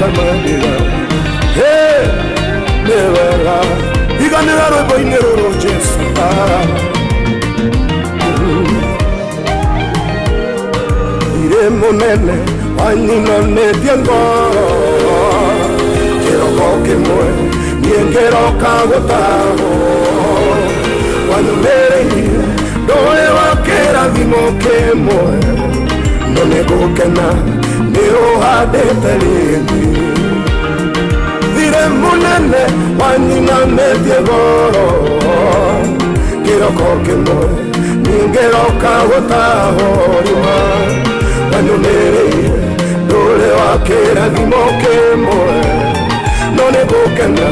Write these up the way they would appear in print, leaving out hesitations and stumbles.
Tamandĩra. Hey, nĩ wega iganĩra rwĩmbo-inĩ rũrũ Jesu. Ah. Irĩ mũnene wanyinanĩtie ngoro kĩroko kĩmwe niĩ ngĩroka gũtahwo wanyumĩrĩirie ndũrĩ wa kĩrathimo kĩmwe no nĩ ngũkena nĩ ũhandĩte rĩngĩ thirĩ mũnene wanyinanĩtie ngoro kĩroko kĩmwe niĩ ngĩroka gũtahwo rima wanyumĩrĩire ndũrĩ wa kĩrathimo kĩmwe no nĩ ngũkena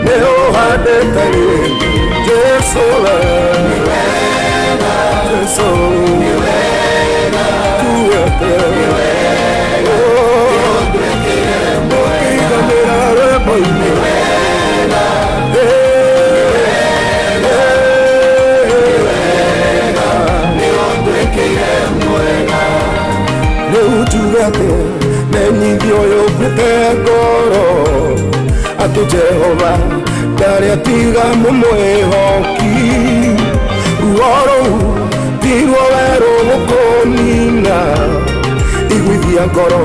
nĩ ũhandĩte rĩngĩ Jesu we Jesu tuwete ũkĩiganĩra rwĩmbo-inĩ. Rĩu njuge atĩ menyithio ũyũ ũkuĩte ngoro atĩ Jehova ndarĩ atiga mũmwĩhoki ruo rũu tiruo werũ gũkũnina iguithia ngoro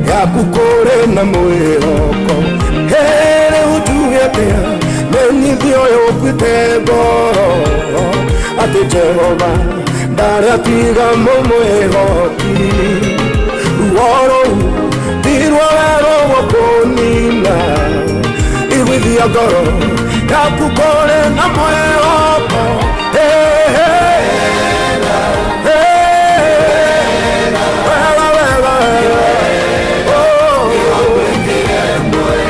yaku kũrĩ na mwĩhoko. Hey, rĩu njuge atĩa menyithio ũyũ ũkuĩte ngoro atĩ Jehova ndarĩ atiga mũmwĩhoki ruo rũu tiruo werũ gũkũnina iguithia ngoro yaku kũrĩ na mwĩhoko. Hey, hey, hey, wega, wega, wega. Oh,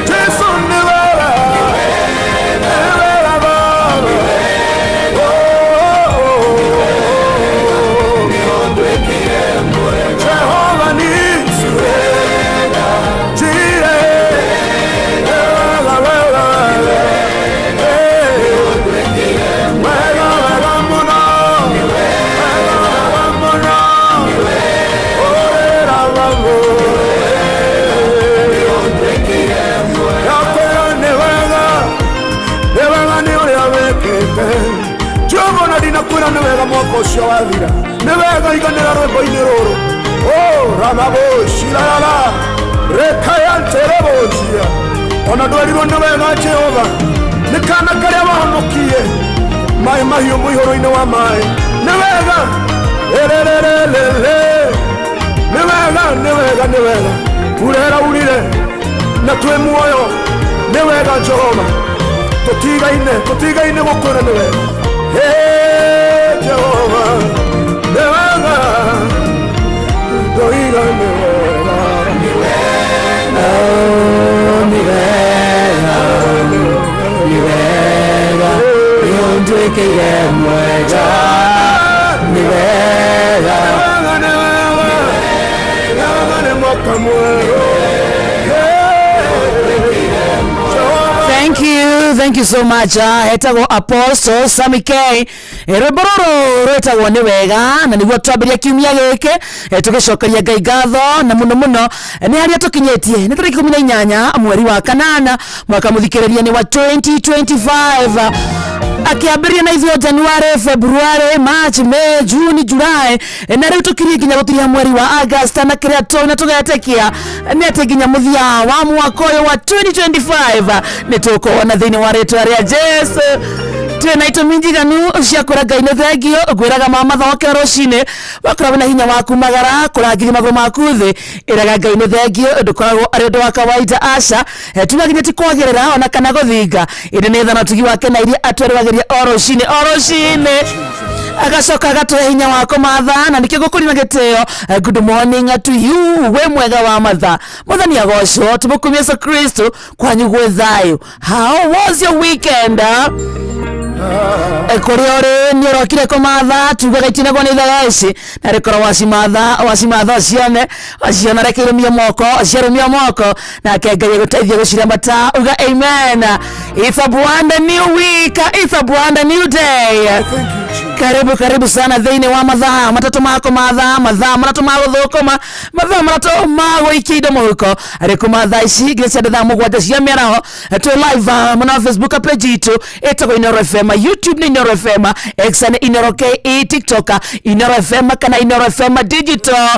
Jesu nĩ wega, nĩ wega Baba. Oh, Jehova nisi, Jireh, wega, wega, hey, wega, wega mũno, wega, wega mũno, ũrĩra babo, yakwĩra nĩ wega, nĩ wega nĩ ũrĩa wĩkĩte Jehova na ndinakwĩra nĩ wega mwaka ũcio wathira nĩ wega iganĩra rwĩmbo-inĩ rũrũ o ramaboshirarara rekayanterebocia ona ndwerirwo nĩ wega Jehova nĩ kana karĩa wahonokie maĩ mahiũ mũihũro-inĩ wa maĩ nĩ wega ererererere nĩ wega nĩ wega nĩ wega urera urire na twĩ muoyo nĩ wega Jehova tũtigaine tũtigaine gũkwĩra nĩ wega. Hey, Jehova nĩ wega ndoiga nĩ wega. Oh, nĩ wega, nĩ wega, nĩ ũnduĩkĩire mwega, nĩ wega. Wega nĩ wega wega nĩ mwaka mwerũ. Hey, Jehova. Thank you so much. Etagwo Apostle Sammy K. Rwĩmbo rũrũ rwĩtagwo nĩ wega na nĩguo twambĩria kiumia gĩkĩ tũgĩcokeria Ngai ngatho na mũno mũno nĩ harĩa tũkinyĩtie nĩ tarĩki 18 mweri wa kanana mwaka mũthikĩrĩria nĩ wa 2025 akĩambĩrĩria na ithuĩ January, February, March, May, June, July na rĩu tũkirie nginya gũtiria mweri wa August na kĩrĩa tũĩ na tũgetĩkia nĩ atĩ nginya mũthia wa mwaka ũyũ wa 2025 nĩ tũkũwona thĩinĩ wa rĩtwa rĩa Jesu twĩ na itũmi njiganu cia kwĩra Ngai nĩ thengio ngwĩraga mama thokera rũcinĩ wakorwo wĩna hinya wa kumagara kũrangithia magũrũ maku thĩ ĩraga Ngai nĩ thengio ndũkoragwo arĩ ũndũ wa kawaida aca. Tuga nginya ti kwagĩrĩra ona kana gũthinga ĩndĩ nĩ tha na ũtugi wake na iria atwerũhagĩria o rũcinĩ o rũcinĩ agacoka agatũhe hinya wa kũmatha na nĩkĩo gũkũrina gĩtĩo. Good morning to you wĩ mwega wa matha mwathani agocwo tũmũkumie Yesu Kristo kwanyu gwĩ thayũ. How was your weekend? Kũrĩa ũrĩ nĩ ũrokire kũmatha tugaga itinagwo nĩ ithaga ici na rĩkorwo wacimatha wacimatha ũcione waciona reke irũmie moko ciarũmia moko nake Ngai agũteithie gũciramata uga amen. It's a brand new week, it's a brand new day. Thank you, Jesus. Karibu karibu sana thĩinĩ wa mathaa matatũ ma kũmatha, mathaa matatũ ma gũthũkũma, mathaa matatũ ma gũikia indo mũhuko, arĩ kuma thaa ici nginya cia thaa 7 cia mĩaraho. Twĩ live mwena wa Facebook page itũ ĩtagwo Inoro FM, YouTube nĩ Inoro FM, X nĩ Inoro KE, TikTok Inoro FM kana Inoro FM Digital.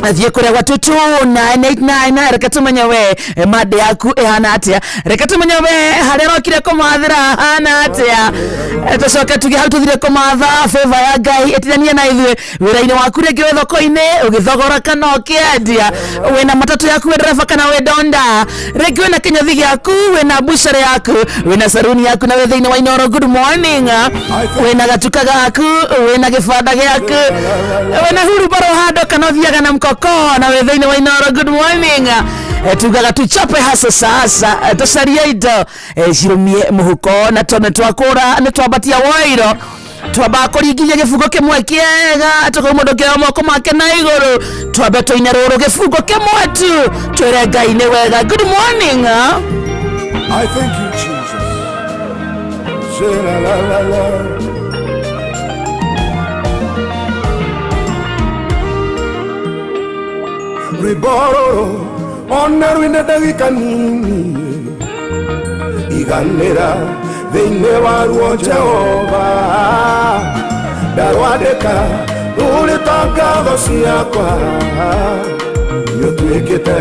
Thiĩ kũrĩa gwa 22989, reke tũmenye we mande yaku ĩhana atĩa, reke tũmenye we harĩa ũrokire kũmathĩra hana atĩa. Tũcoke tuge hau tũthire kũmatha favor ya Ngai ĩtithanie na ithuĩ wĩra-inĩ waku, rĩngĩ wĩ thoko-inĩ ũgĩthogora kana ũkĩendia, wĩna matatũ yaku, wĩ ndereba kana wĩ donda, rĩngĩ wĩna kĩnyothi gĩaku, wĩna bucere yaku, wĩna saruni yaku na wĩ thĩinĩ wa Inoro. Good morning. Wĩna gatuka gaku, wĩna gĩbanda gĩaku, wĩna hurubaro handũ kana ũthiaga na mkoko na wĩ thĩinĩ wa Inoro. Good morning. Tugaga tuchape hasa sasa, tũcarie indo cirũmie mũhuko, na tondũ nĩtwakũra nĩtwambatia woiro, twambaga kũringithia gĩbungo kĩmwe kĩega, tũkauma mũndũ kĩoya moko make na igũrũ, twambe tũine rũrũ gĩbungo kĩmwe tu, twĩre Ngai nĩ wega. Good morning. I thank you, Jesus. Say la la la la. Rwĩmbo rũrũ ona rwĩna ndagĩka nini, iganĩra thĩinĩ waruo Jehova, ndarwandĩka rũrĩ ta ngatho ciakwa, nĩũtuĩkĩte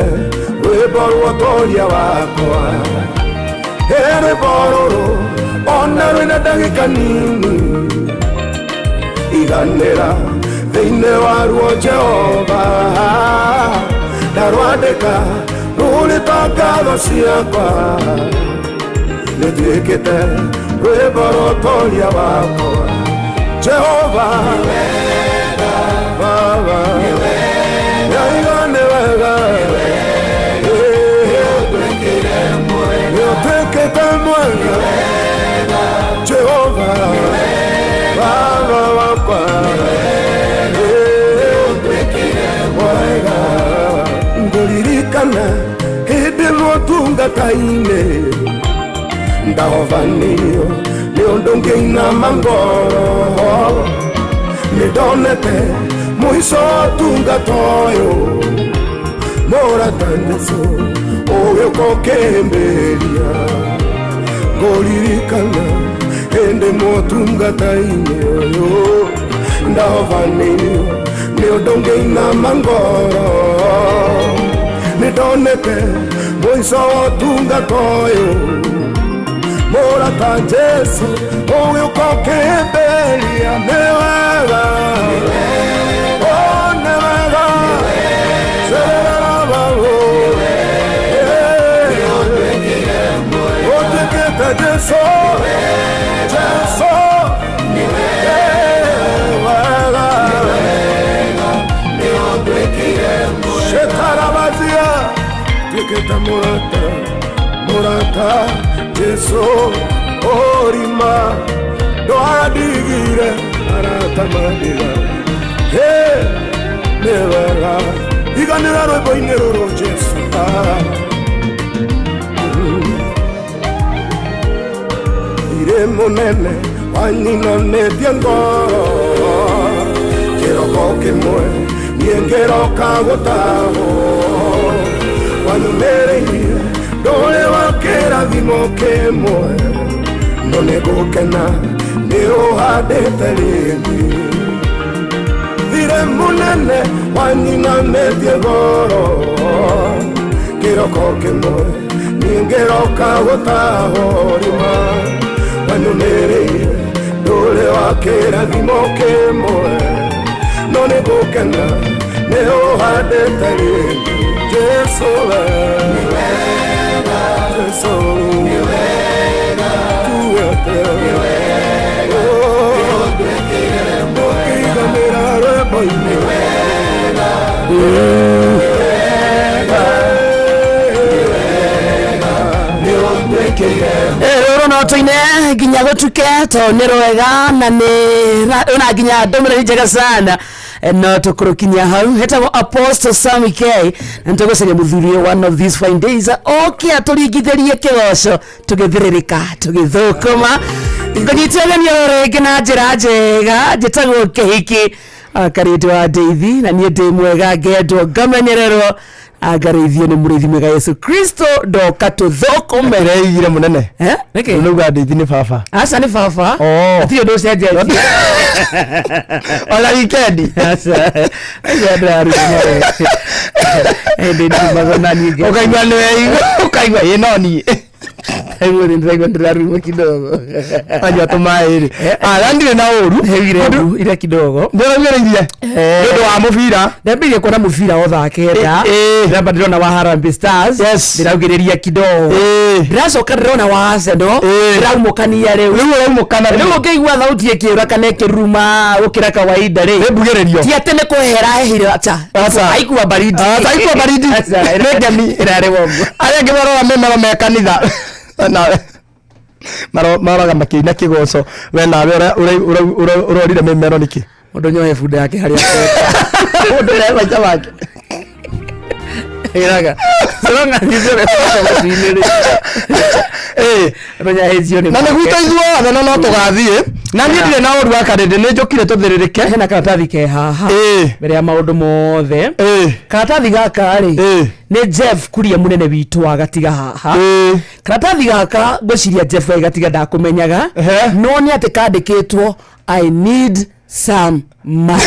rwĩmbo rwa ũtoria wakwa. Ĩ rwĩmbo rũrũ ona rwĩna ndagĩka nini, iganĩra thĩinĩ waruo Jehova, ndarwandĩka rũrĩ ta ngatho ciakwa, nĩtuĩkĩte rwĩmbo rwa ũtoria wakwa. Jehova Baba, Yaiga nĩ wega, nĩũtuĩkĩte mwega, Jehova Baba wakwa, mwega. Ngũririkana hĩndĩ ĩmwe ũtungata-inĩ ndahovanĩrio nĩ ũndũ ngĩinama ngoro, nĩndonete mũico wa ũtungata ũyũ, mũrata Jesũ ũgĩũka ũkĩhĩmbĩria. Ngũririkana hĩndĩ ĩmwe ũtungata-inĩ ũyũ ndahovanĩrio nĩ ũndũ ngĩinama ngoro, nĩndonete mũico wa ũtungata ũyũ, mũrata Jesu ũgĩũka ũkĩhĩmbĩria. Nĩ wega, oh, nĩ wega. Sererababo. Ũtuĩkĩte Jesu, Jesu wega. Shetarabazia tuĩkĩte mũrata, mũrata Jesu ũrima ndwandigire, arata mandiga. He nĩ wega, iganĩra rwĩmbo-inĩ rũrũ Jesu. Ah. Irĩ mũnene wanyinanĩtie ngoro, kĩroko kĩmwe niĩ ngĩroka gũtahwo, wanyumĩrĩirie ndũrĩ wa kĩrathimo kĩmwe, no nĩ ngũkena nĩ ũhandĩte rĩngĩ. Thirĩ mũnene wanyinanĩtie ngoro, kĩroko kĩmwe niĩ ngĩroka gũtahwo, rima wanyumĩrĩire ndũrĩ wa kĩrathimo kĩmwe, no nĩ ngũkena nĩ ũhandĩte rĩngĩ. Jesu we, Jesu tuwete ũkĩiganĩra rwĩmbo-inĩ. Rũrũ no tũine nginya gũtuke tondũ nĩ rwega na nĩ na nginya ndũmĩrĩri njega sana. No tũkũrũkinyia hau. Hetagwo Apostle Sammy K na nĩtũgũcaria mũthuri ũyũ one of these fine days oke atũringithĩrie kĩgoco, tũgĩthĩrĩrĩka tũgĩthũkũma. Ngũnyitĩte ũgeni oro rĩngĩ na njĩra njega. Njĩtagwo Kĩhiki Karĩndũ wa Ndeithi, na niĩ ndĩ mwega, ngendwo, ngamenyererwo, ngarĩithio nĩ mũrĩithi mwega Yesu Kristo. Ndoka tũthũkũme. Ndĩreigire mũnene. Eh, nĩkĩ? Nĩuga Ndeithi nĩ baba. Aca, nĩ baba. Oh. Hatirĩ ũndũ ũcenjetie. Ona wikendi. Aca, aca, ndĩraruga hĩndĩ ndiumaga na niĩ Ũkaigua nĩ weigua, ũkaigua ĩ no niĩ. Aigua ndĩraigua ndĩraruma kidogo. Anyua tũmaĩ rĩ. Ah, ndirĩ na ũru. Heire mbu ira kidogo. Ndĩraugĩrĩirie. Nĩ ũndũ wa mũbira. Ndambĩrĩria kuona mũbira o thaa 9. Ndĩramba ndĩrona wa Harambee Stars. Ndĩraugĩrĩria kidogo. Ndĩracoka ndĩrona wa Arsenal. Ndĩraumũkania rĩu. Rĩu ũraumũkana. Rĩu ũngĩigua thauti ĩkĩũra kana ĩkĩruruma gũkĩra kawaida rĩ, Nĩ mbugĩrĩrio. ti atĩ nĩ kwehera hehire, acha. Aca. Haikuwa baridi. Aca, haikuwa baridi. Aca, Nĩ ngemi. Ĩrarĩ wongo. Arĩa angĩ marora mĩmero me kanitha na maroraga makĩina kĩgoco, we nawe ũrorire mĩmero nĩkĩ? Mũndũ nyohe bunda yake harĩa akwenda. Mũndũ ũrĩa maica make. Ĩraga so long as you matu-inĩ rĩ. Menya hĩcio nĩ Na nĩ gwitũ ithuothe na no tũgathiĩ, na niĩ ndirĩ na ũru wa karĩndĩ, nĩ njũkire tũthĩrĩrĩke. Hena karatathi ke haha. Mbere ya maũndũ mothe, karatathi gaka rĩ, nĩ Jeff Kuria, mũnene witũ wa gatiga haha. Karatathi gaka, ngwĩciria Jeff wa gatiga ndakũmenyaga. No nĩ atĩ kandĩkĩtwo, "I need some money."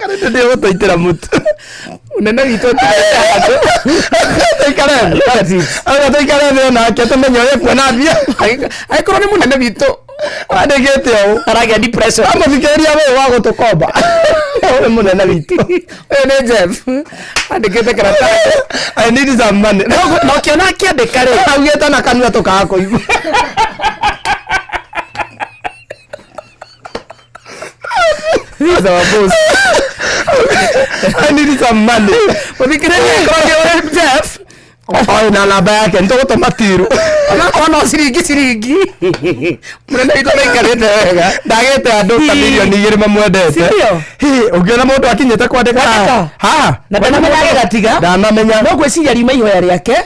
Karĩndĩ nĩ gũtũitĩra mũtu. Mũnene witũ. Tũikare thĩ. Look at it. Auga tũikare thĩ onake tũmenye ũrĩa kuona mbia. Angĩkorwo nĩ mũnene witũ Wandĩkĩte ũũ. Aragĩa depression. Amũthikĩrĩria ũyũ wa gũtũkomba. Ũyũ mũnene witũ. Ũyũ nĩ Jeff andĩkĩte karatathi. "I need some money." Na ũkĩona akĩandĩka rĩ, Augĩte na kanua tũkaga kũigua. This is our boss. "I need some money." Mũthikĩrĩria, angĩkorwo nĩ Jeff, Oĩ na namba yake nĩtũgũtũma tiru. Onakorwo no ciringi ciringi, mũnene witũ nĩaikarĩte wega. Ndagĩte andũ ta 2 mirioni mamwendete. Sindio? Hĩ, ũngĩona mũndũ akinyĩte kwandĩka Kwandĩka. haha. Haha. Na ndanamenya agĩgatiga. Ndanamenya. No ngwĩciria riuma ihoya rĩake.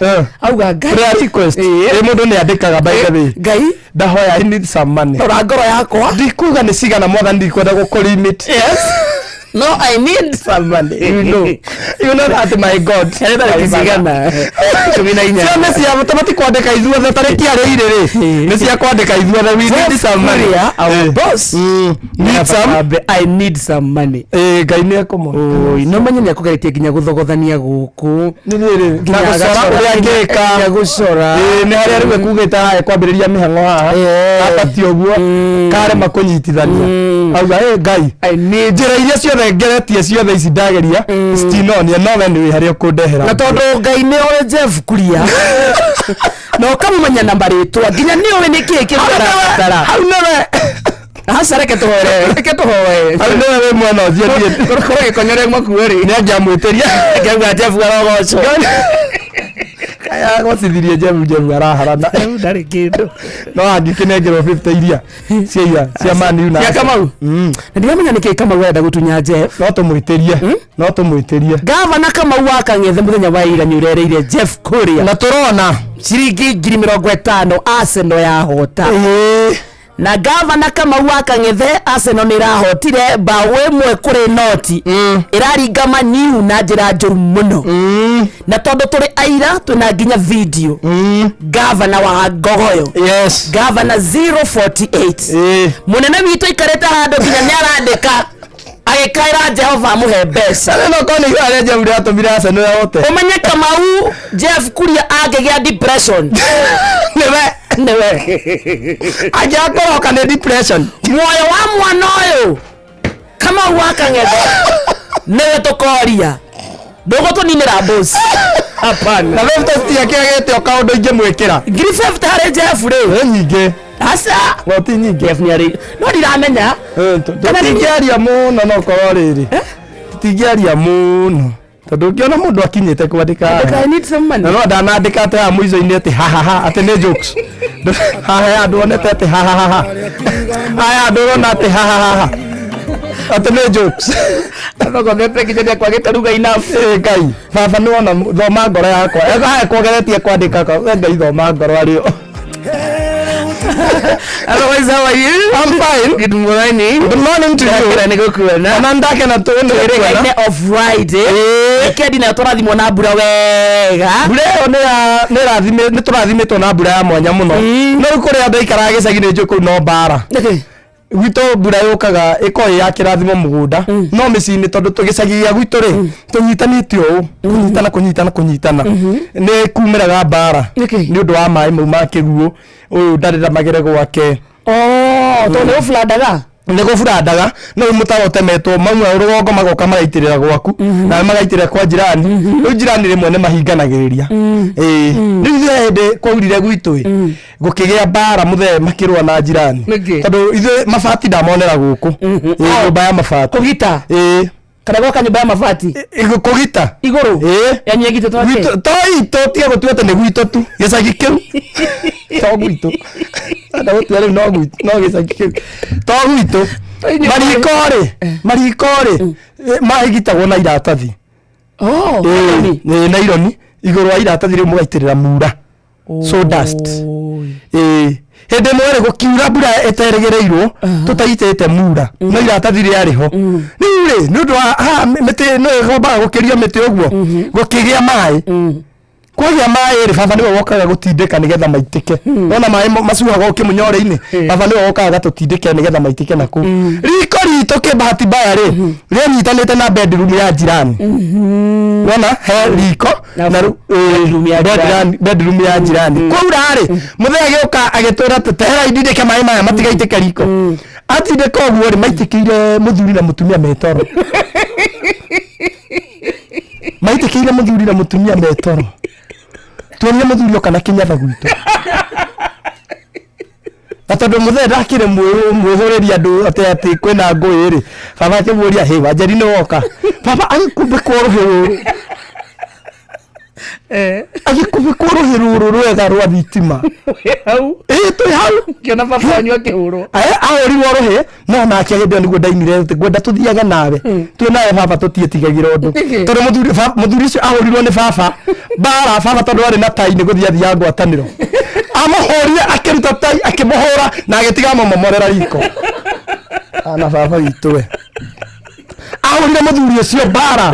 Auga Ngai. Prayer request. Ĩ, mũndũ nĩ andĩkaga, by the way. Ngai, Ndahoya, "I need some money." Rora ngoro yakwa. Ndikuga nĩ cigana, mwathani, ndikwenda gũkũ-limit. Yes, no I need some money. You know that my God. Tarĩki cigana? 14. Cio nĩ cia tũbati kwandĩka ithuothe, tarĩki arĩ irĩ rĩ, nĩ cia kwandĩka ithuothe, "We need some money." Kuria, our boss. Need some. "I need some money." Ĩ, Ngai nĩ ekũmũ. Oi, no menye nĩ akũgeretie nginya gũthogothania gũkũ. Nĩ rĩrĩ na Nginya gũcora agacora. ũrĩa angĩka. Nginya gũcora. Ĩ, nĩ harĩa rĩu ekugĩte haha kwambĩrĩria mĩhang'o haha. Abatiĩ ũguo karema kũnyitithania, auga, "Ĩ Ngai, I need." Njĩra iria ciothe ngeretie, ciothe ici ndageria citinonia, no we nĩ wĩ harĩa ũkũndehera. Na tondũ Ngai nĩ oĩ Jeff Kuria na ũkamũmenya na marĩtwa, nginya nĩ ũĩ nĩ kĩĩ kĩrĩa arabatara. Hau nĩwe. Aca, reke tũhoere, reke tũhoe. Hau nĩwe wĩ mwena ũcio, niĩ Korwo gĩkonyore makuo rĩ, nĩ angĩamwĩtĩria. Akauga Jeff arogocwo. Agocithirie Jeff, Jeff araharana. Ndarĩ kĩndũ. No angĩkĩnengerwo 50 iria cia ira cia Man U na Cia Kamau? Na ndiramenya nĩkĩ Kamau arenda gũtunya Jeff. No tũmwĩtĩrie, no tũmwĩtĩrie. Gavana Kamau wa Kang'ethe, mũthenya wa ira nĩ ũrereire Jeff Kuria Na tũrona ciringi 50,000 Arsenal yahota. Na gavana Kamau wa Kang'ethe, Arsenal nĩ ĩrahotire mbaũ 1-0, ĩraringa Maniu na njĩra njũru mũno. Na tondũ tũrĩ aira, twĩna nginya video. Gavana wa Ngogoyo, gavana 048, mũnene witũ aikarĩte handũ nginya nĩ arandĩka agĩkaĩra Jehova amũhe mbeca. No korwo nĩ ihoya rĩa Jeff rĩratũmire Arsenal yahote. Ũmenye Kamau, Jeff Kuria angĩgĩa depression, nĩwe. Nĩwe. Angĩakoroka nĩ depression. Muoyo wa mwana ũyũ Kamau wa Kang'ethe, nĩwe tũkoria, ndũgũtũninĩra boss, hapana. Na 50 citiakĩagĩte o kaũndũ ingĩmwĩkĩra. 50,000 harĩ Jeff rĩ? Nĩ nyingĩ. Aca. No ti nyingĩ. Jeff nĩ arĩ, no ndiramenya. Kana Tũtingĩaria mũno, no korwo rĩrĩ, tũtingĩaria mũno tondũ ũngĩona mũndũ akinyĩte kwandĩka haha, "I need some money." Na no ndanandĩka atĩ haha mũico-inĩ atĩ hahaha, atĩ nĩ jokes. Haha ya andũ onete atĩ hahahaha, haya andũ ũrona atĩ hahahaha. Atĩ nĩ jokes. Athogothete nginya nĩakwagĩte ruga enough. Ĩ Ngai, baba nĩ wona thoma ngoro yakwa. Haya kwogeretie kwandĩka ka, we Ngai thoma ngoro arĩ o. Otherwise, how are you? I'm fine. Good morning. Good morning to you. Ndakena nĩ gũkuona. Ona ndakena tũ nĩ gũkuona. Twĩrĩgaine o Friday. Weekend nayo tũrathimwo na mbura wega. Mbura ĩyo nĩ ya- nĩ ĩrathimĩ- nĩ tũrathimĩtwo na mbura ya mwanya mũno. No rĩu kũrĩa ndaikaraga gĩcagi nĩ njũĩ kũu no mbara. Nĩkĩ? Gwitũ mbura yũkaga ĩkoragwo ĩ ya kĩrathimo mũgũnda no mĩciĩ-inĩ tondũ gĩcagi gĩa gwitũ rĩ tũnyitanĩte ũũ kũnyitana kũnyitana kũnyitana nĩ kumĩraga mbara Nĩkĩ? nĩ ũndũ wa maĩ mau ma kĩguũ ũyũ ndarĩra magere gwake. Oh, tondũ nĩ ũburandaga? Nĩ gũburandaga no rĩu mũtaro ũtemetwo mauma rũgongo magoka magaitĩrĩra gwaku nawe magaitĩrĩra kwa jirani rĩu jirani rĩmwe nĩ mahinganagĩrĩria. Ĩĩ rĩu ithuĩ hĩndĩ kwaurire gwitũ ĩ gũkĩgĩa mbara mũthee makĩrũa na jirani. Nĩkĩ? Tondũ ithuĩ mabati ndamonera gũkũ. Ĩĩ, nyũmba ya mabati. Kũgita? Ĩĩ. Kana gwaka nyũmba ya mabati? Kũgita. Igũrũ? Ĩĩ. Yanyu ĩgitĩtwo atĩa? Gwitũ to itũ tiga gũtua atĩ nĩ gwitũ tu gĩcagi kĩu to gwitũ enda gũtua rĩu no gwitũ no gĩcagi kĩu to gwitũ. Inyuĩ Mariko rĩ, mariko rĩ mahigitagwo na iratathi. Oh, Ĩĩ, nĩ. ĩĩ, naironi igũrũ wa iratathi rĩu mũgaitĩrĩra mura, sawdust. Ĩĩ, hĩndĩ ĩmwe rĩ gũkiura mbura ĩterĩgĩrĩirwo tũtaitĩte mura no iratathi rĩarĩ ho rĩu rĩ nĩ ũndũ wa haha mĩtĩ no ĩgombaga gũkĩria mĩtĩ ũguo gũkĩgĩa maĩ. Kwagĩa maĩ rĩ, baba nĩwe wokaga gũtindĩka nĩgetha maitĩke. Wona maĩ macuhaga ũkĩmũnyore-inĩ, baba nĩwe wokaga agatũtindĩkĩra nĩgetha maitĩke na kũu. Riko ritũ kĩbahati mbaya rĩ rĩanyitanĩte na bedroom ya jirani. Wona he riko Na na rĩu, ĩĩ, bedroom ya jirani. Bedroom ya jirani. Kwaura rĩ, mũthee agĩũka agĩtwĩra atĩ tehera indindĩke maĩ maya matigaitĩke riko. Atindĩka ũguo rĩ, maitĩkĩire mũthuri na mũtumia metoro. Maitĩkĩire mũthuri na mũtumia metoro. Tuonire mũthuri oka na kĩnyatha gwitũ. Na tondũ mũthee ndakĩrĩ mwĩhũrĩri andũ atĩ kwĩna ngũĩ rĩ, baba akĩmũria, hĩ Wanjeri nĩ woka? Baba agĩkumbĩkwo rũhĩ rũrũ. Agĩkumbĩkwo rũhĩ rũrũ rwega rwa thitima. Hau. Ĩĩ, twĩ hau. Ngĩona baba wanyu akĩhũrwo. Ahũrirwo rũhĩ no nake hĩndĩ ĩyo nĩguo ndainire atĩ ngwenda tũthiage nawe twĩ nawe baba tũtiĩtigagĩra ũndũ. Nĩkĩ? Tondũ mũthuri ũcio ahũrirwo nĩ baba mbara baba tondũ arĩ na tai nĩ gũthiĩ athiaga ngwatanĩro amũhũrire akĩruta tai akĩmũhũra na agĩtiga amũmomorera riko ana baba witũ we ahũrire mũthuri ũcio mbara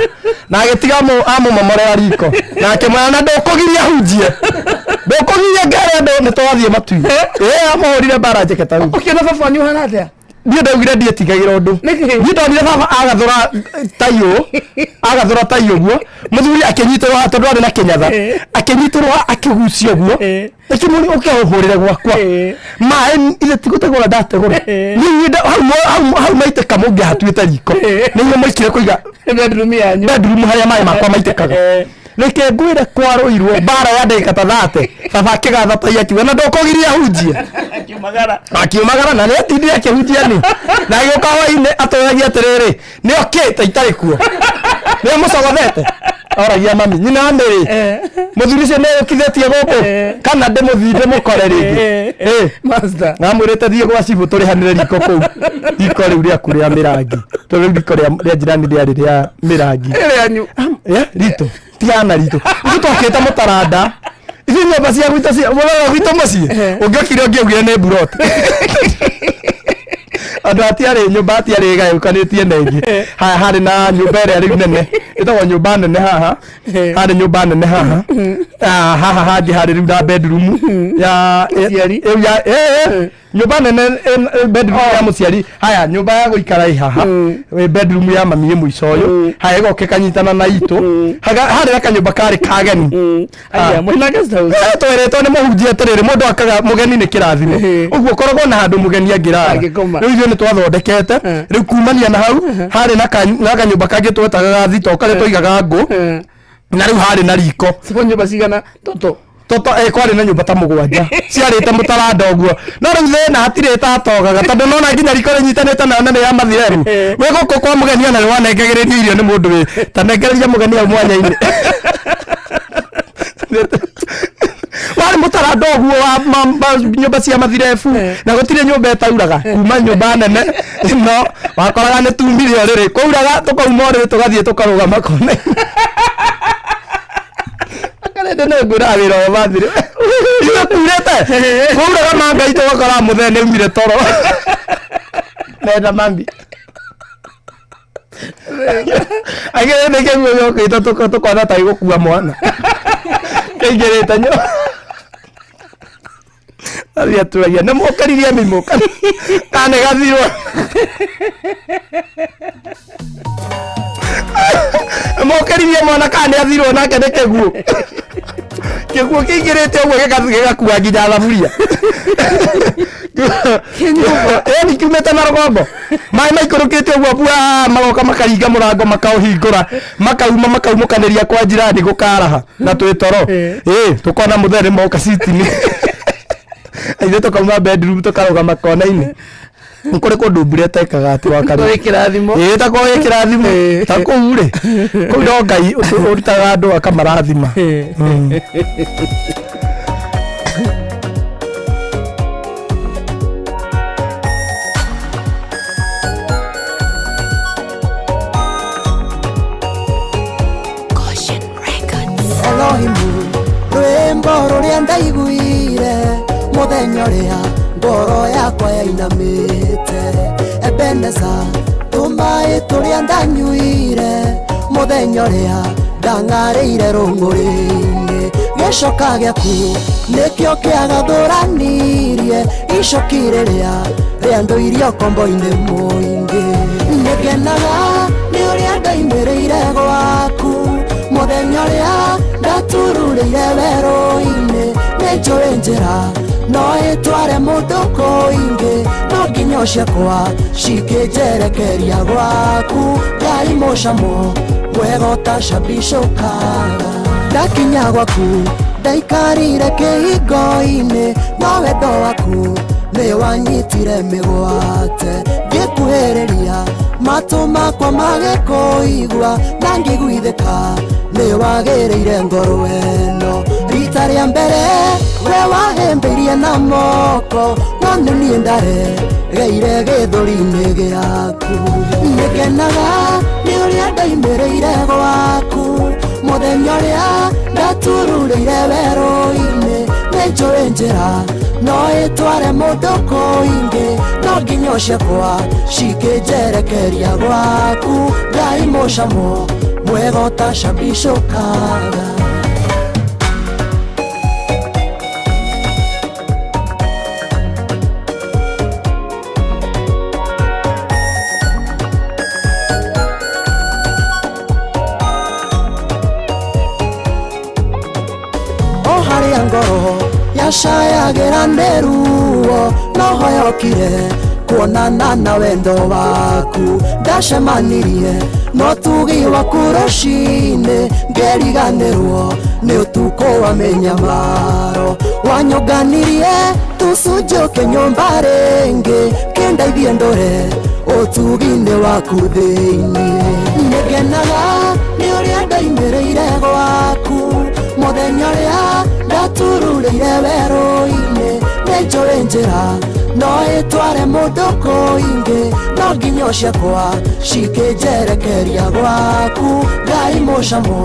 na agĩtiga amũmomorera riko na akĩmwĩra na ndũkũgiria hunjie ndũkũgiria ngere andũ nĩ twathiĩ matu-inĩ. Ĩĩ, amũhũrire mbara njeke ta rĩu. Ũkĩona baba wanyu ũhana atĩa? Niĩ ndaugire ndiĩtigagĩra ũndũ. Nĩkĩ? Niĩ ndonire baba agathũra tai ũũ, agathũra tai ũguo, mũthuri akĩnyitĩrwo haha tondũ arĩ na kĩnyatha, akĩnyitĩrwo haha akĩgucia ũguo, ĩkĩmũria ũke ũhũrĩre gwakwa. Maĩ ithe ti gũtegũra ndategũra. Niĩ hau maitĩka mũngĩahatuĩte riko. Nĩguo maikire kũiga Bedroom yanyu. Bedroom harĩa maĩ makwa maitĩkaga. Reke ngwĩre kwarũirwo mbara ya ndagĩka ta 30 baba akĩgatha tai akiuga na ndũkũgiria hunjie. Akiumagara. Akiumagara na nĩ atindire akĩhunjia nĩ na agĩũka hwainĩ atũragia atĩrĩrĩ nĩ okĩ ta itarĩ kuo nĩ amũcogothete oragia mami nyina wa mĩrĩ mũthuri ũcio nĩ ũkithĩtie gũkũ kana ndĩmũthiĩ ndĩmũkore rĩngĩ. Ĩ. Master. Ngamwĩrĩte thiĩ gwa cibũ tũrĩhanĩre riko kũu riko rĩu rĩaku rĩa mĩrangi tondũ rĩu riko rĩa jirani rĩarĩ rĩa mĩrangi. Rĩanyu. Ritũ tigana na ritũ ithuĩ twakĩte mũtaranda ithuĩ nyũmba cia gwitũ cia mũrora gwitũ mũciĩ ũngĩokire ũngĩaugire nĩ mburoti andũ hatiarĩ nyũmba hatiarĩ ĩgayũkanĩtie na ĩngĩ. Haya harĩ na nyũmba ĩrĩa rĩu nene ĩtagwo nyũmba nene haha harĩ nyũmba nene haha. Ah, haha hangĩ harĩ rĩu na bedroom ya Mũciari. ĩu ya nyũmba nene bedroom ya mũciari. Haya nyũmba ya gũikara ĩ haha ĩ bedroom ya mami ĩ mũico ũyũ. Haya ĩgoka ĩkanyitana na itũ. Harĩ na kanyũmba karĩ kageni. Aya, mwĩna guest house. Tweretwo nĩ mũhunjia atĩrĩrĩ mũndũ akaga mũgeni nĩ kĩrathimo ũguo ũkoragwo na handũ mũgeni angĩrara. Angĩkoma. Rĩu ithuĩ nĩ twathondekete rĩu kumania na hau harĩ na kanyũmba kangĩ twetaga ga thito karĩa twaigaga ngũ na rĩu harĩ na riko. Siko nyũmba cigana toto? Toto kwarĩ na nyũmba ta mũgwanja ciarĩte mũtaranda ũguo no rĩu thĩna hatirĩ tatogaga tondũ nona nginya riko rĩnyitanĩte nayo na nĩ ya mathireru wĩ gũkũ kwa mũgeni ona nĩ wanengagĩrĩrio irio nĩ mũndũ wĩ ta nengereria mũgeni hau mwanya-inĩ. Warĩ mũtaranda ũguo wa nyũmba cia mathirebu, na gũtirĩ nyũmba ĩtauraga kuma nyũmba nene, no wakoraga nĩ tumire ũrĩrĩ, kwauraga tũkauma ũrĩrĩ tũgathiĩ tũkarũgama kona. Karende nĩ ngwĩraga wĩra wa bathire ithuĩ kurĩte, kwauraga mangai tũgakora mũthee nĩ aumire toro nenda mami angä nä kä guo gä å kä te tå kona ta gå kua mwana kä ingä rä te nyå athiĩ aturagia nä må keririe mimå kana nä gathirwo må keririe mwana kana nä athirwo nake nä kä guo kä guo kä ingä rä te å guo gä gakua nginya thaburia ĩni kiumĩte na rũgongo, maĩ maikũrũkĩte ũguo bua, magoka makaringa mũrango, makaũhingũra, makauma, makaumũkanĩria kwa jirani gũkaraha na twĩ toro. Ĩ tũkona mũthee nĩ moka citini, ithuĩ tũkauma bedroom tũkarũgama kona-inĩ. Nĩ kũrĩ kũndũ mbura ĩtekaga atĩ wakarĩ Gwĩ kĩrathimo. Ĩĩ, ta kwa kĩrathimo ta kũu rĩ, kũu no Ngai ũrutaga andũ akamarathima. Elohimu, rwĩmbo rũrĩa ndaiguire mũthenya ũrĩa ngoro yakwa yainamĩte. Ebeneza, tũmaĩ tũrĩa ndanyuire mũthenya ũrĩa ndang'arĩire rũng'ũrĩ-inĩ. Gĩcoka gĩaku nĩkĩo kĩagathũranirie icoki rĩrĩa rĩandũirie ũkombo-inĩ mũingĩ. Nĩngenaga nĩ ũrĩa ndaimĩrĩire gwaku mũthenya ũrĩa ndatururĩire werũ-inĩ. Nĩ njũĩ njĩra no ĩtware mũndũ kũingĩ, no nginya ciakwa cikĩnjerekeria gwaku. Ngai mũcamo mwega ũtacambicũkaga. Ndakinya gwaku ndaikarire kĩhingo-inĩ, no wendo waku nĩ wanyitire mĩgwate. Ngĩkuhĩrĩria matũ makwa magĩkũigua, na ngĩiguithĩka nĩ wagĩrĩire ngoro ĩno. Rita rĩa mbere we wahĩmbĩirie na moko, no nĩ niĩ ndaregeire gĩthũri-inĩ gĩaku. Nĩngenaga nĩ ũrĩa ndaimĩrĩire gwaku mũthenya ũrĩa ndatururĩire werũ-inĩ. Nĩ njũĩ njĩra no ĩtware mũndũ kũingĩ, no nginya ciakwa cikĩnjerekeria gwaku. Ngai mũcamo mwega ũtacambicũkaga. O harĩa ngoro yacayagĩra nĩ ruo, no hoyokire kuonana na wendo waku. Ndacemanirie no tugi waku rũcinĩ, ngĩriganĩrwo nĩ ũtukũ wa mĩnyamaro. Wanyũnganirie tũcunjũke nyũmba rĩngĩ, kĩndeithie ndũre ũtugi-inĩ waku thĩinĩ. Nĩngenaga nĩ ũrĩa ndaimĩrĩire gwaku mũthenya ũrĩa ndatururĩire werũ-inĩ. Nĩ njũĩ njĩra no ĩtware mũndũ kũingĩ, no nginya ciakwa cikĩnjerekeria gwaku. Ngai mũcamo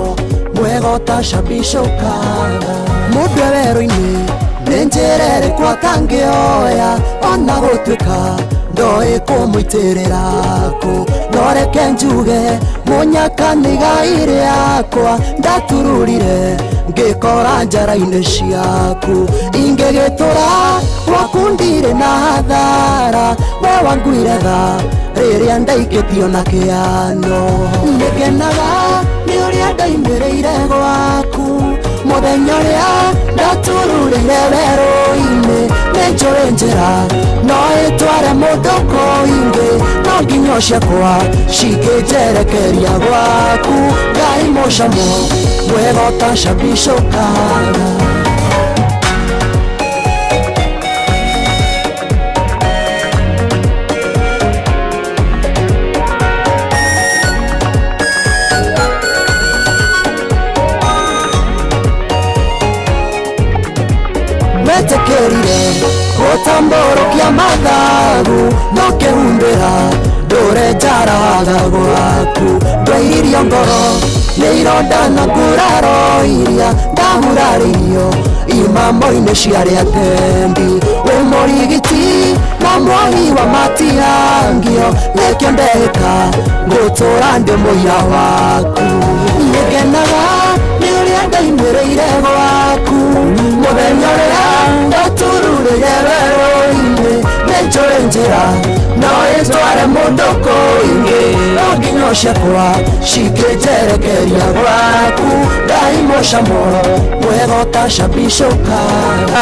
mwega ũtacambicũkaga. Mũndũ e werũ-inĩ nĩ njĩra ĩrĩkũ atangĩoya, ona gũtuĩka ndoĩ kũmũitĩrĩra kũ. No reke njuge mũnyaka nĩ igai rĩakwa, ndatururire ngĩkora njara-inĩ ciaku. Ingĩgĩtũra gwaku ndirĩ na hathara, we wanguire tha rĩrĩa ndaikĩtio na kĩano. Nĩngenaga nĩ ũrĩa ndaimĩrĩire gwaku mũthenya ũrĩa ndatururĩire werũ-inĩ. Nĩ njũĩ njĩra no ĩtware mũndũ kũingĩ, no nginya ciakwa cikĩnjerekeria gwaku. Ngai mũcamo mwega ũtacambicũkaga. Njikaraga gwaku. Ndwairio ngoro nĩ ironda na nguraro iria ndahurarĩirio imamo-inĩ cia arĩa atendi. Wĩ mũrigiti na mwohi wa matihangio, nĩkĩo ndehĩka ngũtũra ndĩ mũira waku. Nĩngenaga nĩ ũrĩa ndaimĩrĩire gwaku mũthenya ũrĩa ndatururĩire werũ-inĩ. Nĩnjũĩ njĩra no ĩtware mũndũ kũingĩ, no nginyo ciakwa cikĩnjerekeria gwaku. Ndaimũcamo mwega ũtacabicũka.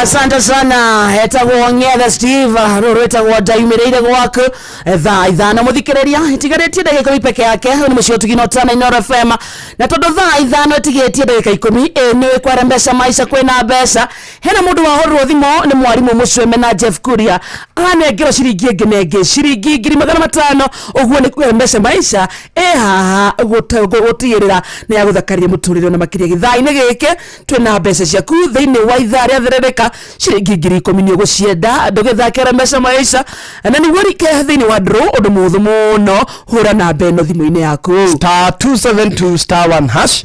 Asante sana. Etagwo Ng'ethe Steve, rũrũ rwĩtagwo Ndaiumĩrĩire Gwaku. Thaa 5, mũthikĩrĩria, itigarĩtie ndagĩka 10 peke yake. Ũyũ nĩ mũciĩ ũtugino tana Inooro FM, na tondũ thaa 5 ĩtigĩtie ndagĩka 10, ĩ nĩ kwara mbeca maica, kwĩna mbeca. Hena mũndũ wahũrĩrwo thimũ nĩ mwarimũ Mũcweme na Jeff Kuria, anengerwo ciringi ĩngĩ na ĩngĩ, ciringi 500,000. Ũguo nĩ kuga mbeca maica ĩ haha gũtigĩrĩra nĩ yagũthakaria mũtũrĩre. Na makĩria gĩthaa-inĩ gĩkĩ twĩna mbeca ciaku thĩinĩ wa ithaa rĩa therereka, ciringi 10,000. Nĩ ũgũcienda ndũgĩthakĩra mbeca maica, na nĩguo rike thĩinĩ wa draw, ũndũ mũhũthũ mũno, hũra namba ĩno thimũ-inĩ yaku: *272 *1 hash,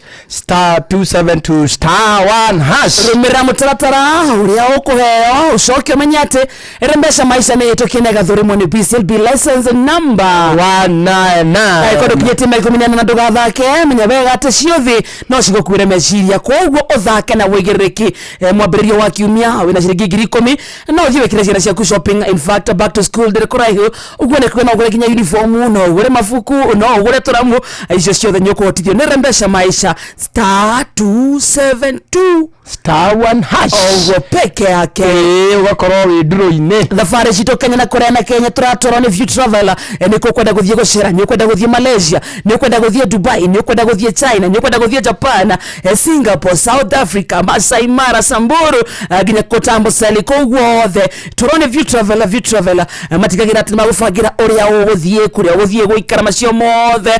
*272 *1 hash. Rũmĩrĩra mũtaratara ũrĩa ũkũheo, ũcoke ũmenye atĩ ĩrĩ mbeca maica nĩ ĩtũkie na ĩgathũrimwo nĩ BCLB license number 199. Angĩkorwo ndũkinyĩtie mĩaka 18 na ndũgathake, menya wega atĩ ciũthi no cigũkuĩre meciria, koguo ũthake na wĩigĩrĩrĩki. Mwambĩrĩrio wa kiumia wĩna ciringi 10,000, no ũthiĩ wĩkĩre ciana ciaku shopping. In fact, back to school ndĩrĩ kũraihu, ũguo nĩ kuga no ũgũre nginya uniform, no ũgũre mabuku, no ũgũre tũramu. Icio ciothe nĩ ũkũhotithio nĩ mbeca maica, *272 *1 hash. Ũguo peke yake. Ĩĩ, ũgakorwo wĩ nduro-inĩ. Thabarĩ citũ Kenya na kũrĩa na Kenya tũratwarwo nĩ View Travel. Nĩ ũkwenda gũthiĩ gũcera, nĩ ũkwenda gũthiĩ Malaysia, nĩ ũkwenda gũthiĩ Dubai, nĩ ũkwenda gũthiĩ China, nĩ ũkwenda gũthiĩ Japan, Singapore, South Africa, Masai Mara, Samburu, nginya Kotamboseli, kũu guothe tũrwo nĩ View Travel. View Travel matigagĩra atĩ nĩ magũbangĩra ũrĩa ũgũthiĩ, kũrĩa ũgũthiĩ gũikara, macio mothe,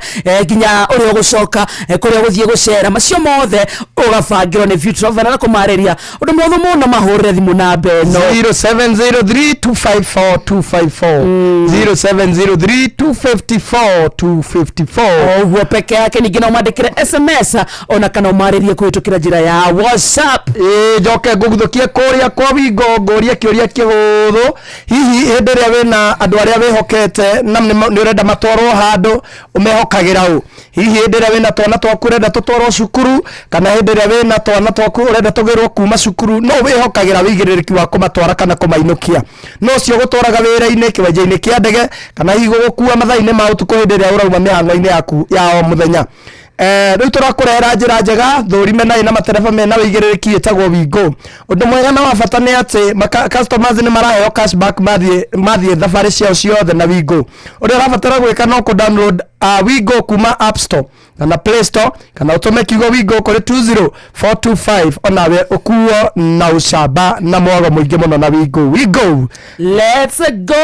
nginya ũrĩa ũgũcoka, kũrĩa ũgũthiĩ gũcera, macio mothe ũgabangĩrwo nĩ View Travel. Na kũmarĩria ũndũ mũhũthũ mũno, mahũrĩre thimũ namba ĩno: 0703 254 254, 0703 254 254. Ũguo peke yake. Ningĩ no mandĩkĩre SMS ona kana ũmarĩrie kũhĩtũkĩra njĩra ya WhatsApp. Ĩĩ, njoke ngũguthũkie kũrĩa kwa wingo, ngũrie kĩũria kĩhũthũ. Hihi hĩndĩ ĩrĩa wĩna andũ arĩa wĩhokete na nĩ ũrenda matwarwo handũ, ũmehokagĩra ũ? Hihi hĩndĩ ĩrĩa wĩna twana twaku ũrenda tũtwarwo cukuru, kana hĩndĩ ĩrĩa wĩna twana twaku ũrenda tũgĩrwo kuma cukuru, no wĩhokagĩra wĩigĩrĩrĩki wa kũmatwara kana kũmainũkia? No ũcio gũtwaraga wĩra-inĩ, kĩwanja-inĩ kĩa ndege, kana hihi gũgũkua mathaa-inĩ ma ũtukũ hĩndĩ ĩrĩa ũrauma mĩhang'o-inĩ yaku ya o mũthenya? Rĩu tũrakũrehera njĩra njega thũrime na ĩna matereba mena wĩigĩrĩrĩki, ĩtagwo Wingo. Ũndũ mwega na wa bata nĩ atĩ customers nĩ maraheo cashback mathiĩ thabarĩ ciao ciothe na Wingo. Ũrĩa ũrabatara gwĩka no kũ download Wingo kuma App Store kana Play Store, kana ũtũme kiugo Wingo kũrĩ 20425, onawe ũkuo na ũcamba na mwago mũingĩ mũno na Wingo. Wingo. Let's go.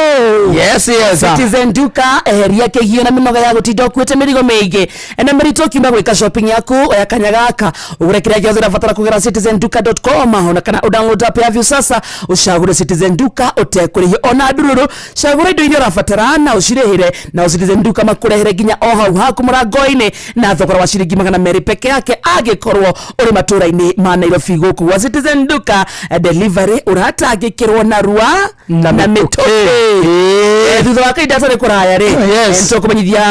Yes. Citizen Duka, eheria kĩgio na mĩnoga ya gũtinda ũkuĩte mĩrigo mĩingĩ na mĩritũ. Ũkiuma gwĩka shopping yaku, oya kanya gaka ũgũre kĩrĩa gĩothe ũrabatara kũgera citizenduka.com, ona kana ũdownload app ya Viusasa, ũcagũre Citizen Duka ũtekũrĩhio ona ndururu. Cagũra indo iria ũrabatara na ũcirĩhĩre, na Citizen Duka makũrehere nginya o hau haku mũrango-inĩ na thogora wa ciringi 200 peke yake angĩkorwo ũrĩ matũra-inĩ ma Nairobi. Gũkũ gwa Citizen Duka, delivery ũratangĩkĩrwo narua na na mĩtũkĩ. Mĩtũkĩ. Thutha wa kahinda gatarĩ kũraya rĩ, nĩtũkũmenyithia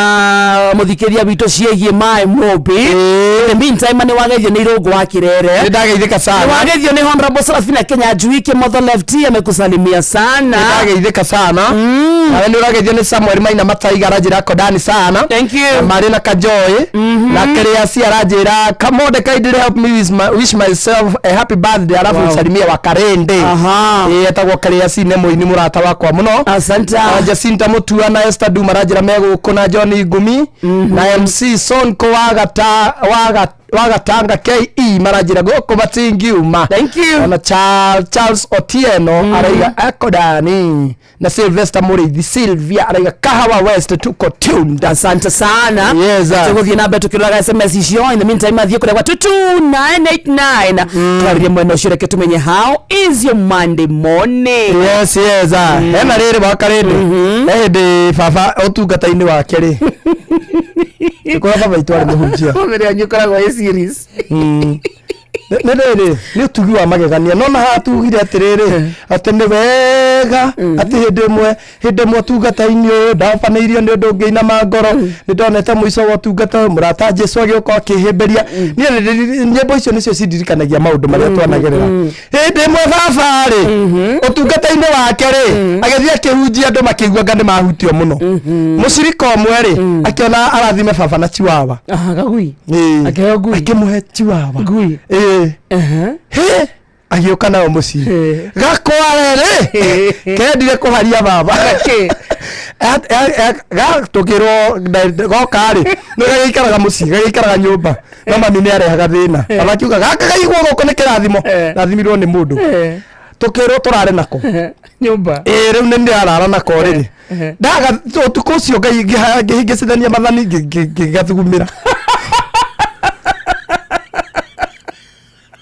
mũthikĩria witũ ciĩgiĩ maĩ Mũmbi. In the meantime, nĩ wageithio nĩ Irũngũ wa Kĩrere. Nĩ ndageithĩka sana. Wageithio nĩ Honorable Sarafina Kenya Njui Kĩmotho Lefty, amekusalimia sana. Ndageithĩka sana. Nawe nĩ ũrageithio nĩ Samuel Maina Mataiga, aranjĩra kodani sana. Thank you. Na marĩ na Kajoy na Kĩrĩaci, aranjĩra Kamonde, kindly help me wish myself a happy birthday, alafu salimia wa Karende. Ĩĩ, etagwo Kĩrĩaci, nĩ mũini mũrata wakwa mũno. Asante. Na Jacinta Mutua na Esther Duma aranjĩra me gũkũ, na John Ngumi na MC Sonko wagata waga. wa Gatanga KE maranjĩra gũkũ matingiuma. Thank you. Ona Charles Otieno araiga akodani na Sylvester Mũrĩithi Sylvia araiga Kahawa West tuko tuned. Asante sana. Yes, sir. Tũgũthiĩ na mbere tũkĩroraga SMS icio. In the meantime, athiĩ kũrĩa gwa 22989 twarĩrie mwena ũcio, reke tũmenye how is your Monday morning. Yes, ah. Hena rĩrĩ waka rĩndĩ he hĩndĩ baba ũtungata-inĩ wake rĩ, kũrĩa baba itũ arĩ mũhunjia. Bamĩrĩ yanyu ĩkoragwo ĩ series. Nĩ rĩrĩ nĩ ũtugi wa magegania, no na haha tugire atĩrĩrĩ atĩ nĩ wega atĩ hĩndĩ ĩmwe ũtungata-inĩ ũyũ ndabanĩirio nĩ ũndũ ũngĩinama ngoro, nĩ ndonete mũico wa ũtungata ũyũ, mũrata Jesu agĩũka akĩhĩmbĩria. Niĩ nyĩmbo icio nĩcio cindirikanagia maũndũ marĩa twanagerera. Hĩndĩ ĩmwe baba rĩ ũtungata-inĩ wake rĩ agĩthiĩ akĩhunjia, andũ makĩigua nga nĩ mahutio mũno. Mũcirika ũmwe rĩ akĩona arathime baba na chiwawa. Aha, gagui. Ĩĩ. Akĩheo ngui. Akĩmũhe chiwawa. Ngui. Ĩĩ. Hĩ, agĩũka nayo mũciĩ. Gakware rĩ kendire kũharia baba. Gakĩ? Gatũkĩrwo goka rĩ nĩ gagĩikaraga mũciĩ, gagĩikaraga nyũmba, no mami nĩ arehaga thĩna. Baba akiuga gaka gaigwo gũkũ nĩ kĩrathimo. Rathimirwo nĩ mũndũ, tũkĩrwo tũrare nako. Nyũmba. Ĩĩ, rĩu nĩ ndĩrarara nako rĩrĩ ndaga ũtukũ ũcio Ngai ngĩhingĩcithania mathani ngĩgathugumĩra,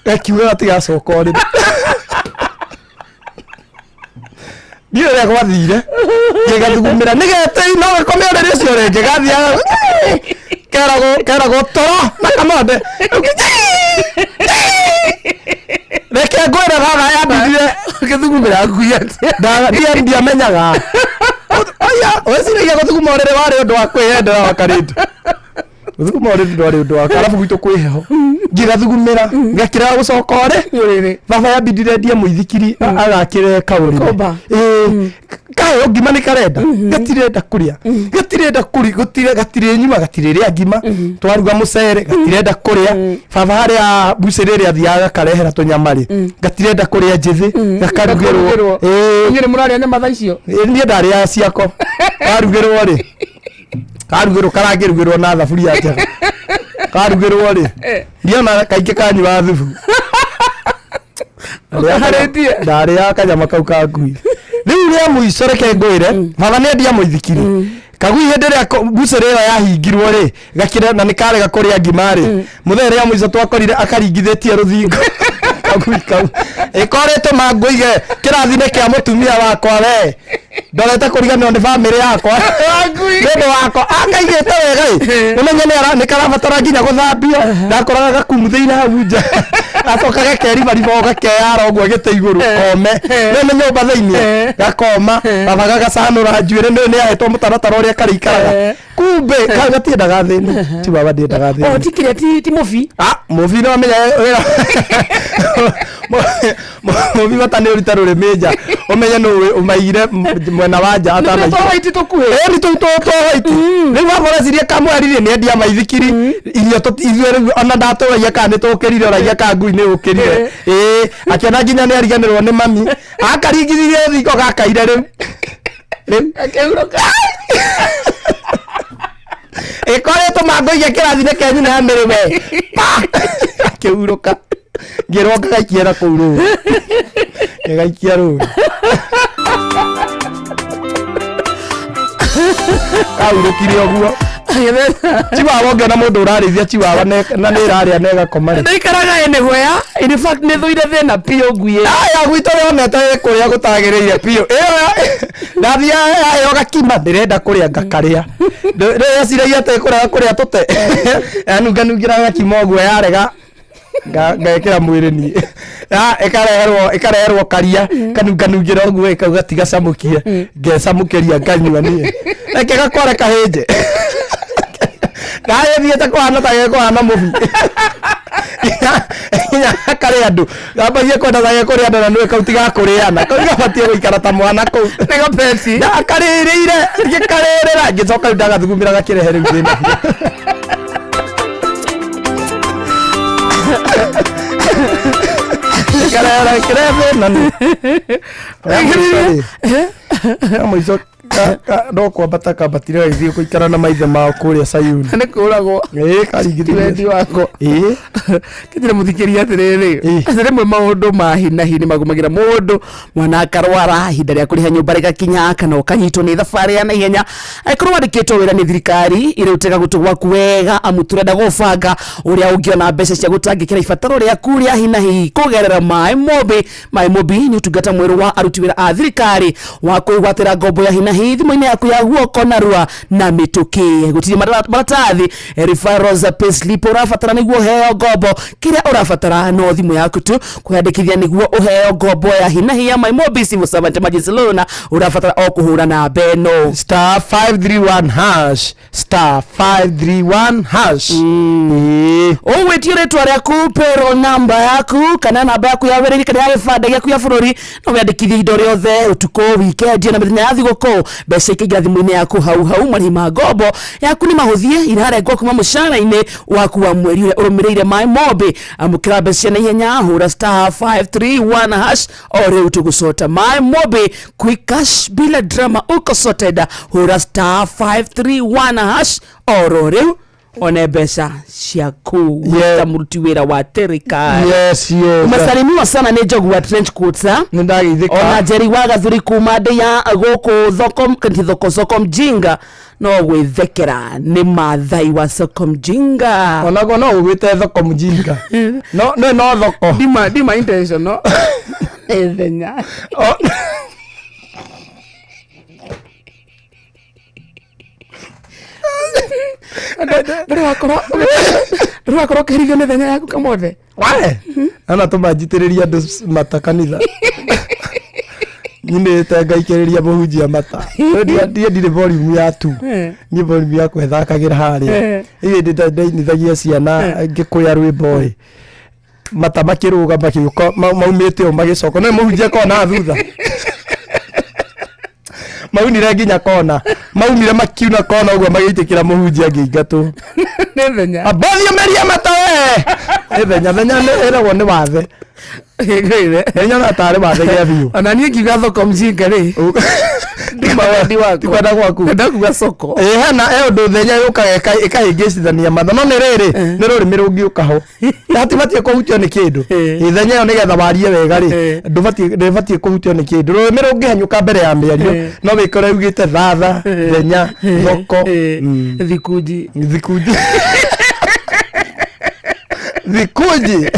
gakiuga gatigacoka ũrĩrĩ. Ndiũĩ ũrĩa gwathire, ngĩgathugumĩra nĩ getĩi no gakome ũrĩrĩ ũcio rĩngĩ gathiaga keragwo toro na kamonde. Reke ngwĩre gaga yambindire. Ũgĩthugumĩra ngui atĩa? Ndiamenyaga oya weciragia gũthuguma ũrĩrĩ warĩ ũndũ wa kwĩyendera wa karĩndũ. Gũthuguma ũrĩrĩ ndwarĩ ũndũ wa arabu gwitũ kwĩ heho. Ngĩgathugumĩra ngakĩrega gũcoka ũrĩ. Ũrĩrĩ. Baba yambindire ndie mũithikiri agakĩre kaũrĩrĩ. Komba. Ĩĩ, kaheo ngima nĩ karenda, gatirenda kũrĩa, gatirenda kũrĩ gũtirĩ, gatirĩ nyuma, gatirĩ rĩa ngima. Twaruga mũcere gatirenda kũrĩa. Baba harĩa mbucĩrĩ ĩrĩa athiaga gakarehera tũnyama rĩ, gatirenda kũrĩa njĩthĩ, gakarugĩrwo. Gakarugĩrwo. Ĩĩ. Inyuĩ nĩ mũrarĩa nyama thaa icio? Ĩĩ, niĩ ndarĩaga ciako. Karugĩrwo rĩ, karugĩrwo karangĩrugĩrwo na thaburia njega, karugĩrwo rĩ ndiona kaingĩ kanyuaga thubu. Ũkaharĩtie? Ndarĩaga kanyama kau ka ngui. Rĩu rĩa mũico reke ngwĩre, baba nĩ endia mũithikiri kagui hĩndĩ ĩrĩa mbucĩrĩ ĩyo yahingirwo rĩ, gakĩre na nĩ karega kũrĩa ngima rĩ, mũthenya rĩa mũico twakorire akaringithĩtie rũthingo kagui kau ĩkorĩtwo mangũige kĩrathi-inĩ kĩa mũtumia wakwa. We ndorete kũriganĩrwo nĩ bamĩrĩ yakwa nĩ ũndũ wakwa, akaigĩte wega ĩ ũmenye nĩ karabatara nginya gũthambio. Ndakoraga gakumuthĩire hau nja, gacoka gakeribariba o gakeyara ũguo gĩtĩ igũrũ kome nĩ nĩ nyũmba thĩiniĩ gakoma. Baba gagacanũra njuĩrĩ nĩ nĩ ahetwo mũtaratara ũrĩa karĩikaraga. Kumbe kau gatiendaga thĩna, ti baba ndiendaga Oh, thĩna. ti kĩrĩa ti mũbi. Ah, mũbi no amenya wĩra mũbi bata nĩ ũruta rũrĩmĩ nja ũmenye nũ ũmaigire mwena wa nja atanaingĩra. Twawaiti tũkuhĩ. Ĩĩ, nĩ tũu twa white. Rĩu baba ũreciria kamweri rĩ nĩendia maithikiri irio ithuĩ rĩu ona ndatũragia kana nĩ tũkĩrire, ũragia ka ngui nĩ ũkĩrire. Ĩĩ, akĩona nginya nĩ ariganĩrwo nĩ mami, akaringithirie rũthingo gakaire rĩu rĩu Akĩhurũka. Ĩkoretwo mangũiga kĩrathi-inĩ kĩa nyina ya mĩrĩ we pa akĩhurũka, ngĩrwo ngagaikia na kũu rũĩ, ngĩgaikia rũĩ kahurũkire ũguo. Chiwawa ũngĩona mũndũ ũrarĩithia chiwawa na nĩ ĩrarĩa na ĩgakoma rĩ. Ndaikaraga ĩnĩ guoya. In fact, nĩ thũire thĩna biũ ngui ĩyo. Aya gwitũ yonete kũrĩa gũtagĩrĩire biũ ĩyo ndathiaga yaheo gakima ndĩrenda kũrĩa ngakarĩa. Rĩu yeciragia atĩ kũrega kũrĩa tũte yanunganungĩra gakima ũguo yarega ngekĩra mwĩrĩ niĩ. Ya, ĩkareherwo karia kanunganungĩra ũguo ĩkauga tiga camũkie, ngecamũkĩria nganyua niĩ. Reke gakware kahĩnje gagĩthiĩte kũhana ta gekũhana mũbi nginya karĩ andũ gambagie kwenda ta gekũrĩa andũ na nĩwe kau tigakũrĩana kau gabatiĩ gũikara ta mwana kũu. Nĩ gapeti. Ndakarĩrĩire ngĩkarĩrĩra ngĩcoka rĩu ndagathugumĩra gakĩrehe rĩu thĩna biũ. Karehera kĩrehe thĩna nĩ. Rĩa mũico rĩ, rĩa mũico. No kwambata kambatire gagĩthiĩ gũikara na maithe mao kũrĩa Sayuni. Nĩ kũragwo. Ĩĩ Ti karingithĩrio. wendi wakwa. Ĩĩ. Kĩnjĩre mũthikĩria atĩrĩrĩ, Ĩĩ. atĩ rĩmwe maũndũ ma hi na hi nĩ magũmagĩra mũndũ, mwana akarwara, ihinda rĩa kũrĩha nyũmba rĩgakinya, kana ũkanyitwo nĩ thabarĩ ya naihenya. Angĩkorwo wandĩkĩtwo wĩra nĩ thirikari, rĩu tega gũtũ gwaku wega, amu tũrenda gũbanga ũrĩa ũngĩona mbeca cia gũtangĩkĩra ibataro rĩaku rĩa hi na hi kũgerera Maĩ Mobi. Maĩ Mobi nĩ ũtungata mwerũ wa aruti wĩra a thirikari wa kwĩgwatĩra ngombo ya hi na hi thimũ-inĩ yaku ya guoko narua na mĩtũkĩ. Gũtirĩ maratathi, referrals, payslip ũrabatara nĩguo ũheo ngombo. Kĩrĩa ũrabatara no thimũ yaku tu kwĩyandĩkithia nĩguo ũheo ngombo ya hi na hi ya MyMobi Civil Servant Emergency Loan. Ũrabatara o kũhũra namba ĩno. Star 531 hash, star 531 hash. Ĩĩ. Ũgwĩtio rĩtwa rĩaku, payroll number yaku, kana namba yaku ya wĩra-inĩ, kana ya gĩbandĩ gĩaku ya bũrũri. No wĩandĩkithie ihinda o rĩothe, ũtukũ, weekend, na mĩthenya ya thigũkũ. Mbeca ikaingĩra thimũ-inĩ yaku hau hau. Marĩhi ma ngombo yaku nĩ mahũthie, irarengwo kuma mũcara-inĩ waku wa mweri ũrĩa ũrũmĩrĩire. MyMobi, amũkĩra mbeca cia naihenya, hũra star 531 hash o rĩu tũgũcota. MyMobi, quick cash bila drama, uko sorted. Hũra star 531 hash oro rĩu one mbeca ciaku Yeah. ta mũruti wĩra wa thirikari. Yes. Umesalimiwa sana nĩ Njogu wa trench coats, ha? Nĩ ndageithĩka. Ona Njeri wa Gathuri kuma ndĩ ya gũkũ thoko ti thoko, soko mjinga, no gwĩthekera nĩ Mathai wa soko mjinga. Onaguo no ũgwĩte thoko mjinga. No no no thoko. Ndima intentional. Ithenya. Ndũrĩ wakorwo ũkĩherithio nĩ thenya yaku kamothe? Wae. Ana tũma njitĩrĩria andũ mata kanitha. Nyinĩte ngaikĩrĩria mũhunjia mata. Niĩ ndirĩ volume ya tu. Niĩ volume yakwa ĩthakagĩra harĩa. Ĩĩ ndainithagia ciana ngĩkũya rwĩmbo ĩ. Mata makĩrũga makĩũka maumĩte o magĩcoka. No mũhunjia kona thutha. Maunire nginya kona. Maumire makiuna kona ũguo magĩitĩkĩra mũhunjia ngĩingatwo. Nĩ thenya. Abothio meria mata we. Nĩ thenya, thenya nĩ ĩragwo nĩ wathe. Ngũire. Thenya no tarĩ wathe gĩa biũ. Ona niĩ ngiuga thoko mjinga rĩ, wendi wakwa. Ti kwenda gwaku. Ndenda kuga soko. Ĩ hena he ũndũ thenya yũkaga ĩkahĩngĩcithania matha, no nĩ rĩrĩ nĩ rũrĩmĩ rũngĩũka ho hatibatiĩ kũhutio nĩ kĩndũ. Ĩ thenya ĩyo nĩgetha warie wega rĩ, ndũbatiĩ, ndĩbatiĩ kũhutio nĩ kĩndũ. Rũrĩmĩ rũngĩhanyũka mbere ya mĩario no wĩkore ugĩte thatha, thenya, thoko. Thikunji. Thikunji, thikunji,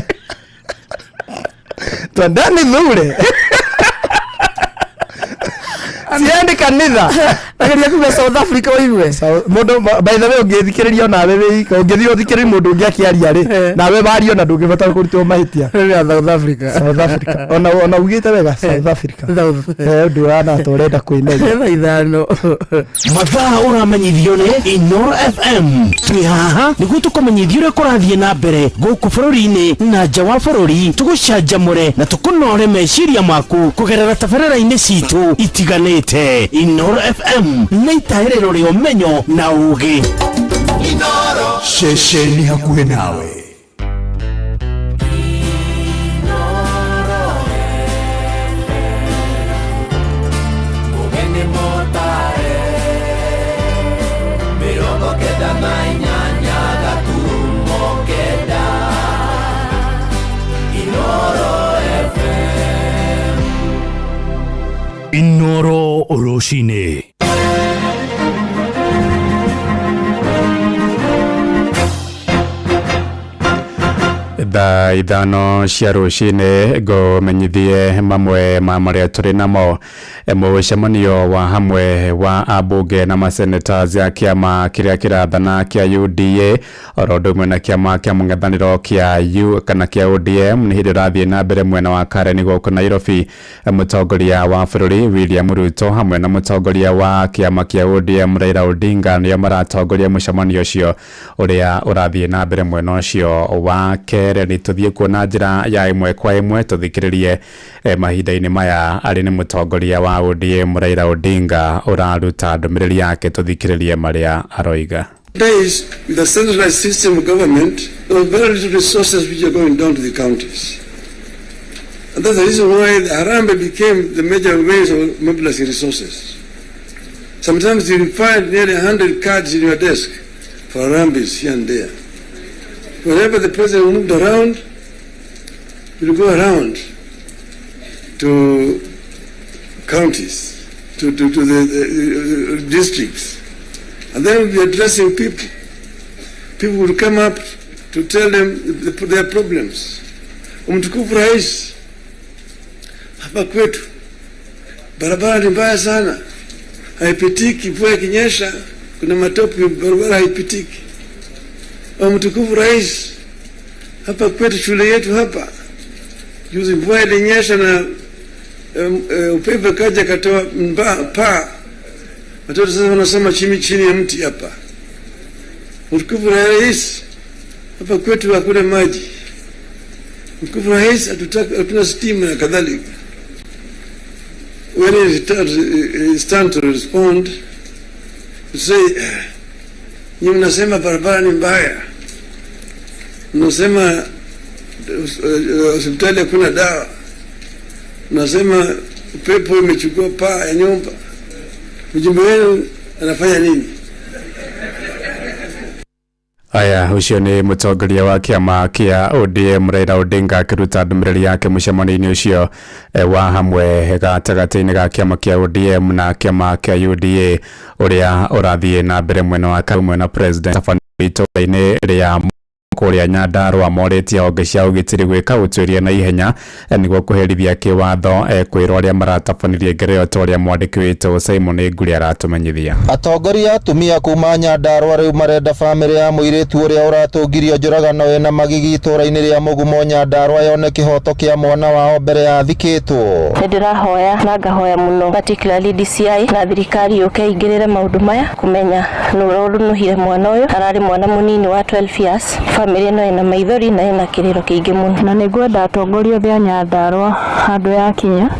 twendeni thure siendi kanitha. Ageria kuga South Africa ũigue. Mũndũ, by the way, ũngĩthikĩrĩria onawe wĩ ika, ũngĩthiĩ ũthikĩrĩrie mũndũ ũngĩ akĩaria rĩ, nawe wario na ndũngĩbatara kũrutwo mahĩtia. Rĩrĩa South Africa. South Africa, ona ugĩte wega South Africa. South. Ũndũ ũrana ta ũrenda kwĩmenya. 5:00. Mathaa ũramenyithio nĩ Inoro FM. Twĩ haha nĩguo tũkũmenyithie ũrĩa kũrathiĩ na mbere gũkũ bũrũri-inĩ na nja wa bũrũri, tũgũcanjamũre na tũkũnore meciria maku kũgerera tabarĩra-inĩ citũ itiganĩte. Inoro FM nĩ itahĩrĩro rĩa ũmenyo na ũgĩ. Ceceni hakuhĩ nawe. Inoro rũcinĩ. 5:00 cia rũcinĩ ngũmenyithie mamwe ma marĩa tũrĩ namo. Mũcemanio wa hamwe wa ambunge na masenators ya kĩama kĩrĩa kĩrathana kĩa UDA oro ũndũ ũmwe na kĩama kĩa mũng'ethanĩro kĩa U kana kĩa ODM nĩ hĩndĩ ũrathiĩ na mbere mwena wa Karen gũkũ Nairobi. Mũtongoria wa bũrũri William Ruto hamwe na mũtongoria wa kĩama kĩa ODM Raila Odinga nĩo maratongoria mũcemanio ũcio ũrĩa ũrathiĩ na mbere mwena ũcio wa Karen. Tũthiĩ kuo na njĩra ya ĩmwe kwa ĩmwe tũthikĩrĩrie mahinda-inĩ maya arĩ nĩ mũtongoria wa ODM Raila Odinga ũraruta ndũmĩrĩri yake, tũthikĩrĩrie marĩa aroiga. Days with a centralized system of government, there were very little resources which are going down to the counties. And that's the reason why the Harambee became the major ways of mobilizing resources. Sometimes you'll find nearly 100 cards in your desk for Harambees here and there. Whenever the president moved around, he'll go around to counties, to the districts, and then we'll be addressing people. People will come up to tell them their problems. Mtukufu Rais, hapa kwetu barabara ni mbaya sana, haipitiki. Mvua ikinyesha kuna matope, barabara haipitiki. Mtukufu Rais, hapa kwetu shule yetu hapa juzi mvua ilinyesha na upepo kaja katoa paa, watoto sasa wanasoma chini chini ya mti hapa. Mtukufu Rais, hapa kwetu hakuna maji. Mtukufu Rais, hatuna stima na kadhalika. When it stand to respond, to say, nyinyi mnasema barabara ni mbaya, mnasema hospitali hakuna dawa, mnasema upepo imechukua paa ya nyumba, mjumbe wenu anafanya nini? Aya, ucio nĩ mũtongoria wa kĩama kĩa ODM Raila Odinga akĩruta ndũmĩrĩri yake mũcemanio-inĩ ũcio wa hamwe gatagatĩ-inĩ ga kĩama kĩa ODM na kĩama kĩa UDA ũrĩa ũrathiĩ na mbere mwena wa Karumwe na President itũra-inĩ rĩa kũrĩa Nyandarua morĩtie honge cia ũgitĩri gwĩka ũtuĩria na ihenya nĩguo kũherithia kĩwatho kwĩrwo arĩa maratabanirie ngero ĩyo ta ũrĩa mwandĩki witũ Simon Nguri aratũmenyithia. Atongoria atumia kuma Nyandarua rĩu marenda bamĩrĩ ya mũirĩtu ũrĩa ũratũngirio njũragano ĩna magigi itũra-inĩ rĩa Mũgumo Nyandarua yone kĩhoto kĩa mwana wao mbere ya athikĩtwo. Nĩndĩrahoya na ngahoya mũno particularly DCI na thirikari yũke ingĩrĩre maũndũ maya kũmenya nũ ũrũnũhire mwana ũyũ. Ararĩ mwana mũnini wa 12 years. Bamĩrĩ ĩno ĩna maithori na ĩna kĩrĩro kĩingĩ mũno. Na nĩngwenda atongoria othe a Nyandarua handũ yakinya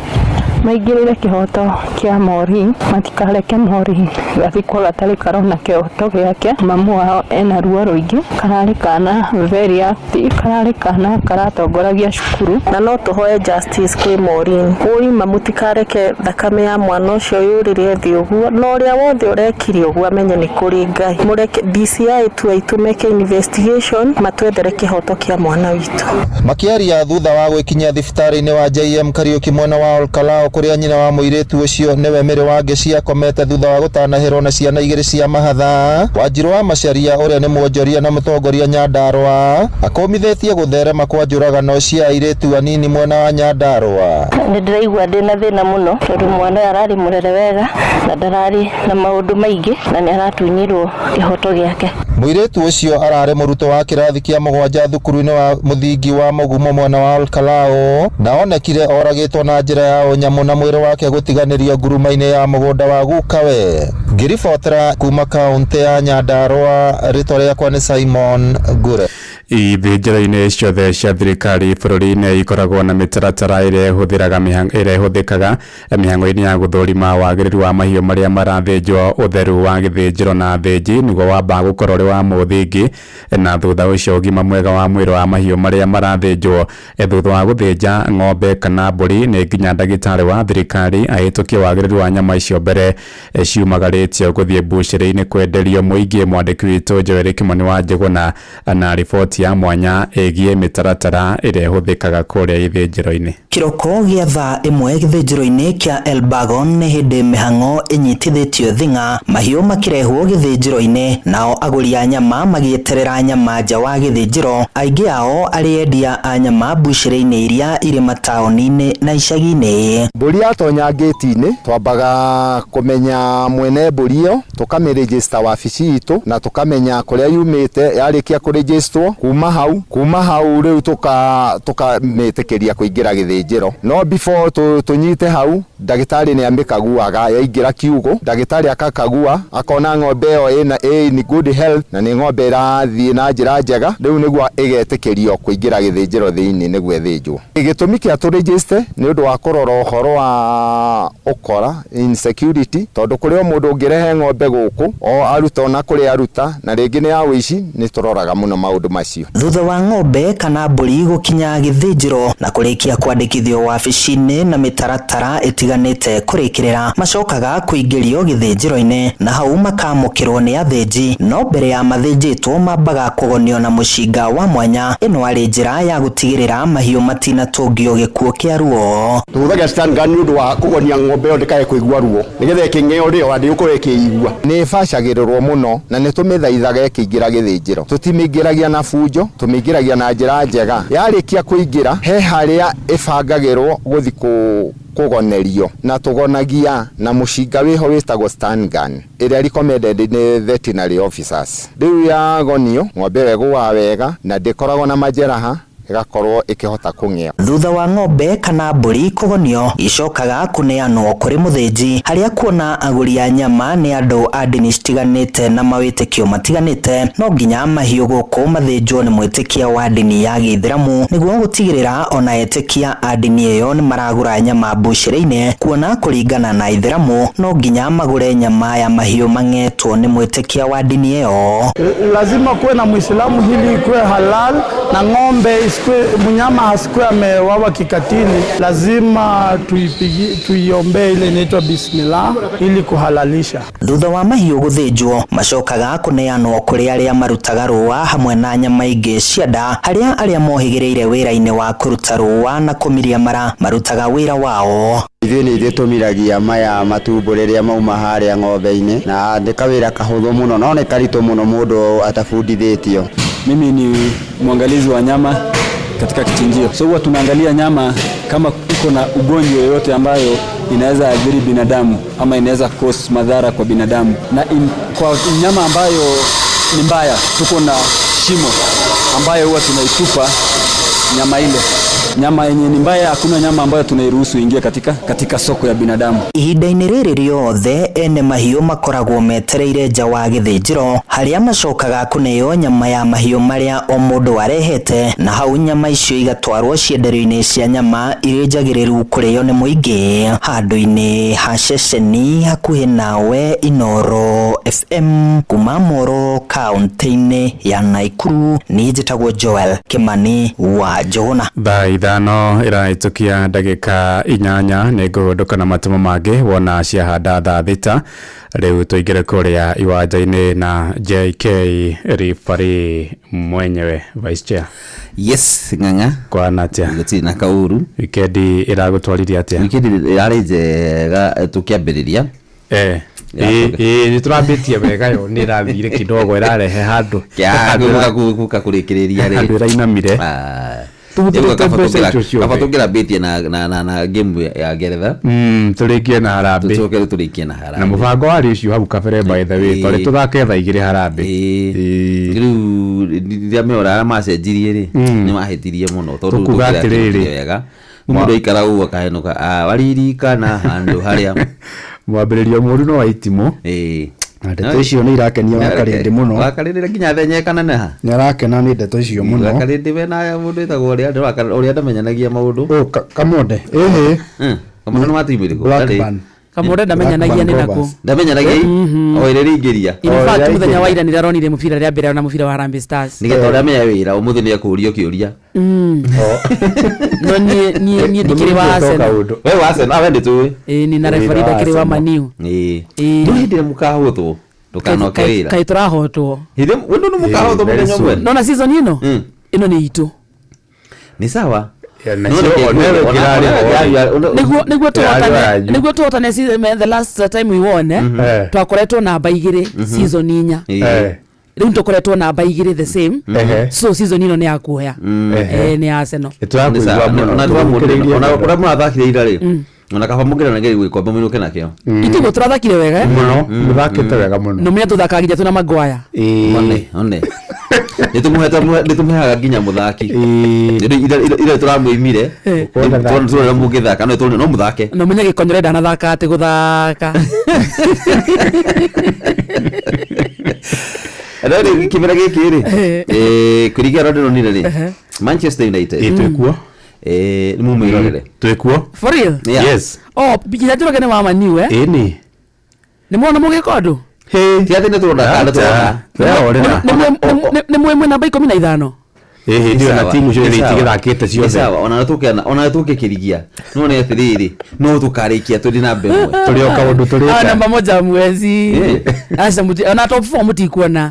maingĩrĩre kĩhoto kĩa Maureen, matikareke Maureen gathikwo gatarĩ karona kĩhoto gĩake. Mamu wao ena ruo rũingĩ, kararĩ kana very active, kararĩ kana karatongoragia cukuru. Na no tũhoe justice kwĩ Maureen, ũima mũtikareke thakame ya mwana ũcio yũrĩre thĩ ũguo, na ũrĩa wothe ũrekire ũguo amenye nĩ kũrĩ Ngai. Mũreke DCI tu aitũ meke investigation matwethere kĩhoto kĩa mwana witũ. Makĩaria thutha wa gwĩkinyia thibitarĩ-inĩ wa JM Kariuki mwena wa Olkalou kũrĩa nyina wa mũirĩtu ũcio nĩwe Mary Wangeci akomete thutha wa gũtanahĩrwo na ciana igĩrĩ cia mahatha. Wanjiru wa Macharia ũrĩa nĩ mwonjoria na mũtongoria Nyandarua akũmithĩtie gũtherema kwa njũragano cia airĩtu anini mwena wa Nyandarua. Nĩndĩraigua ndĩna thĩna mũno tondũ mwana ũyũ ararĩ mũrere wega na ndararĩ na maũndũ maingĩ na nĩ aratunyirwo kĩhoto gĩake. Mũirĩtu ũcio ararĩ mũrutwo wa kĩrathi kĩa mũgwanja thukuru-inĩ wa mũthingi wa Mũgumo mwena wa Olkalou na onekire oragĩtwo na njĩra ya ũnyamũ na mwĩrĩ wake gũtiganĩrio nguruma-inĩ ya mũgũnda wa gukawe. Ngĩribotera kuma kaũntĩ ya Nyandarua, rĩtwa rĩakwa nĩ Simon Ngure. Ithĩnjĩro-inĩ ciothe cia thirikari bũrũri-inĩ ikoragwo na mĩtaratara ĩrĩa ĩhũthĩkaga mĩhang'o-inĩ ya gũthũrima wagĩrĩru wa mahiũ marĩa marathĩnjwo. Ũtheru wa gĩthĩnjĩro na thĩnji nĩguo wambaga gũkorwo ũrĩ wa mũthingi, na thutha ũcio ũgima mwega wa mwĩrĩ wa mahiũ marĩa marathĩnjwo. Thutha wa gũthĩnja ng'ombe kana mbũri nĩ nginya ndagĩtarĩ wa thirikari ahĩtũkie wagĩrĩru wa nyama icio mbere ciumagarĩtio gũthiĩ mbucĩrĩ-inĩ kwenderio mũingĩ. Mwandĩki witũ Joel Kimani wa Njũgũna na riboti ya mwanya ĩgiĩ mĩtaratara ĩrĩa ĩhũthĩkaga kũrĩa ithĩnjĩro-inĩ. Kĩroko gĩa thaa ĩmwe gĩthĩnjĩro-inĩ kĩa Elbagon nĩ hĩndĩ mĩhang'o ĩnyitithĩtio thing'a, mahiũ makĩrehwo gĩthĩnjĩro-inĩ, nao agũri a nyama magĩeterera nyama nja wa gĩthĩnjĩro, aingĩ ao arĩ endia a nyama mbucĩrĩ-inĩ iria irĩ mataũni-inĩ na icagi-inĩ. Mbũri yatonya ngĩti-inĩ twambaga kũmenya mwene mbũri ĩyo, tũkamĩrĩgĩsta wabici itũ na tũkamenya kũrĩa yumĩte. Yarĩkia kũrĩgĩstwo kuma hau rĩu tũkamĩtĩkĩria kũingĩra gĩthĩnjĩro. No before tũnyite hau, ndagĩtarĩ nĩ amĩkaguaga yaingĩra kiugũ, ndagĩtarĩ akakagua akona ng'ombe ĩyo ĩna in good health na nĩ ng'ombe ĩrathiĩ na njĩra njega, rĩu nĩguo ĩgetĩkĩrio kũingĩra gĩthĩnjĩro thĩinĩ nĩguo ĩthĩnjwo. Gĩtũmi kĩa tũrĩgĩste nĩ ũndũ wa kũrora ũhoro wa ũkora insecurity, tondũ kũrĩ o mũndũ ũngĩrehe ng'ombe gũkũ o aruta ona kũrĩa aruta na rĩngĩ nĩ ya ũici, nĩ tũroraga mũno maũndũ macio. ũcio. Thutha wa ng'ombe kana mbũri gũkinya gĩthĩnjĩro na kũrĩkia kwandĩkithio wabici-inĩ na mĩtaratara ĩtiganĩte kũrĩkĩrĩra, macokaga kũingĩrio gĩthĩnjĩro-inĩ na hau makamũkĩrwo nĩ athĩnji, no mbere ya mathĩnjĩtwo mambaga kũgonio na mũcinga wa mwanya. Ĩno arĩ njĩra ya gũtigĩrĩra mahiũ matinatũngio gĩkuũ kĩa ruo. Tũhũthagĩra stun gun nĩ ũndũ wa kũgonia ng'ombe ĩyo ndĩkae kũigua ruo nĩgetha ĩkĩng'eo rĩo ona ndĩgũkorwo ĩkĩigua. Nĩ ĩbacagĩrĩrwo mũno na nĩ tũmĩthaithaga ĩkĩingĩra gĩthĩnjĩro. Tũtimĩingĩragia na bunjo, tũmĩingĩragia na njĩra njega. Yarĩkia kũingĩra, he harĩa ĩbangagĩrwo gũthi kũgonerio na tũgonagia na mũcinga wĩho wĩtagwo stun gun ĩrĩa recommended nĩ veterinary officers. Rĩu yagonio, ng'ombe ĩyo ĩgũaga wega na ndĩkoragwo na majeraha, ĩgakorwo ĩkĩhota kũng'ea. Thutha wa ng'ombe kana mbũri kũgonio, icokaga kũneanwo kũrĩ mũthĩnji, harĩa kuona agũri a nyama nĩ andũ a ndini citiganĩte na mawĩtĩkio matiganĩte, no nginya mahiũ gũkũ mathĩnjwo nĩ mwĩtĩkia wa ndini ya gĩithĩramu nĩguo gũtigĩrĩra ona etĩkia a ndini ĩyo nĩ maragũra nyama mbucĩrĩ-inĩ, kuona kũringana na ithĩramu no nginya magũre nyama ya mahiũ mang'etwo nĩ mwĩtĩkia wa ndini ĩyo. Lazima kuwe na Muislamu hili ikuwe halal na ng'ombe isikue, mnyama asikue amewawa kikatili. Lazima tuiombee ile inaitwa bismillah ili kuhalalisha. Thutha wa mahiũ gũthĩnjwo, macokaga kũneanwo kũrĩ arĩa marutaga rũa hamwe na nyama ingĩ cia nda, harĩa arĩa mohĩgĩrĩire wĩra-inĩ wa kũruta rũa na kũmiria mara marutaga wĩra wao. Ithuĩ nĩ ithuĩ tũmiragia maya matumbo rĩrĩa mauma harĩa ng'ombe-inĩ, na nĩ kawĩra kahũthũ mũno no nĩ karitũ mũno mũndũ atabundithĩtio. Mimi ni mwangalizi wa nyama katika kichinjio. So huwa tunaangalia nyama kama iko na ugonjwa yoyote ambayo inaweza athiri binadamu ama inaweza cause madhara kwa binadamu. Na kwa nyama ambayo ni mbaya, tuko na shimo ambayo huwa tunaitupa nyama ile. Nyama yenye ni mbaya, hakuna nyama ambayo tunairuhusu ingie katika soko ya binadamu. Ihinda-inĩ rĩrĩ rĩothe ene mahiũ makoragwo metereire nja wa gĩthĩnjĩro, harĩa macokaga kũneo nyama ya mahiũ marĩa o mũndũ arehete, na hau nyama icio igatwarwo cienderio-inĩ cia nyama irĩ njagĩrĩru kũrĩo nĩ mũingĩ. Handũ-inĩ ha ceceni hakuhĩ nawe, Inooro FM kuma Moro kaunti-inĩ ya Naikuru, niĩ njĩtagwo Joel Kimani wa Njũgũna. Thaa 5 ĩrahĩtũkia ndagĩka 8 nĩ ngũhũndũka na matũmo mangĩ wona ciahanda thaa 6. Rĩu tũingĩre kũrĩa iwanja-inĩ na JK referee mwenyewe vice chair. Yes, ng'ang'a. Kwana atĩa? Gũtirĩ na kaũru. Wikendi ĩragũtwaririe atĩa? Wikendi ĩrarĩ njega tũkĩambĩrĩria. Nĩ tũrambĩtie wega yo nĩ ĩrathire kidogo ĩrarehe handũ. Gũka kũrĩkĩrĩria rĩ. Handũ ĩrainamire. Kaba tũngĩrambĩtie na game ya Ngeretha. Tũrĩkie na harambĩ. Tũcoke tũrĩkie na harambĩ. Na mũbango warĩ ũcio hau kabere by the way, twarĩ tũthake thaa 2 harambĩ. Rĩu rĩrĩa meora arĩa macenjirie rĩ, nĩ mahĩtirie mũno tondũ Tũkuga atĩrĩrĩ. wega. Mũndũ aikara ũguo akahenũka, waririkana handũ harĩa. Mwambĩrĩrio mũũru no wa itimũ. Na ndeto icio nĩ irakenia Wakarĩndĩ mũno. Wakarĩndĩ nginya thenyeka neneha. Nĩ arakena nĩ ndeto icio mũno. Wakarĩndĩ wena mũndũ wĩtagwo ũrĩa ndamenyanagia maũndũ. Kamonde. Ĩhĩ. Kamonde nĩ wa timu ĩrĩkũ? Blackburn. Kamonde ndamenyanagia nĩ nakũ. Ndamenyanagia o ĩrĩa ĩrĩingĩria. In fact mũthenya wa ira nĩraronire mũbira rĩa mbere na mũbira wa Harambee Stars. Nĩgetha ũrĩa amenya wĩra ũmũthĩ nĩ ekũũrio kĩũria. No niĩ ndikĩrĩ wa Arsenal. We wa Arsenal, we ndĩtũĩ. Ĩĩ ni na referee ndakĩrĩ wa Man U. Ĩĩ. No hĩndĩ ĩrĩa mũkahotwo ndũkanoke wĩra. Kaĩ tũrahotwo. Hĩndĩ we nĩ mũkahotwo mũthenya ũmwe. Nona season ĩno? Ĩno nĩ itũ. Nĩ sawa. Nĩguo tũhotane the last time we won, twakoretwo namba 2 season 4. Rĩu tũkoretwo namba 2 the same. So season ĩno nĩ ya kuoya. Nĩ ya Arsenal. Ona ũrĩa mũrathakire ira rĩ, ona kaba mũngĩranageria gĩkombe mũinũke nakĩo. Itiguo tũrathakire wega mũno, mũthakĩte wega mũno. No menya tũthakaga nginya twĩna Maguire. One. Nĩtũmũheaga nginya mũthaki. Ira tũramũimire, tũrona mũngĩthaka, no mũthake. No menya Gĩkonyore ndanathaka atĩ gũthaka. Rĩu kĩmera gĩkĩ rĩ, kũringana na ndĩronire rĩ, Manchester United. Twĩkuo. Nĩ mũmĩrorere. Twĩkuo. For real? Yes. Oh, nginya Njoroge nĩ wa Man U, eh? Ĩni. Nĩ mwona mũgĩka ũndũ? Ti atĩ nĩ tũrona kana tũrona. Nĩ mwĩ namba 15? Ĩ, hĩndĩ ĩyo na timu ciothe itigĩthakĩte ciothe. sawa ona tũkĩana ona tũkĩkĩrigia no nĩ atĩrĩrĩ no tũkarĩkia tũrĩ namba ĩmwe Tũrĩ o kaũndũ Ah, namba moja mwezi aca muti ona top 4 mutikuona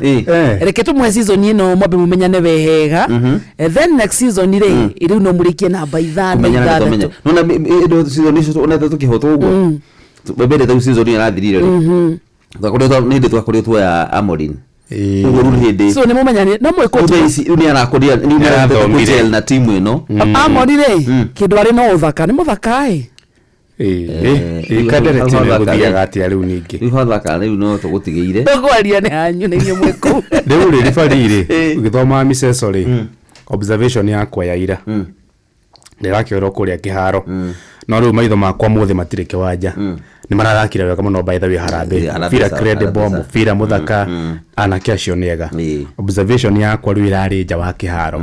reke tumwe season ino mwambe mumenyane wega then next season ri riu no murikie namba ithano kũmenyana nĩ twamenya ithathatũ nona ĩndo season icio onete tũkĩhotwo ũguo mbere tau season ĩyo ĩrathirire rĩ twakoretwo nĩ hĩndĩ twakoretwo tuoya Amorim ũguo rĩu nĩ hĩndĩ so nĩ mumenyane no mwĩkũ thaa ici rĩu nĩ arakũria rĩu nĩ arahotete kũgel na timu ĩno Amori rĩ kĩndũ arĩ no ũthaka nĩ mũthaka ĩ Ĩ, kandereti ĩno ĩgũthiaga atĩa rĩu ningĩ rĩu hathaka rĩu no tũgũtigĩire tũkwaria nĩ hanyu nĩ inyuĩ mwĩkũ rĩu rĩ ribari rĩ ũgĩthoma miceco rĩ observation yakwa ya ira ndĩrakĩorwo kũrĩa kĩharo no rĩu maitho makwa mothe matirĩ kĩwanja nĩ marathakire wega mũno by the way harambee Harambee mũbira sawa, credible harambee sawa. mũbira mũthaka anake acio nĩ ega observation yakwa rĩu ĩrarĩ nja wa kĩharo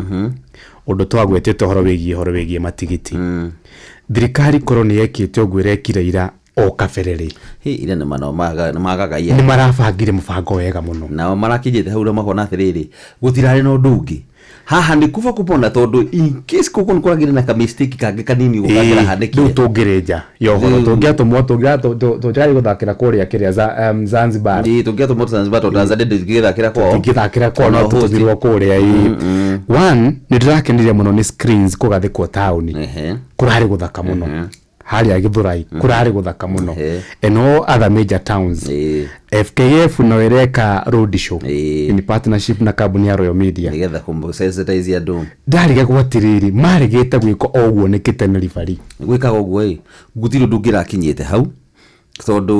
ũndũ twagwetete ũhoro wĩgiĩ ũhoro wĩgiĩ matigiti thirikari korwo nĩ yekĩte ũguo ĩrekire ira o kabere rĩ Hĩ, ira nĩ magagaia nĩ marabangire mũbango wega mũno nao marakinyĩte hau na makona atĩrĩrĩ gũtirarĩ na ũndũ ũngĩ haha nĩ kuba kupona tondũ in case kũkũ nĩ kũragĩrĩ na kamistake kangĩ kanini ũguo kangĩrahanĩkire rĩu tũngĩrĩ nja ya ũhoro Rĩu- tũngĩatũmwo tũngĩrathiĩ gũthakĩra kũrĩa kĩrĩa Zanzibar Ĩĩ, tũngĩatũmwo Zanzibar tondũ Tanzania ndĩngĩthakĩra kwao tũngĩthakĩra kwao no Ona host. tũtũmirwo kũrĩa ĩ one nĩ ndĩrakenire mũno nĩ screens kũgathĩkwo taũni kũrarĩ gũthaka mũno harĩa Gĩthũrai kũrarĩ gũthaka mũno and all other major towns FKF no ĩreka road show in partnership na kambuni ya Royal Media nĩgetha kũsensitize andũ ndarigagwo atĩrĩrĩ maregete gwĩka o ũguo nĩ kĩtene ribari gwĩkaga ũguo ĩ gũtirĩ ũndũ ũngĩrakinyĩte hau tondũ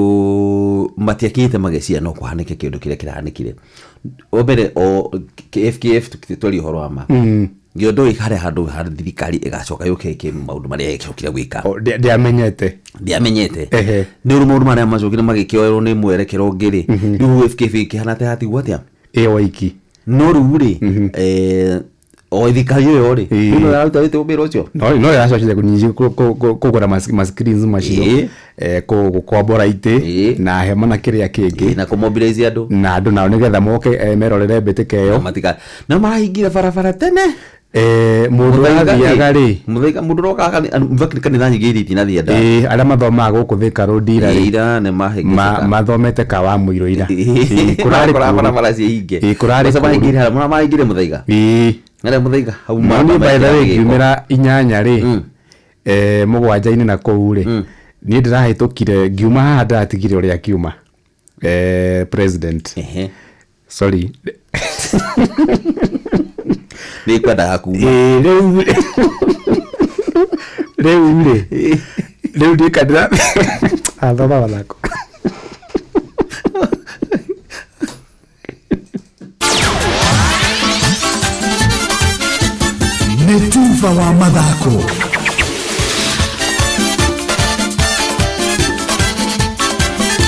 matiakinyĩte mageciria no kũhanĩke kĩũndũ kĩrĩa kĩrahanĩkire wa mbere o FKF twarie ũhoro wa ma ngĩo ndũĩ harĩa handũ ha thirikari ĩgacoka yũke ĩke maũndũ marĩa ĩcokire gwĩka ndiamenyete ndiamenyete nĩ ũndũ maũndũ marĩa macokire magĩkĩoerwo nĩ mwerekero ũngĩ rĩ rĩu FKF ĩkĩhana ta yatigwo atĩa ĩyo waiki no rĩu rĩ o thirikari ĩyo rĩ rĩu no ĩraruta wĩra ũcio no no ĩracokire kũgũra ma screens macio gũkombora itĩ na hema na kĩrĩa kĩngĩ na kũmobilize andũ na andũ nao nĩgetha moke merorere mbĩtĩka ĩyo na marahingire barabara tene mũndũ ũrathiaga rĩ mũthaiga mũndũ ũrokaga in fact kanitha nyingĩ iria itinathiĩ nda ĩĩ arĩa mathomaga gũkũ Thika Road ira rĩ ira nĩ mahĩngĩcĩka mathomete kawa mũirũ ira Ĩĩ, kũrarĩ Kũrarĩ kũũru. barabara ciĩ hinge Ĩĩ, kũrarĩ Kwanza kũũru. mahingĩire harĩa mũra mahingĩire mũthaiga ĩĩ harĩa mũthaiga hau no niĩ by the way mekĩra gĩko. ngiumĩra inyanya rĩ mũgwanja-inĩ na kũu rĩ niĩ ndĩrahĩtũkire ngiuma haha ndĩratigire ũrĩa akiuma president sorry nĩ kwendaga kuma Ĩĩ, rĩu rĩu rĩ rĩu ndika ndĩra athoma mathako Nĩ tuba wa mathako.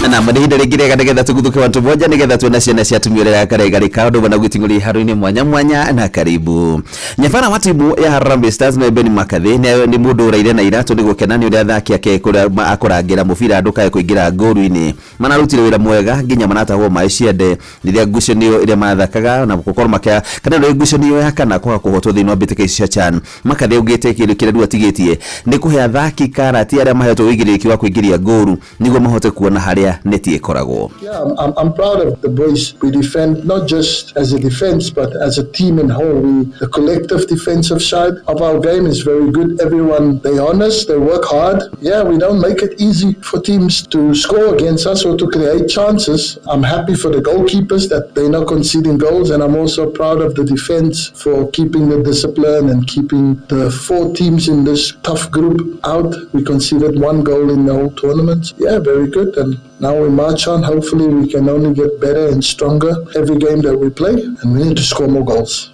Na nĩ ihinda rĩngĩ rĩega nĩgetha tũguthũke watu moja nĩgetha tuone ciana cia atumia ũrĩa karegarĩka ũndũ ũmwe na gwĩting'ũria iharo-inĩ mwanya mwanya na karibu nyabara wa timu ya Harambee Stars na Ben Makathi nĩ mũndũ ũraire na iratũ nĩ gũkena nĩ ũrĩa athaki ake akũrangĩra mũbira ndũkae kũingĩra ngũru-inĩ manarutire wĩra mwega nginya manatahwo maĩ ciande rĩrĩa ngucanio ĩrĩa mathakaga na gũkorwo makĩa kana rĩrĩa ngucanio ya kana kwaga kũhotwo thĩinĩ wa mbĩtĩka ici cia CHAN Makathi augĩte kĩndũ kĩrĩa rĩu atigĩtie nĩ kũhe athaki karati arĩa mahetwo ũigĩrĩrĩki wa kũingĩria ngũru nĩguo mahote kuona harĩa neti ĩkoragwo Yeah, I'm proud of the boys. We defend not just as a defense, but as a team in whole. The collective defensive side of our game is very good. Everyone, they're honest, they work hard. Yeah, we don't make it easy for teams to score against us or to create chances. I'm happy for the goalkeepers that they're not conceding goals, and I'm also proud of the defense for keeping the discipline and keeping the four teams in this tough group out. We conceded one goal in the whole tournament. Yeah, very good. And now we march on. Hopefully we can only get better and stronger every game that we play, and we need to score more goals.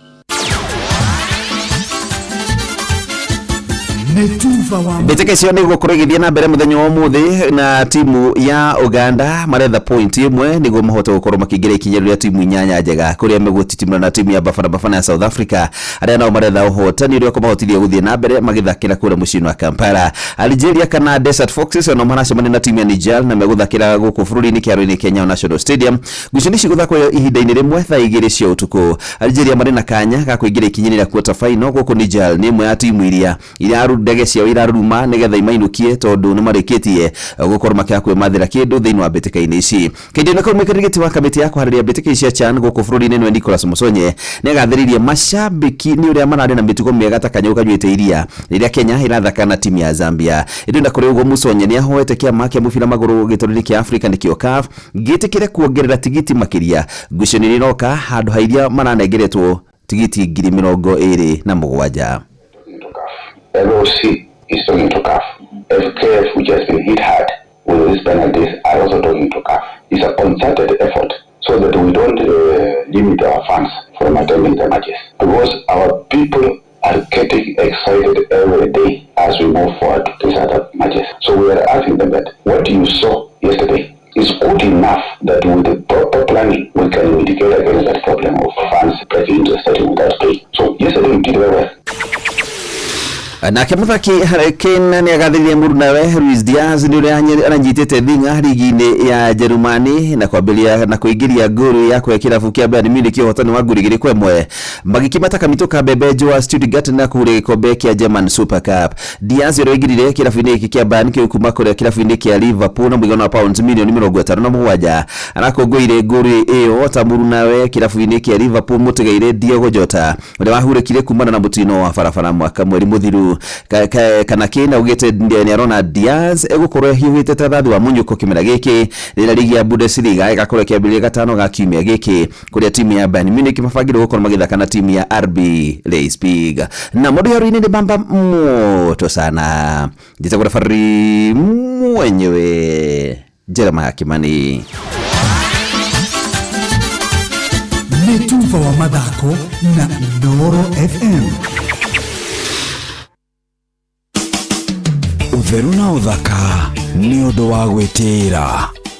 Nĩ tuba wa Mbĩtĩka icio nĩ igũkorwo igĩthiĩ na mbere mũthenya wa ũmũthĩ na timu ya Uganda maretha point ĩmwe nĩguo mahote gũkorwo makĩingĩra ikinya rĩa timu inyanya njega kũrĩa megũtitimũra na timu ya Bafana Bafana ya South Africa arĩa nao maretha ũhotani ũrĩa ũkũmahotithia gũthiĩ na mbere magĩthakĩra kũrĩa mũciĩ-inĩ wa Kampala. Algeria kana Desert Foxes onao maracemania na timu ya Niger na megũthakĩra gũkũ bũrũri-inĩ kĩharo-inĩ kĩa Nyayo National Stadium. Ngucanio ici gũthakwo ihinda-inĩ rĩmwe thaa 2 cia ũtukũ. Algeria marĩ na kanya ga kũingĩra ikinya-inĩ rĩa quarter final gũkũ Niger nĩ ĩmwe ya timu iria ndege ciao iraruruma nĩgetha imainũkie tondũ nĩmarĩkĩtie gũkorwo makĩaga kwĩmathĩra kĩndũ thĩinĩ wa mbĩtĩka-inĩ ici. Kĩndũ kau mũikarĩri gĩtĩ wa kamĩtĩ ya kũharĩria mbĩtĩka ici cia CHAN gũkũ bũrũri-inĩ nĩwe Nicholas Musonye nĩagathĩrĩirie macambĩki nĩ ũrĩa mararĩ na mĩtugo mĩega ta kanyau kanyuĩte iria rĩrĩa Kenya ĩrathaka na timu ya Zambia. Ĩndĩ na kũrĩ ũguo Musonye nĩahoete kĩama kĩa mũbira magũrũ gĩtarũ-inĩ kĩa Afrika nĩkĩo CAF gĩtĩkĩre kuongerera tigiti makĩria ngucanio iria iroka handũ ha iria maranengeretwo tigiti 27,000. LOC is talking to CAF. FKF, which has been hit hard with these penalties, are also talking to CAF. It's a concerted effort so that we don't limit our fans from attending the matches, because our people are getting excited every day as we move forward to these other matches. So we are asking them that what you saw yesterday is good enough that with the proper planning we can mitigate against that problem of fans breaking into the stadium without pay. So yesterday we did very well. Nake mũthaki Harry Kane nĩagathĩrĩria mũrunawe Luis Diaz nĩ ũrĩa aranyitĩte thing'a rigi-inĩ ya Njerumani na kwambĩrĩria na kũingĩria ngolu ya kũhe kĩrabu kĩa Bayern Munich ũhotani wa ngolu 2-1 magĩkĩmata kamitũ ka mbembe njũa Stuttgart na kũhuria gĩkombe kĩa German Super Cup. Diaz ũrĩa waingĩrire kĩrabu-inĩ gĩkĩ kĩa Bayern kĩu kuma kũrĩa kĩrabu-inĩ kĩa Liverpool na mũigana wa pounds mirioni 57 arakũngũĩire ngolu ĩyo ta mũrunawe kĩrabu-inĩ kĩa Liverpool mũtigaire Diogo Jota ũrĩa wahurũkire kumana na mũtino wa barabara mwaka mweri mũthiru. Kana Kane augĩte nĩarona Diaz egũkorwo ehiũhĩte ta thathi wa mũnyũko kĩmera gĩkĩ rĩrĩa rigi ya Bundesliga ĩgakorwo ĩkĩambĩrĩria gatano ga kiumia gĩkĩ kũrĩa timu ya Bayern Munich mabangĩrwo gũkorwo magĩthaka na timu ya RB Leipzig. Na mũndũ haro-inĩ nĩ bamba moto sana njĩtagwo referee mwenyewe Jeremiah Kimani. Nĩ tuba wa mathako na Inooro FM. Ũtheru na ũthaka nĩ ũndũ wa gwĩtĩĩra.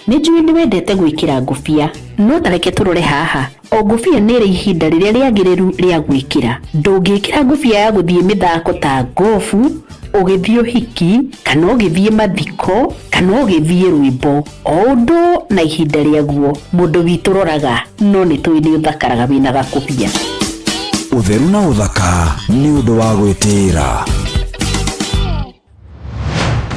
Nĩ njũĩ nĩ wendete gwĩkĩra ngũbia, no ta reke tũrore haha. O ngũbia nĩ ĩrĩ ihinda rĩrĩa rĩagĩrĩru rĩa gwĩkĩra. Ndũngĩkĩra ngũbia ya gũthiĩ mĩthako ta ngobu, ũgĩthiĩ ũhiki, kana ũgĩthiĩ mathiko, kana ũgĩthiĩ rwĩmbo. O ũndũ na ihinda rĩaguo. Mũndũ witũ roraga, no nĩ tũĩ nĩ ũthakaraga wĩna gakũbia. Ũtheru na ũthaka nĩ ũndũ wa gwĩtĩĩra.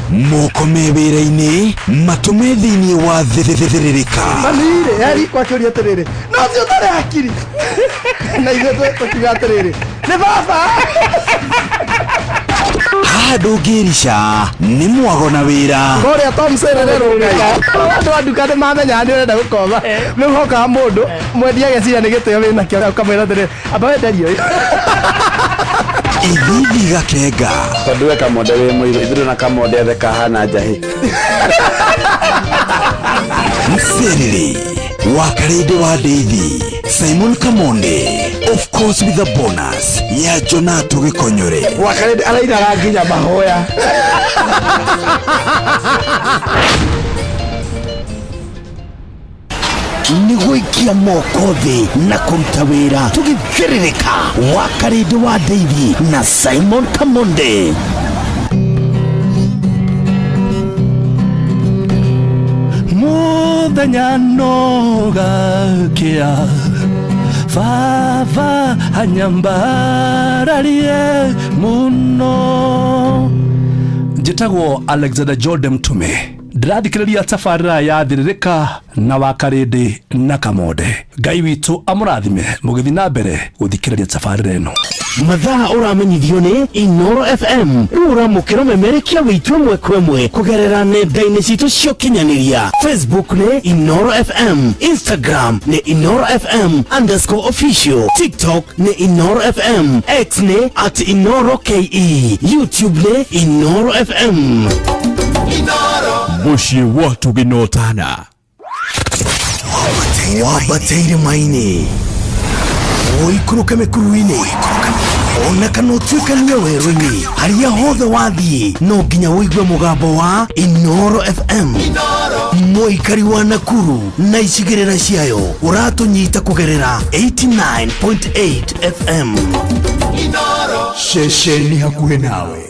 Moko me wĩra-inĩ matũme thĩinĩ wa thĩrĩrĩka. Mami-rĩ, yari kwakĩũria atĩrĩrĩ, no ũcio ũtarĩ hakiri. Na ithuĩ tũkiuga atĩrĩrĩ, nĩ baba. Haha ndũngĩrica nĩ mwago na wĩra. Kũrĩa Tom Serere rũngai. Andũ a nduka nĩ mamenyaga nĩ ũrenda gũkoma. Rĩu hokaga mũndũ mwendia ageciria nĩ gĩtĩo wĩnakĩo ũkamwĩra atĩrĩrĩ, amba wenderie ũyũ. Ithithi gakenga. Tondũ we kamonde wĩ mũirũ, ithuĩ na kamonde othe kahana njahĩ. Mserere wa Karĩndĩ wa Ndeithi, Simon Kamonde, of course with a bonus ya Jonato Gĩkonyore. Wa Karĩndĩ arainaga nginya mahoya. Nĩ gũikia moko thĩ na kũruta wĩra tũgĩthĩrĩrĩka wa Karĩndĩ wa Ndeithi na Simon Kamonde. Mũthenya no gakĩa, baba anyambararie mũno. Njĩtagwo Alexander Jordan Mtume. Ndĩrathikĩrĩria tabarĩra ya Thĩrĩrĩka na wa Karĩndĩ na Kamonde. Ngai witũ amũrathime mũgĩthiĩ na mbere gũthikĩrĩria tabarĩra ĩno. Mathaa ũramenyithio nĩ Inooro FM. Rĩu ũramũkĩra ũmemerekia witũ ĩmwe kwa ĩmwe kũgerera nenda-inĩ citũ cia ũkinyanĩria. Facebook nĩ Inooro FM, Instagram nĩ Inooro FM underscore official, TikTok nĩ Inooro FM, X nĩ at Inooro KE, YouTube nĩ Inooro FM. Mũciĩ wa tũgĩnotana. Wambateire maini, ũikũrũke mĩkuru-inĩ, Ona kana ũtuĩkanie werũ-inĩ, harĩa hothe wathiĩ no nginya ũigue mũgambo wa Inoro FM. Mũikari wa Nakuru na icigĩrĩra ciayo, ũratũnyita kũgerera 89.8 FM. Ceceni hakuhĩ nawe.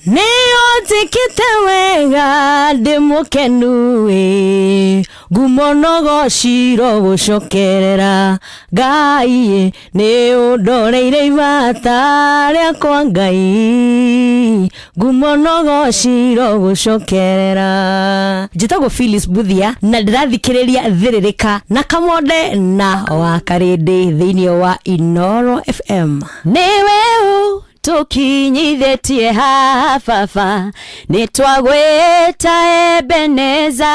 Nĩũnjĩkĩte wega, ndĩ mũkenu ĩ, ngumo nogociro gũcokerera Ngai, nĩ ũndoreire ibata rĩakwa Ngai, ngumo nogociro gũcokerera. Njĩtagwo Phyllis Buthia na ndĩrathikĩrĩria Thĩrĩrĩka na Kamonde na Wakarĩndĩ thĩinĩ wa Inoro FM. Nĩwe ũ tũkinyithĩtie haha baba, nĩ twagwĩta Ebeneza,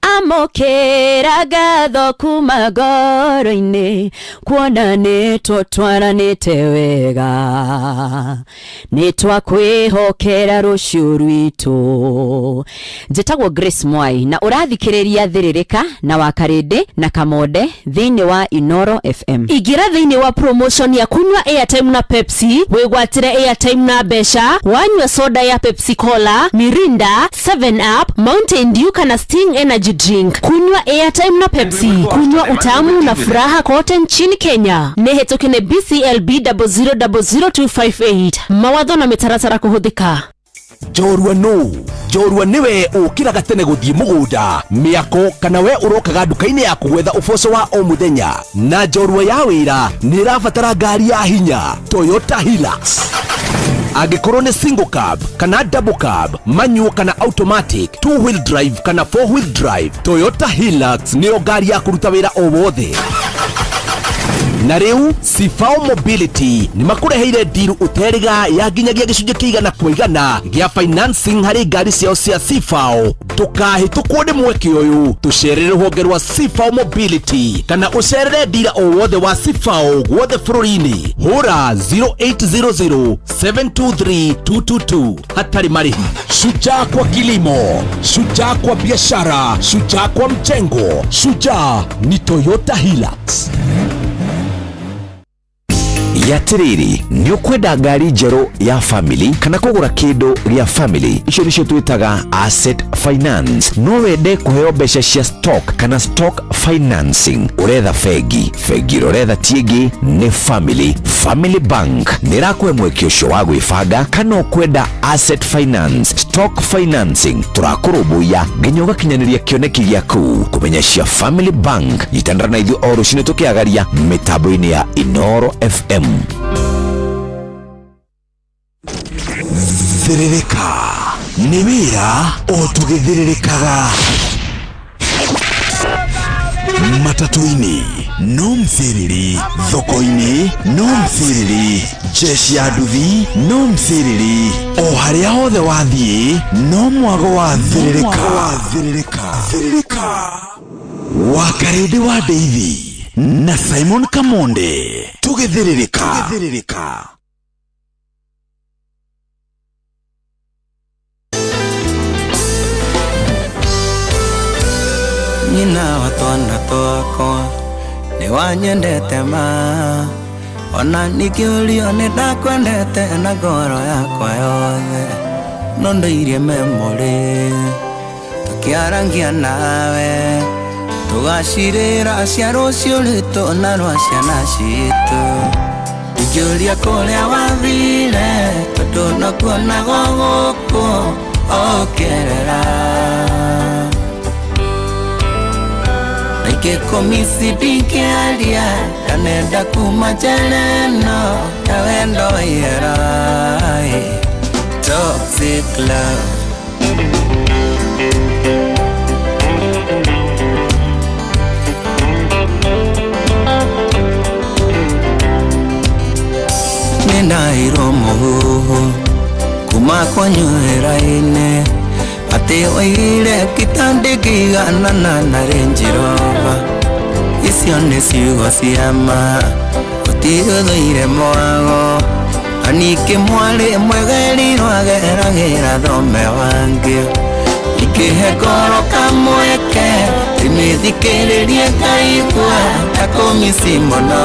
amũkĩra ngatho kuma ngoro-inĩ, kuona nĩ tũtwaranĩte wega, nĩ twakwĩhokera rũciũ rwitũ. Njĩtagwo Grace Mwai na ũrathikĩrĩria Thĩrĩrĩka na Wakarĩndĩ na Kamonde thĩinĩ wa Inoro FM. Ingĩra thĩinĩ wa promotion ya kunywa airtime na Pepsi, wĩgwatĩre airtime na mbeca wanyua soda ya Pepsi Cola, Mirinda, 7 Up, Mountain Dew kana Sting Energy Drink. Kunywa airtime na Pepsi, kunywa utamu na furaha kote nchini Kenya. Nĩ hetũke nĩ BCLB 0000258. Mawatho na mĩtaratara kũhũthĩka. Njorua nũ? Njorua nĩwe ũkĩraga tene gũthiĩ mũgũnda, mĩako, kana we ũrokaga nduka-inĩ ya kũgwetha ũboco wa o mũthenya. Na njorua ya wĩra nĩ ĩrabatara ngari ya hinya, Toyota Hilux. Angĩkorwo nĩ single cab kana double cab, manual kana automatic, two wheel drive kana four wheel drive, Toyota Hilux nĩyo ngari ya kũruta wĩra o wothe. Na rĩu Sifao Mobility nĩ makũreheire ndiru ũterĩga ya nginyagia gĩcunjĩ kĩa 100% gĩa financing harĩ ngari ciao cia Sifao. Ndũkahĩtũkwo nĩ mweke ũyũ, tũcerere rũhonge rwa Sifao Mobility kana ũcerere ndira o wothe wa Sifao guothe bũrũri-inĩ. Hũra 0800 723 222 hatarĩ marĩhi. Shujaa kwa kilimo, shujaa kwa biashara, shujaa kwa mjengo, shujaa ni Toyota Hilux. Yatiriri, nĩ ũkwenda ngari njerũ ya family kana kũgũra kĩndũ gĩa family? Icio nĩcio twĩtaga asset finance. No wende kũheo mbeca cia stock kana stock financing. Ũretha bengi, bengi ĩrĩa ũretha ti ĩngĩ nĩ Family. Family Bank nĩ ĩrakũhe mweke ũcio wa gwĩbanga. Kana ũkwenda asset finance, stock financing, tũrakũrũmbũiya nginya ũgakinyanĩria kĩoneki gĩaku. Kũmenya cia Family Bank, nyitanĩra na ithuĩ o rũcinĩ tũkĩagaria mĩtambo-inĩ ya Inoro FM. Thĩrĩrĩka nĩ wĩra o tũgĩthĩrĩrĩkaga. Matatũ-inĩ no mthĩrĩrĩ, thoko-inĩ no mthĩrĩrĩ, jeshi ya nduthi no mthĩrĩrĩ, o harĩa hothe wathiĩ no mwago wa thĩrĩrĩka. Wakarĩndĩ wa Ndeithi na Simon Kamonde, tũgĩthĩrĩrĩka. Nyina wa twana twakwa nĩ wanyendete ma, ona ningĩũrio nĩ ndakwendete na ngoro yakwa yothe, no ndoirie memory tũkĩarangia nawe, tũgacirĩra cia rũciũ rwitũ na rwa ciana citũ. Ingĩũria kũrĩa wathire, tondũ no kuonagwo gũkũ ũkĩerera. Ingĩkũmisi ndingĩaria, ndanenda kuma njera ĩno ya wendo wa ihera. Toxic love. Nĩndaheirwo mũhuhu kuma kwanyu wĩra-inĩ, atĩ oigire kitandĩkĩiganana na Range Rover. Icio nĩ ciugo cia ma, gũtirĩ mwago, na ningĩ mwarĩ mwegerirwo ageragĩra thome wangĩ. Ikĩhe ngoro kamweke ndĩmĩthikĩrĩrie ngaigua ta kũmici mũno.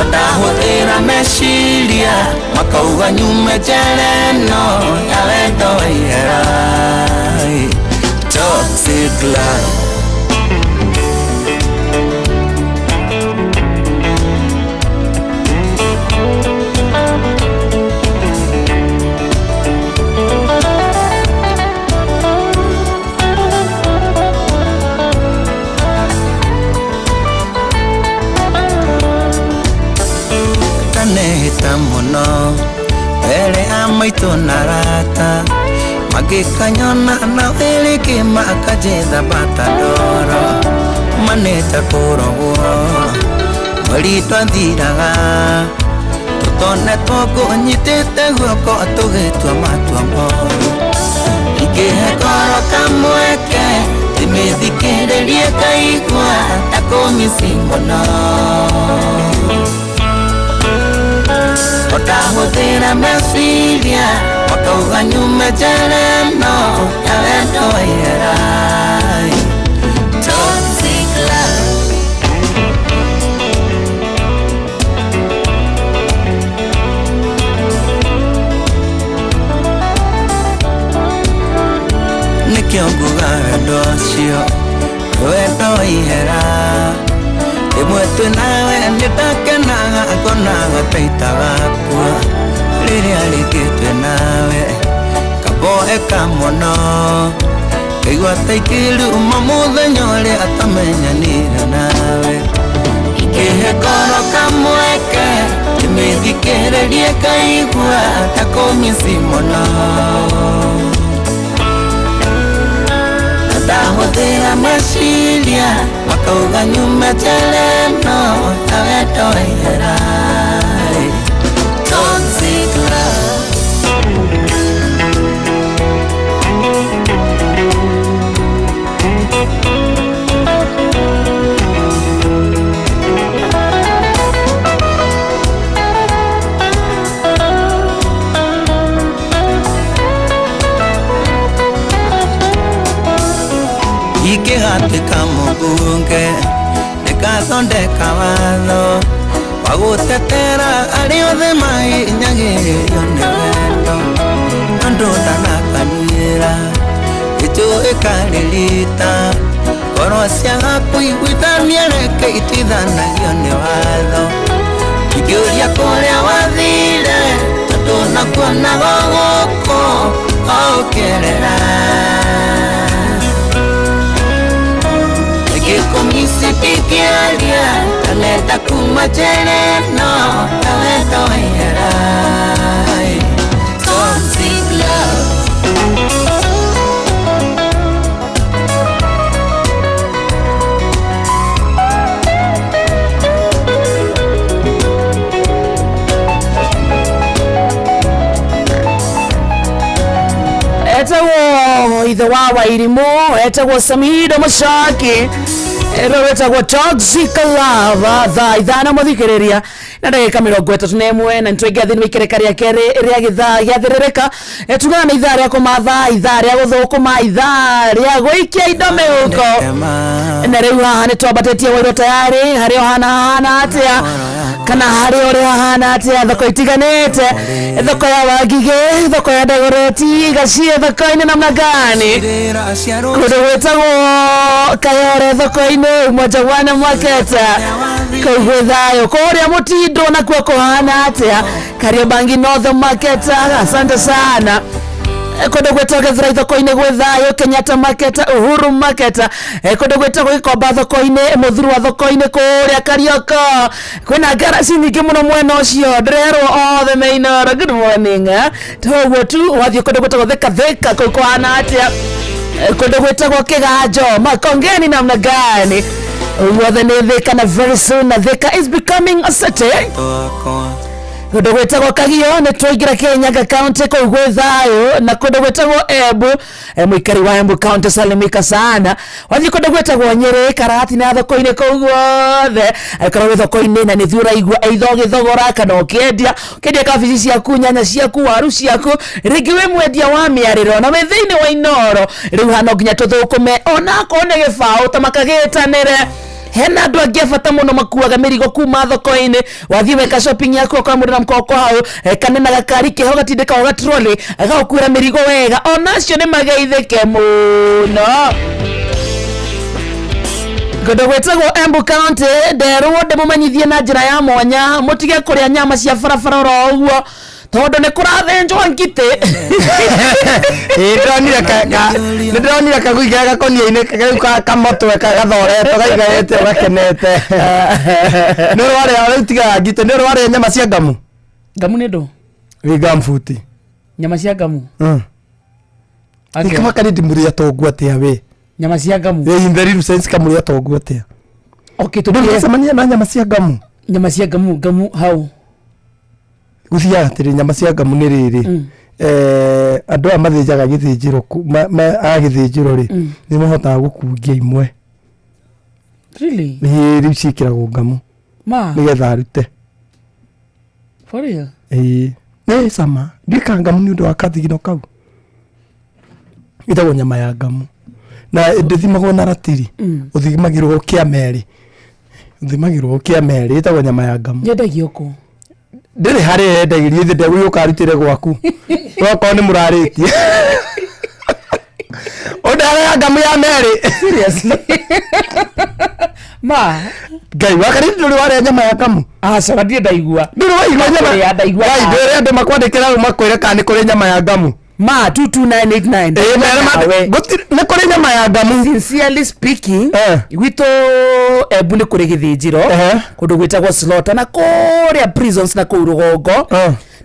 Ndahũthĩra meciria makauga nyume njera ĩno ya wendo wa ihera. Toxic love. Ndanehĩta mũno mbere ya maitũ na arata mangĩkanyona na wĩrĩkĩ makanjĩtha bata ndoro manĩte kũrogwo mweri twathiraga tũtonetwo ngũnyitĩte guoko tũgĩtua matua moru ingĩhe ngoro kamweke ndĩmĩthikĩrĩrie ngaigua ta kũmici mũno. Ndahũthĩra meciria makauga nyume njera ĩno ya wendo wa ihera. Toxic love. Nĩkĩo nguga wendo ũcio wendo wa ihera rĩmwe twĩ nawe nĩndakenaga ngonaga ta itagakua rĩrĩa rĩngĩ twĩ nawe kamboeka mũno ngaigua ta ingĩruma mũthenya ũrĩa atamenyanire nawe ingĩhe ngoro kamweke ndĩmĩthikĩrĩrie ngaigua ta kũmici mũno. Ndahũthĩra meciria makauga nyume njera ĩno ya wendo wa ihera. Toxic love. Ingĩgatuĩka mũmbunge nĩngathondeka watho wa gũtetera arĩa othe mahinyagĩrĩrio nĩ wendo andũ ndanakanyuĩra gĩtũ ĩkarĩrita ngoro ciaga kũiguithania reke ituithanagio nĩ watho ingĩũria kũrĩa wathire tondũ nakuonaga gũkũ o ũkĩerera ngĩkũmici ndingĩaria ndanenda kuma njera ĩno ya wendo wa ihera. Toxic love. Etagwo ithe wa Wairimu, etagwo Samido Mũcoki, ĩrĩa wĩtagwo Toxic Love. Thaa 5 mũthikĩrĩria na ndagĩka 31 na nĩtwaingĩra thĩinĩ wa ikereka rĩa kerĩ rĩa gĩthaa gĩathĩrĩrĩka. Tugaga nĩ ithaa rĩa kũmatha, ithaa rĩa gũthũkũma, ithaa rĩa gũikia indo mĩhuko. Na rĩu haha nĩ twambatĩtie wairũ tayarĩ harĩa ũhana hahana atĩa kana harĩa ũrĩ hahana atĩa thoko itiganĩte, thoko ya Wangigĩ, thoko ya Dagoretti, Gacie thoko-inĩ namna gani, kũndũ gwĩtagwo Kayore thoko-inĩ, Umoja One Market kũu gwĩ thayũ, kũrĩa Mũtindo nakuo kũhana atĩa, Kariobangi North Market, asante sana kũndũ gwĩtagwo Gĩthurai thoko-inĩ gwĩ thayũ, Kenyatta Market, Uhuru Market, kũndũ gwĩtagwo Gĩkomba thoko-inĩ, Mũthurwa thoko-inĩ, kũrĩa Karioko kwĩna ngaraci nyingĩ mũno mwena ũcio, ndĩrerwo othe me Inooro. Good morning. Toguo tu wathiĩ kũndũ gwĩtagwo Thika Thika kũu kũhana atĩa, kũndũ gwĩtagwo Kĩganjo Makongeni namna gani, guothe nĩ Thika na very soon na Thika is becoming a city. Kũndũ gwĩtagwo Kagio nĩ twaingĩra Kirinyaga County kũu gwĩ thayũ, na kũndũ gwĩtagwo Embu, mũikari wa Embu County salimika sana. Wathiĩ kũndũ gwĩtagwo Nyĩrĩ, Karatina thoko-inĩ kũu guothe, angĩkorwo wĩ thoko-inĩ na nĩthiĩ ũraigua either ũgĩthogora kana ũkĩendia, ũkĩendia kabici ciaku, nyanya ciaku, waru ciaku, rĩngĩ wĩ mwendia wa mĩarĩro na wĩ thĩinĩ wa Inooro, rĩu haha no nginya tũthũkũme onakorwo nĩ gĩbaũ ta makagĩtanĩre. Hena andũ angĩ a bata mũno makuaga mĩrigo kuma thoko-inĩ. Wathiĩ weka shopping yaku okorwo mũndũ na mkoko hau kana na gakari keho gatindĩkagwo gatroli gagũkuĩra mĩrigo wega, onacio nĩ mageithĩke mũno. Kũndũ gwĩtagwo Embu County nderwo ndĩmũmenyithie na njĩra ya mwanya mũtige kũrĩa nyama cia barabara oro ũguo tondũ nĩ kũrathĩnjwo ngitĩ. Ĩĩ, ndĩronire nĩ ndĩronire kagui ge gakonia-inĩ rĩu kamotwe gathoretwo gaigaĩte gakenete. Nĩ ũrĩ warĩa rĩu tiga ngitĩ, nĩ ũrĩ warĩa nyama cia ngamu? Ngamu nĩ ndũ? Nĩ ngambuti. Nyama cia ngamu? Atĩa? Kama kari ndimũrĩa tongu atĩa we? Nyama cia ngamu? Ĩ, in the real sense kamũrĩa tongu atĩa? Okay, Ndũrĩ tũkĩre wacemania na nyama cia ngamu? Nyama cia ngamu, ngamu hau. Gũthiaga atĩrĩ, nyama cia ngamu nĩ rĩrĩ, andũ aya mathĩnjaga gĩthĩnjĩro a gĩthĩnjĩro rĩ, nĩ mahotaga gũkungia imwe. Really? Ĩĩ, rĩu ciĩkĩragwo ngamu Ma? nĩgetha arute. For real? Ĩĩ, nĩ cama. Ndiĩkaga ngamu nĩ ũndũ wa kathigino kau. Ĩtagwo nyama ya ngamu na ndĩthimagwo na ratiri, ũthimagĩrwo kĩa merĩ, ũthimagĩrwo kĩa merĩ. Ĩtagwo nyama ya ngamu. Yendagio kũ? Ndĩrĩ harĩa yendagĩrio, ithe ndegũi ũkarutĩre gwaku okorwo nĩ mũrarĩtie ũndare ngamu ya merĩ. Seriously? Ma? Ngai wakarĩ, ndũrĩ warĩa nyama ya ngamu? Aca, na ndirĩ ndaigua. Ndũrĩ waigua nyama? Kũrĩa ndaigua. Ngai, ndwĩre andũ makwandĩkĩra rĩu makwĩre kana nĩ kũrĩ nyama ya ngamu. Ma 22989. Ĩĩ, mere nĩ kũrĩ nyama ya ngamu. Sincerely speaking, gwitũ Embu nĩ kũrĩ gĩthĩnjĩro kũndũ gwĩtagwo slaughter na kũrĩa prisons na kũu rũgongo,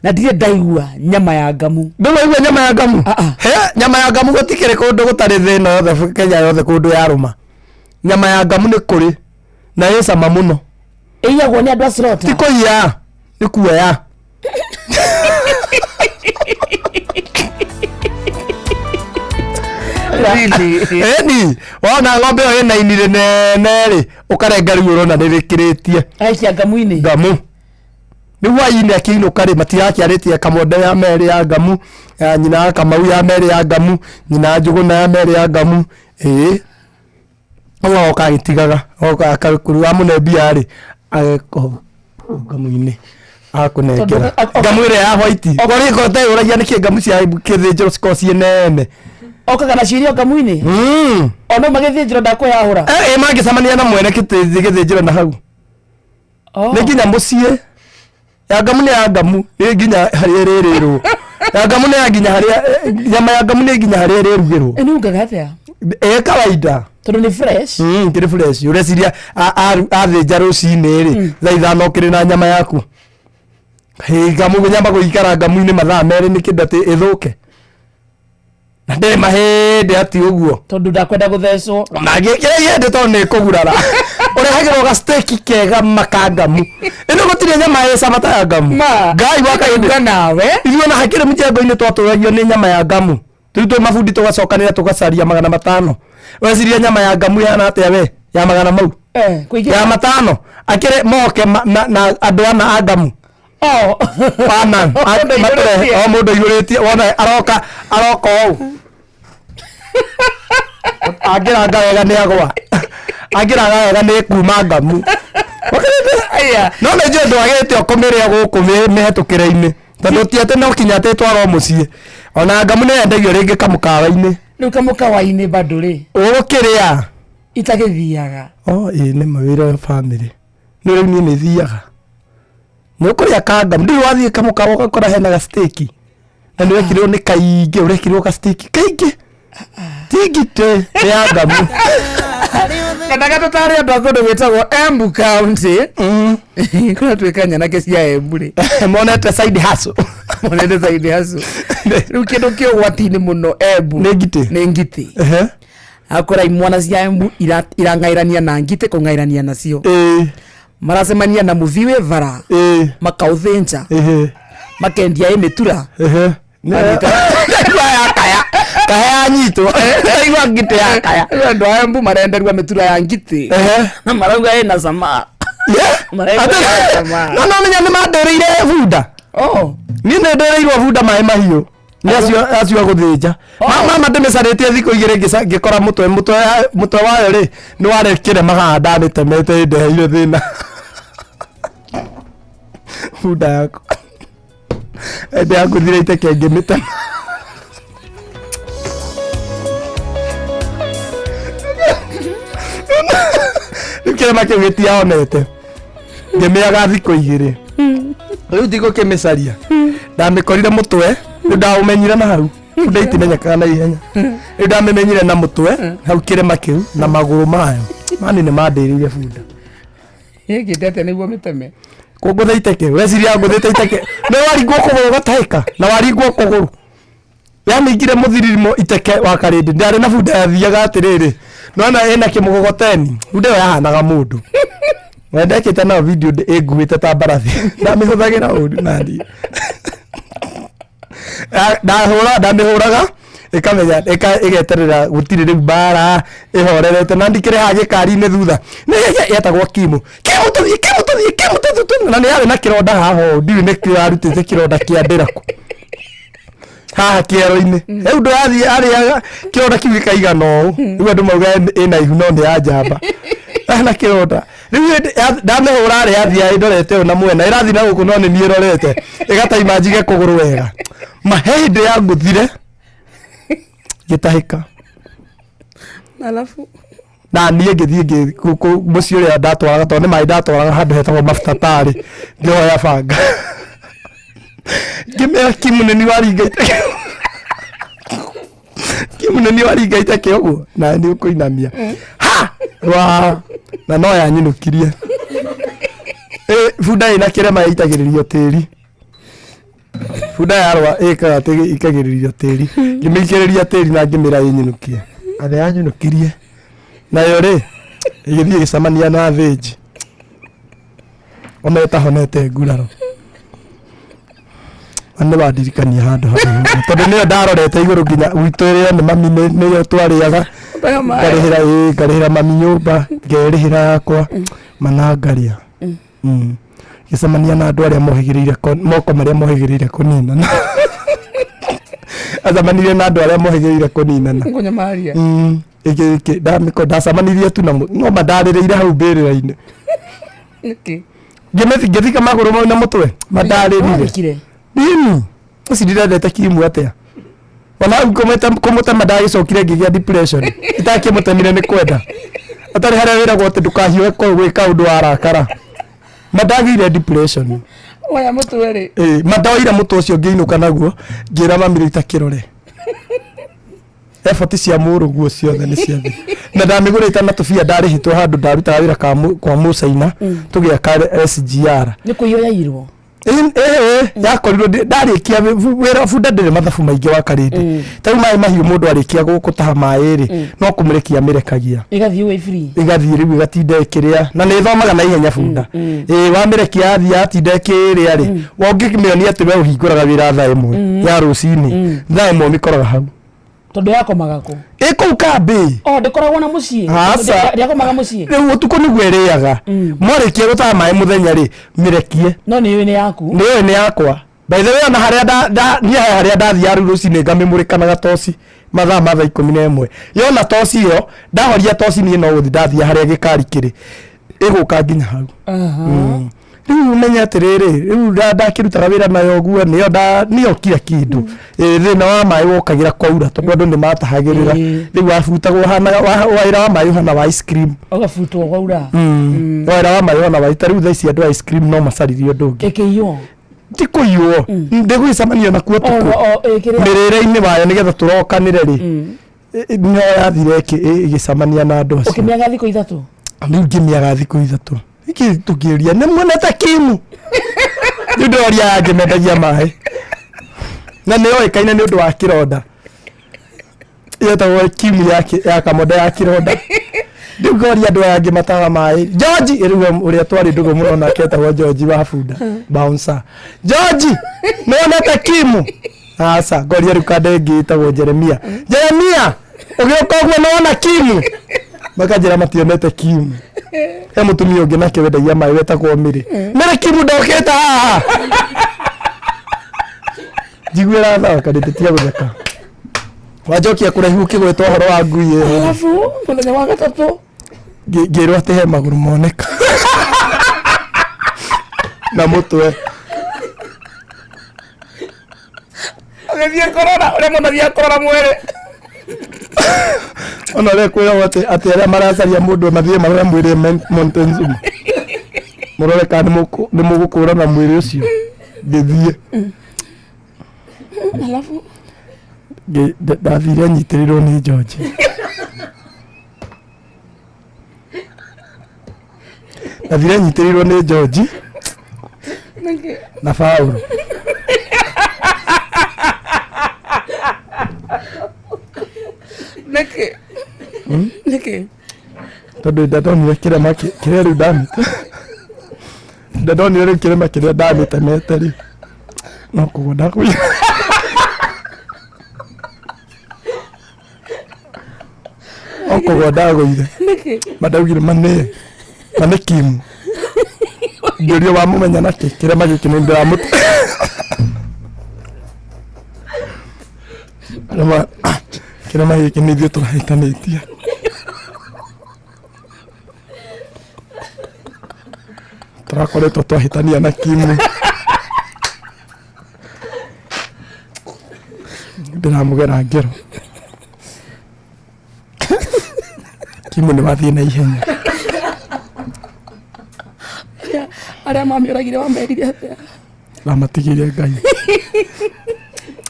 na ndirĩ ndaigua nyama ya ngamu. Ndũrĩ waigua nyama ya ngamu? He, nyama ya ngamu gũtikĩrĩ kũndũ gũtarĩ thĩna yothe Kenya yothe kũndũ yarũma. Nyama ya ngamu nĩ kũrĩ na ĩ cama mũno. Ĩiyagwo nĩ andũ a slaughter? Ti kũiya, nĩ kuoya. Ĩni wona ng'ombe ĩyo ĩna ini rĩnene rĩ, ũkarenga rĩu ũrona nĩ rĩkĩrĩtie. Aikia ngamu-inĩ. Ngamu nĩ hwainĩ akĩinũka rĩ, matirakĩarĩtie kamonde ya merĩ ya ngamu, ya nyina ya Kamau ya merĩ ya ngamu, nyina ya Njũgũna ya merĩ ya ngamu. Ĩĩ, ũguo oka agĩtigaga oka akakuru amũne mbia rĩ, ageko ngamu-inĩ akũnengera ngamu ĩrĩa ya white korĩ koteyũragia nĩkĩ ngamu cia kĩthĩnjĩro cikoragwo ciĩ nene. Okaga nacio irio ngamu-inĩ? Ona magĩthĩnjĩro ndakwĩyahũra? Ĩ, mangĩcemania na mwene gĩthĩnjĩro na hau nĩ nginya mũciĩ. Ya ngamu nĩ ya ngamu, nĩ nginya harĩa ĩrĩrĩrwo. Ya ngamu nĩ ya nginya harĩa nyama ya ngamu nĩ nginya harĩa ĩrĩrugĩrwo. Ĩnungaga atĩa? Ĩ kawaida. Tondũ nĩ fresh. Kĩrĩ fresh. Ũreciria athĩnja rũcinĩ rĩ, thaa 5 ũkĩrĩ na nyama yaku. Hĩ, ngamu nyama gũikara ngamu-inĩ mathaa 2 nĩ kĩndũ atĩ ĩthũke. Na ndĩrĩ mahĩndĩ ati ũguo. Tondũ ndakwenda gũthecwo. Na ngĩkĩra ihĩndĩ tondũ nĩ kũgurara. Ũrehagĩrwo ga steak kega makangamu. Ĩno gũtirĩ nyama ĩ cama ta ya ngamu. Ngai wa kahĩndĩ. Nawe. Ithuĩ ona hakĩrĩ mjengo-inĩ twatũragio nĩ nyama ya ngamu. Rĩu twĩ mabundi tũgacokanĩra tũgacaria 500. Weciria nyama ya ngamu ĩhana atĩa we? Ya magana mau. Kũingĩra. Ya 500. Akĩrĩ moke na andũ ana a ngamu. Ana. Mũndũ Matũrehe. aihũrĩtie. O mũndũ aihũrĩtie. Wona aroka, aroka ũũ. Angĩranga wega nĩ agwa. Angĩranga wega nĩ kuma ngamu. No nĩ njũĩ ndwagĩte kũmĩrĩa gũkũ mĩhetũkĩre-inĩ. Tondũ ti atĩ no kinya atĩ ĩtwarwo mũciĩ. Ona ngamu nĩ yendagio rĩngĩ kamũkawa-inĩ. Rĩu kamũkawa-inĩ bado rĩ? Ũgũkĩrĩa. Itagĩthiaga. Oh, ĩĩ nĩ ma wĩra wa bamĩrĩ. Nĩ rĩu niĩ nĩ thiaga. Nĩ ũkũrĩa ka ngamu. Ndũrĩ wathiĩ kamũkawa ũgakora hena ga steak. Na nĩ wekĩrirwo nĩ kaingĩ, ũrekĩrirwo ga steak kaingĩ. Ti ngitĩ, nĩ ya ngamu. Kana tũtarĩ andũ a kũndũ gwĩtagwo Embu County. Kũratuĩka nyanake cia Embu rĩ. Monete side hustle. Monete side hustle. Rĩu kĩndũ kĩ ũgwati-inĩ mũno Embu. Nĩ ngitĩ. Nĩ ngitĩ. Akora imwana cia Embu irang'airania na ngitĩ kũng'airania nacio. Maracemania na mũthi wĩ bara. Makaũthĩnja. Makendia ĩ mĩtura. Ndaigua yakaya. Kahe yanyitwo. Ndaigua ngitĩ yakaya. Rĩu andũ a Embu marenderua mĩtura ya ngitĩ. Na marauga ĩna cama. Marauga ĩna cama. No no menya nĩ mandĩrĩire bunda. Oh. Niĩ nĩ ndĩrĩirwo bunda maĩ mahiũ. Nĩ acio acio a gũthĩnja. Mama ndĩmĩcarĩtie thikũ igĩrĩ ngĩkora mũtwe mũtwe mũtwe wayo rĩ nĩ warekire mahaha ndamĩtemete ĩndeheire thĩna. Bunda yakwa. Hĩndĩ yakuthire iteke ngĩmĩtema. Rĩu kĩrema kĩu gĩtiaonete. Ngĩmĩaga thikũ igĩrĩ. Rĩu ndigũkĩmĩcaria. Ndamĩkorire mũtwe, rĩu ndaũmenyire na hau. Bunda itimenyekaga na ihenya. Rĩu ndamĩmenyire na mũtwe, hau kĩrema kĩu, na magũrũ mayo. Mani nĩ mandĩrĩire bunda. Ĩkĩte atĩa nĩguo mĩteme? Kũngũtha iteke, weciria ngũthĩte iteke. Nĩ waringwo kũgũrũ ũgatahĩka, na waringwo kũgũrũ. Yamĩingire mũthiririmo iteke wa karĩndĩ. Ndarĩ na bunda yathiaga atĩrĩrĩ. Nona ĩna kĩmũgogoteni. Bunda ĩyo yahanaga mũndũ. Na ndekĩte nayo video ĩnguĩte ta mbarathi. Ndamĩhũthagĩra ũru naniĩ. Ndahũra ndamĩhũraga ĩkamenya ĩgeterera gũtirĩ rĩu mbara ĩhorerete na ndikĩrĩ haha gĩkari-inĩ thutha nĩ yetagwo kimu kimu tũthiĩ kimu tũthiĩ kimu tũthiĩ tũthiĩ na nĩ yarĩ na kĩronda haha ũũ ndiũĩ nĩkĩo yarutĩte kĩronda kĩa ndĩra kũ haha kĩero-inĩ rĩu ndũrathiĩ arĩaga kĩronda kĩu gĩkaigana ũũ rĩu andũ mauga ĩna ihu no nĩ ya njamba na kĩronda rĩu hĩndĩ ndamĩhũra rĩ yathiĩ ĩndorete ũũ na mwena ĩrathiĩ na gũkũ no nĩ niĩ ĩrorete ĩgataima njige kũgũrũ wega ma he hĩndĩ yangũthire ngĩtahĩka Alafu na niĩ ngĩthiĩ mũciĩ ũrĩa ndatwaraga tondũ nĩ maĩ ndatwaraga handũ hetagwo mafuta tarĩ ngĩhoya banga ngĩmera kimu nĩ niĩ waringa iteke kimu nĩ niĩ waringa iteke ũguo na nĩ ũkũinamia ha wa na no yanyinũkirie. Bunda ĩna kĩrema ĩitagĩrĩrio tĩri. Bunda yarwa ĩkaga atĩ ĩikagĩrĩrio tĩri. Ngĩmĩikĩrĩria tĩri na ngĩmĩra ĩnyinũkie. Na nĩ yanyinũkirie. Nayo rĩ, ĩgĩthiĩ ĩgĩcemania na athĩnji. Ona ĩtahonete nguraro. Na nĩ wandirikania handũ hau tondũ nĩyo ndarorete igũrũ nginya gwitũ ĩrĩo nĩ mami nĩyo twarĩaga. Ngarĩhĩra ĩĩ ngarĩhĩra mami nyũmba, ngerĩhĩra yakwa, mana ngarĩa. Ngĩcemania na andũ arĩa mohĩgĩrĩire moko marĩa mohĩgĩrĩire kũninana. Acemanirie na andũ arĩa mohĩgĩrĩire kũninana. Kũnyamaria. Ndacemanirie tu na no mandarĩrĩire hau mbĩrĩra-inĩ. Nĩkĩ? Ngĩmĩthika magũrũ mau na mũtwe mandarĩrire. Wathikire? Nini ũcio ndirendete kimu atĩa ona hau kũmũtema ndagĩcokire ngĩgĩa depression itakĩmũtemire nĩ kwenda atarĩ harĩa wĩragwo atĩ ndũkahiũhe gwĩka ũndũ warakara ma ndagĩire depression. Oya mũtwe rĩ. Ĩĩ, ma ndoire mũtwe ũcio ngĩinũka naguo ngĩra mami rĩu ta kĩrore effort cia mũrũguo ciothe nĩ ciathi na ndamĩgũrĩte na tũbia ndarĩhĩtwo handũ ndarutaga wĩra kwa mũcaina tũgĩaka SGR. Nĩ kũiywo yaiyirwo? Ĩĩ, yakorirwo ndarĩkia wĩra bunda ndĩrĩ mathabu maingĩ wa karĩndĩ. Ta rĩu maĩ mahiũ mũndũ arĩkia gũtaha maĩ rĩ, no kũmũrekia amĩrekagia. Ĩgathiĩ ũguo ĩ free? Ĩgathiĩ rĩu ĩgatinda ĩkĩrĩa na nĩ ĩthomaga na ihenya bunda. Ĩĩ wamĩrekia yathiĩ yatinda ĩkĩrĩa rĩ, ũngĩmĩonia atĩ we ũhingũraga wĩra thaa 1 ya rũcinĩ, thaa 1 ũmĩkoraga hau. Tondũ yakomaga kũ? Ĩ kũu kambĩ. Oh, ndĩkoragwo na mũciĩ? Aca. Ndĩakomaga mũciĩ? Rĩu ũtukũ nĩguo ĩrĩaga. Mwarĩkia gũtaha maĩ mũthenya rĩ, mĩrekie. No nĩ yũĩ nĩ yaku? Nĩ yũĩ nĩ yakwa. By the way ona harĩa nda, nda, niĩ he harĩa ndathiaga rĩu rũcinĩ ngamĩmũrĩka na gatoci mathaa ma thaa 11. Yona toci ĩyo, ndahoria toci niĩ no gũthiĩ ndathiĩ harĩa gĩkari kĩrĩ. Ĩgũka nginya hau. Rĩu ũmenye atĩrĩrĩ, rĩu ndakĩrutaga wĩra nayo ũguo, nĩyo nĩyo kira kĩndũ. Ĩĩ thĩna wa maĩ wokagĩra kwaura tondũ andũ nĩ matahagĩrĩra. Rĩu wabutagwo ũhanaga, wĩra wa maĩ ũhana wa ice cream. Ũgabutwo kwaura. Wĩra wa maĩ ũhana wa, ta rĩu thaa ici andũ a ice cream no macaririe ũndũ ũngĩ. Ĩkĩiywo? Ti kũiywo, ndĩgũgĩcemania nakuo ũtukũ. Mĩrĩre-inĩ wayo nĩgetha tũrokanĩre rĩ, nĩyo yathire ĩgĩcemania na andũ acio. Ũkĩmĩaga thikũ ithatũ? Rĩu ngĩmĩaga thikũ ithatũ. Nĩkĩ tũkĩũria nĩ muonete kimu? Rĩu ndĩroria aya angĩ mendagia maĩ. Na nĩ yoĩkaine nĩ ũndũ wa kĩronda. Yetagwo kimu ya kamonda ya kĩronda. Rĩu ngoria andũ aya angĩ mataga maĩ. George, rĩu ũrĩa twarĩ ndũgũ mũno nake etagwo George wa bunda. Bouncer. George, nĩ wonete kimu? Aca, ngoria rĩu kanda ĩngĩ ĩtagwo Jeremia. Jeremia, ũgĩũka ũguo nĩ wona kimu? Makanjĩra mationete kimu. He mũtumia ũngĩ nake wendagia maĩ wetagwo Mĩrĩ. Mĩrĩ kimu ndokĩte haha. Njiguĩra tha Wakarĩndĩ tiga gũtheka. Wanjokia kũraihu ũkĩgweta ũhoro wa ngui ĩyo. Alafu mũthenya wa gatatũ Ngĩrwo atĩ he magũrũ moneka. Na mũtwe. Ũgĩthiĩ kũrora ũrĩa mũndũ athiaga kũrora mwĩrĩ. Ona ũrĩa kwĩragwo atĩ atĩ arĩa maracaria mũndũ mathiĩ marore mwĩrĩ Montezuma. Mũrore kana nĩ mũgũkũrana mwĩrĩ ũcio. Ngĩthiĩ. Alafu Ndathire nyitĩrĩirwo nĩ George. Ndathire nyitĩrĩirwo nĩ George nĩkĩ? na Paul. Nĩkĩ? Nĩkĩ? Tondũ ndandonire kĩrema kĩrĩa rĩu ndamĩte. Ndandonire rĩu kĩrema kĩrĩa ndamĩtemete rĩ. No kũgwa ndagũire. No kũgwa ndagũire. Nĩkĩ? Mandaugire mane mane Kim. Ngĩũrio wamũmenya nakĩ kĩrema gĩkĩ nĩ ndĩramũte. Kĩrema kĩrema gĩkĩ nĩ ithuĩ tũrahĩtanĩtie. Tũrakoretwo twahĩtania na Kim. Ndĩramũgera ngero. Kim nĩ wathiĩ na ihenya. Arĩa mamĩũragire wamerire atĩa? Ndamatigĩire Ngai.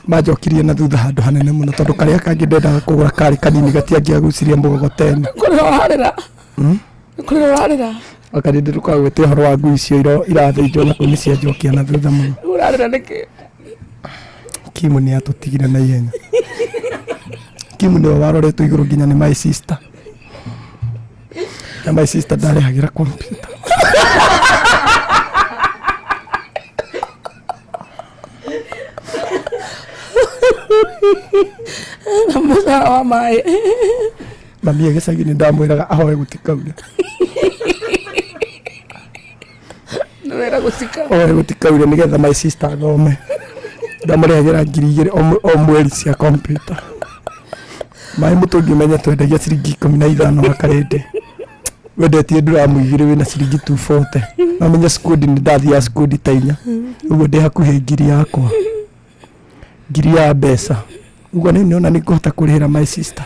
Manjokirie na thutha handũ hanene mũno tondũ karĩa kangĩ ndendaga kũgũra karĩ kanini gatiangĩagucirie mũgogoteni. Kũrĩra ũrarĩra. Kũrĩra ũrarĩra. Wakarĩndĩ ndũkagwĩte ũhoro wa ngui icio irathĩnjwo na kũu nĩcianjokia na thutha mũno. Ũrarĩra nĩkĩ? Kim nĩ atũtigire na ihenya. Kim nĩwe waroretwo igũrũ nginya nĩ my sister. Na my sister ndarĩhagĩra computer. Na mũcara wa maĩ. Mami e gĩcagi nĩ ndamwĩraga ahoe gũtikaure. Nĩ wĩra gũcika. Ahoe gũtikaure nĩgetha my sister athome. Ndamũrĩhagĩra 2000 o mweri cia computer. Maĩ mũtũngi ũmenye twendagia ciringi 15 Wakarĩndĩ. Wendetie nduramu igĩrĩ wĩna ciringi 240. No menye skundi nĩ ndathiaga skundi ta inya. Ũguo ndĩ hakuhĩ ngiri yakwa. Ngiri ya mbeca. Ũguo nĩ nĩona nĩ ngũhota kũrĩhĩra my sister.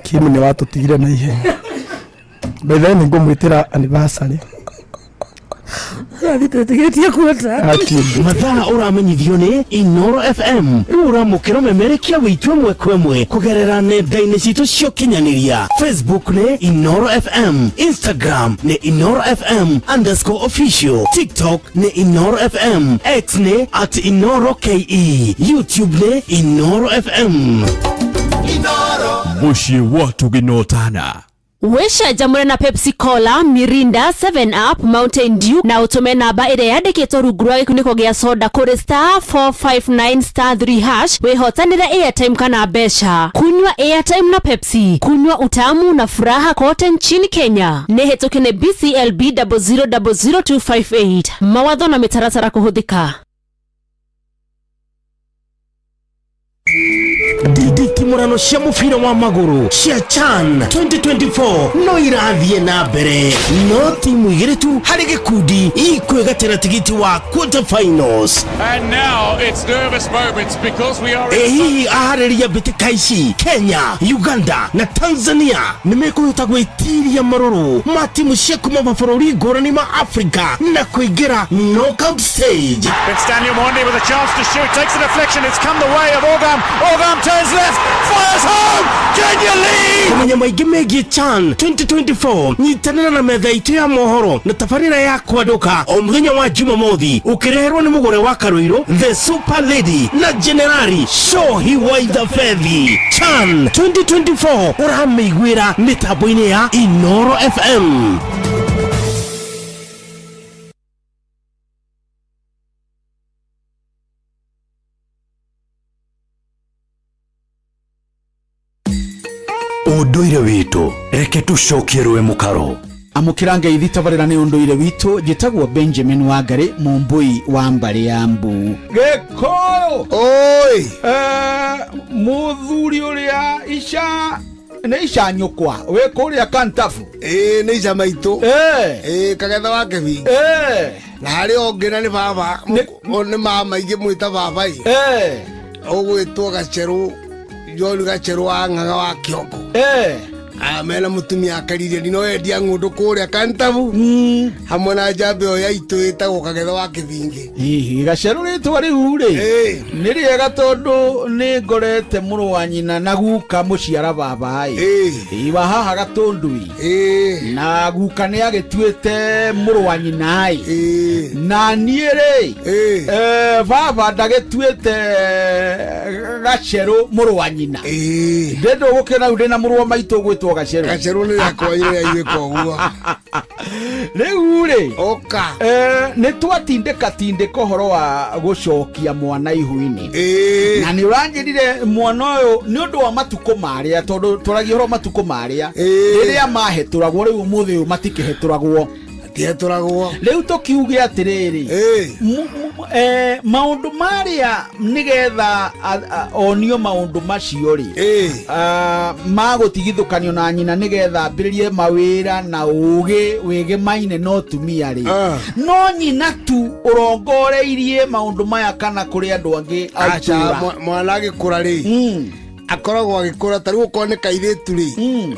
Kim nĩ watũtigire na ihenya. By the way nĩ ngũmwĩtĩra anniversary. Ũrathiĩ twĩtigĩtie kuota. Mathaa ũramenyithio nĩ Inoro FM rĩu ũramũkĩra ũmemerekia witũ ĩmwe kwa ĩmwe kũgerera nenda-inĩ citũ cia ũkinyanĩria. Facebook nĩ Inoro FM, Instagram nĩ Inoro FM underscore official, TikTok nĩ Inoro FM, X nĩ at Inoro KE, YouTube nĩ Inoro FM. Mũciĩ wa tũgĩnotana. Wĩcanjamũre na Pepsi Cola, Mirinda, 7 Up, Mountain Dew na ũtũme namba ĩrĩa yandĩkĩtwo rungu rwa gĩkunĩko gĩa soda kũrĩ star 459 star 3 hash wĩhotanĩre airtime kana mbeca. Kunywa airtime na Pepsi, kunywa utamu na furaha kote nchini Kenya. Nĩ hĩtũke nĩ BCLB 0000258. Mawatho na mĩtaratara kũhũthĩka. Nditimũrano cia mũbira wa magũrũ cia CHAN 2024 no irathiĩ na mbere, no timu igĩrĩ tu harĩ gĩkundi ikwĩgatĩra tigiti wa quarter finals. And now it's nervous moments because we are Ĩ hihi aharĩria mbĩtĩka ici Kenya, Uganda na Tanzania nĩ mekũhota gwĩtiria marũrũ ma timu cia kuma mabũrũri ngũrani ma Afrika na kũingĩra knockout stage? It's Daniel Mondi with a chance to shoot, takes the deflection, it's come the way of Orgam. Orgam turns left, fires home! Kenya lead! Kũmenya maingĩ megiĩ CHAN 2024 nyitanĩra na metha itũ ya mohoro na tabarĩra ya kwandũka o mũthenya wa Jumamothi ũkĩreherwo nĩ mũgũre wa Karũirũ The Super Lady na Generali Shohi Waithabethi. CHAN 2024 ũramĩiguĩra mĩtambo-inĩ ya Inoro FM. Ũndũire witũ reke tũcokie rũĩ mũkaro. Amũkĩra ngeithi tabarĩra nĩ ũndũire witũ. Njĩtagwo Benjamin Wangari, mũmbũi wa mbarĩ ya Mbu. Gĩkũyũ oi, mũthuri ũrĩa ica nĩ ica nyũkwa wĩ kũrĩa Kantabu. Ĩĩ, nĩ ica maitũ. Ĩĩ, kagetha wa kĩbingi. Na harĩ o ũngĩ na nĩ baba, nĩ mama ingĩ mwĩta baba ĩ. Ũgwĩtwo Gacerũ, John Gacerũ wa Ng'ang'a wa Kĩongo. Ah, mena mũtumia akaririe no endia ng'ũndũ kũrĩa Kantabu hamwe na njamba ĩyo ya itũ ĩtagwo Kagetha wa Kĩbingĩ. Hihi Gacerũ rĩtwa rĩu rĩ nĩ rĩega tondũ nĩ ngorete mũrũ wa nyina na guka mũciara baba ĩ wa haha Gatũndui, na guka nĩ agĩtuĩte mũrũ wa nyina ĩ, na niĩ rĩ baba ndagĩtuĩte Gacerũ mũrũ wa nyina. Ndĩ ndũgũkĩona rĩu ndĩna mũrũ wa maitũ ũgwĩtwo Gacerũ. Gacerũ nĩ rĩakwa rĩrĩa ithuĩ koguo. Rĩu rĩ ũka nĩ twatindĩka tindĩka ũhoro wa gũcokia mwana ihu-inĩ, na nĩ ũranjĩrire mwana ũyũ nĩ ũndũ wa matukũ marĩa, tondũ twaragia ũhoro wa matukũ marĩa rĩrĩa mahetũragwo, rĩu ũmũthĩ ũyũ matikĩhetũragwo. Matihetũragwo. Rĩu tũkiuge atĩrĩrĩ, maũndũ marĩa nĩgetha onio maũndũ macio rĩ, magũtigithũkanio na nyina nĩgetha ambĩrĩrie mawĩra na ũgĩ wĩgĩmaine na ũtumia rĩ, no nyina tu ũrongoreirie maũndũ maya kana kũrĩ andũ angĩ a Aca, itũũra? Mwana agĩkũra rĩ, akoragwo agĩkũra ta rĩu okorwo nĩ kairĩtu rĩ,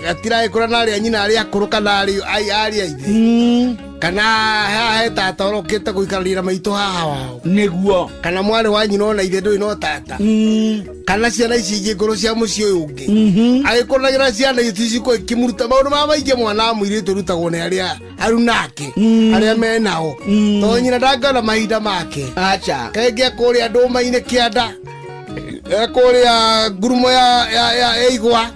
gatiragĩkũra na arĩa nyina arĩa akũrũ kana arĩa arĩa ithe kana haha he tata ũrokĩte gũikarania na maitũ haha wao nĩguo, kana mwarĩ wa nyina ona ithe ndũrĩ no tata, kana ciana ici ingĩ ngũrũ cia mũciĩ ũyũ ũngĩ agĩkũragĩra ciana ici cikorwo ikĩmũruta maũndũ ma maingĩ. Mwana wa mũirĩtu ũrutagwo nĩ arĩa arunake arĩa menao, tondũ nyina ndangĩona mahinda make. Aca. Kaingĩ kũrĩa ndũma-inĩ kĩanda, ekũrĩa ngurumo ya igwa,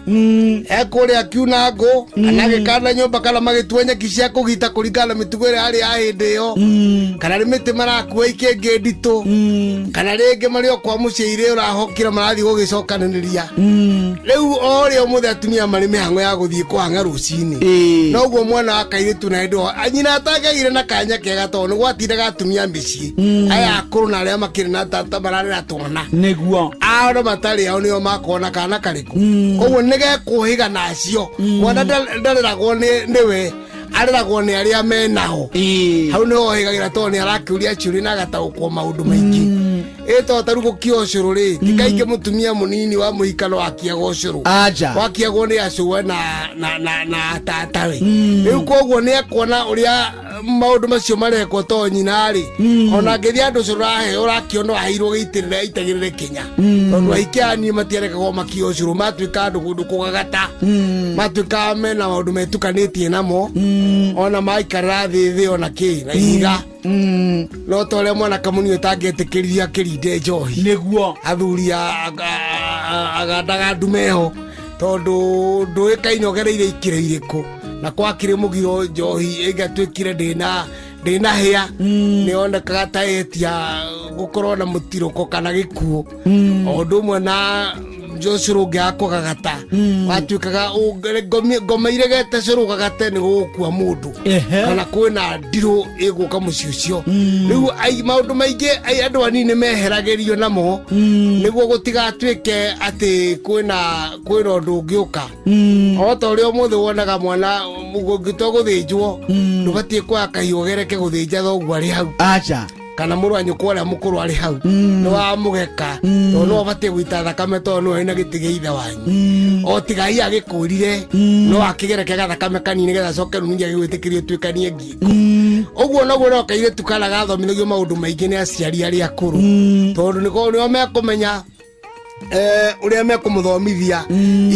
ekũrĩa kiuna ngũ kana gĩkanda nyũmba kana magĩtua nyeki cia kũgita kũringana na mĩtugo ĩrĩa yarĩ ya hĩndĩ ĩyo, kana nĩ mĩtĩ marakua ikĩngĩ nditũ, kana rĩngĩ marĩ o kwa mũciĩ irĩ ũrahokire marathiĩ gũgĩcokanĩrĩria. Rĩu o ũrĩa ũmũthĩ atumia marĩ mĩhang'o ya gũthiĩ kũhang'a rũcinĩ, noguo mwana wa kairĩtu na hĩndĩ ĩyo nyina atangĩagire na kanya kega, tondũ nĩ gwatindaga atumia mĩciĩ aya akũrũ na arĩa makĩrĩ na tata mararera twana. Ao matarĩ ao nĩo makona kana karĩkũ, koguo nĩ gekũhĩga nacio. Mwana ndareragwo nĩwe, areragwo nĩ arĩa menao. Hau nĩho ohĩgagĩra, tondũ nĩ arakĩũria ciũria na agataũkwo maũndũ maingĩ. Ĩ to ta rĩu gũkia ũcũrũ rĩ, ti kaingĩ mũtumia mũnini wa mũhikano wakiaga ũcũrũ. Aja. Wakiagwo nĩ acũwe na tatawe. Rĩu koguo nĩ ekuona ũrĩa maũndũ macio marekwo, to nyina rĩ, ona angĩthiĩ andũ ũcũrũ ũraheo ũrakĩona aheirwo gĩitĩrĩre aitagĩrĩre kĩnya, tondũ aingĩ a niĩ matiarekagwo makia ũcũrũ, matuĩka andũ kũndũ kũgagata, matuĩka mena maũndũ metukanĩtie namo, ona maikarĩra thĩ thĩ ona kĩ na ihiga. No ta ũrĩa mwanake mũnini ũtangĩetĩkĩririe akĩrinde njohi athuri agandaga ndumeho, tondũ ndũĩkaine ũgereire ikĩro irĩkũ, na kwakĩrĩ mũgiro njohi ĩngĩatuĩkire ndĩna hĩa nĩ yonekaga ta ĩtia gũkorwo na mũtirũko kana gĩkuũ, o ũndũ ũmwe na cũrũ ũngĩ kũgagata watuĩkaga ngoma iregete cũrũ gagate nĩ gũgũkua mũndũ kana kwĩna ndirũ ĩgũka mũciĩ ũcio. Rĩu maũndũ maingĩ andũ anini meheragĩrio namo nĩguo gũtigatuĩke atĩ kwĩna ũndũ ũngĩũka, o ta ũrĩa ũmũthĩ wonaga mwana ũngĩtua gũthĩnjwo ndũbatiĩ kuoya kahiũ ũgereke gũthĩnja thoguo arĩ hau. Aca. Kana mũrũ wa nyũkwa ũrĩa mũkũrũ arĩ hau nĩ wamũgeka, tondũ no ũbatiĩ gũita thakame, tondũ nĩwe wĩna gĩtĩ gĩa ithe wanyu. O tiga hihi agĩkũrire no akĩgereke gathakame kanini nĩgetha acoke rĩu ningĩ agĩgwĩtĩkĩrie ũtuĩkanie ngingo. Ũguo noguo no kairĩtu kana gathomithagio maũndũ maingĩ nĩ aciari arĩa akũrũ, tondũ nĩko nĩo mekũmenya ũrĩa mekũmũthomithia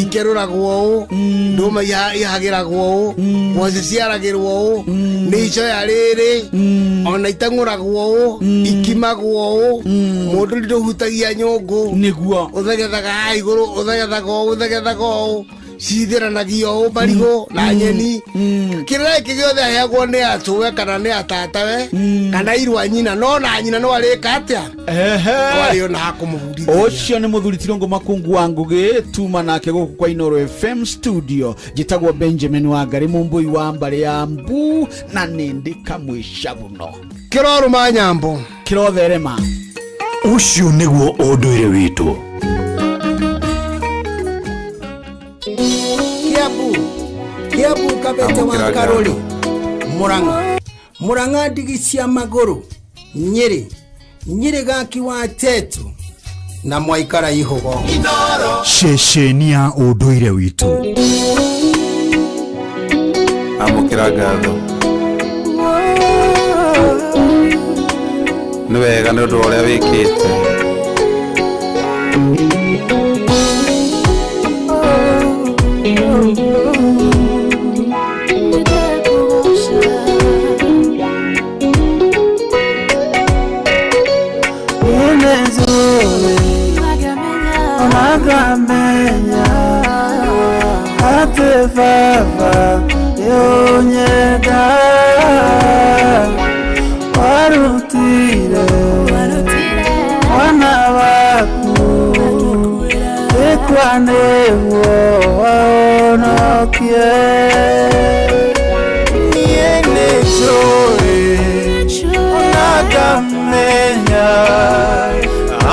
ikerũragwo ũũ, ndũma ihagĩragwo ũũ, ngwacĩ ciaragĩrwo ũũ, nĩ icoya rĩrĩ ona iteng'ũragwo ũũ, ikimagwo ũũ, mũndũ ndũhutagia nyũngũ, ũthegethaga haha igũrũ, ũthegethaga ũũ, ũthegethaga ũũ. Cithiranagio ũũ marigũ na nyeni, kĩrĩa gĩkĩ gĩothe aheagwo nĩ atũwe kana nĩ atatawe kana irwa nyina, no na nyina no arĩka atĩa, no arĩ ona hakũmũbundithia. Ũcio nĩ mũthuri Tirũngũ Makungu wa Ngũgĩ, tuma nake gũkũ kwa Inoro FM studio. Njĩtagwo Benjamin Wangari, mũmbũi wa mbarĩ ya mbu, na nĩndĩ kamwĩcabuno. Kĩrorũma nyambo. Kĩrotherema. Ũcio nĩguo ũndũire witũ. Kiambu, Kiambu, Kabete wa Amũkĩra. Karori, Murang'a, Murang'a, ndigi cia magũrũ, Nyĩrĩ, Nyĩrĩ, gaki wa tetu na mwaikara ihũgo. Ceceni ya ũndũire witũ. Amũkĩra ngatho, nĩ wega nĩ ũndũ wa ũrĩa wĩkĩte. Onagamenya atĩ baba nĩũnyenda, warutire mwana waku ĩkwa nĩguo wahonokie. Niĩ nĩnjũĩ onagamenya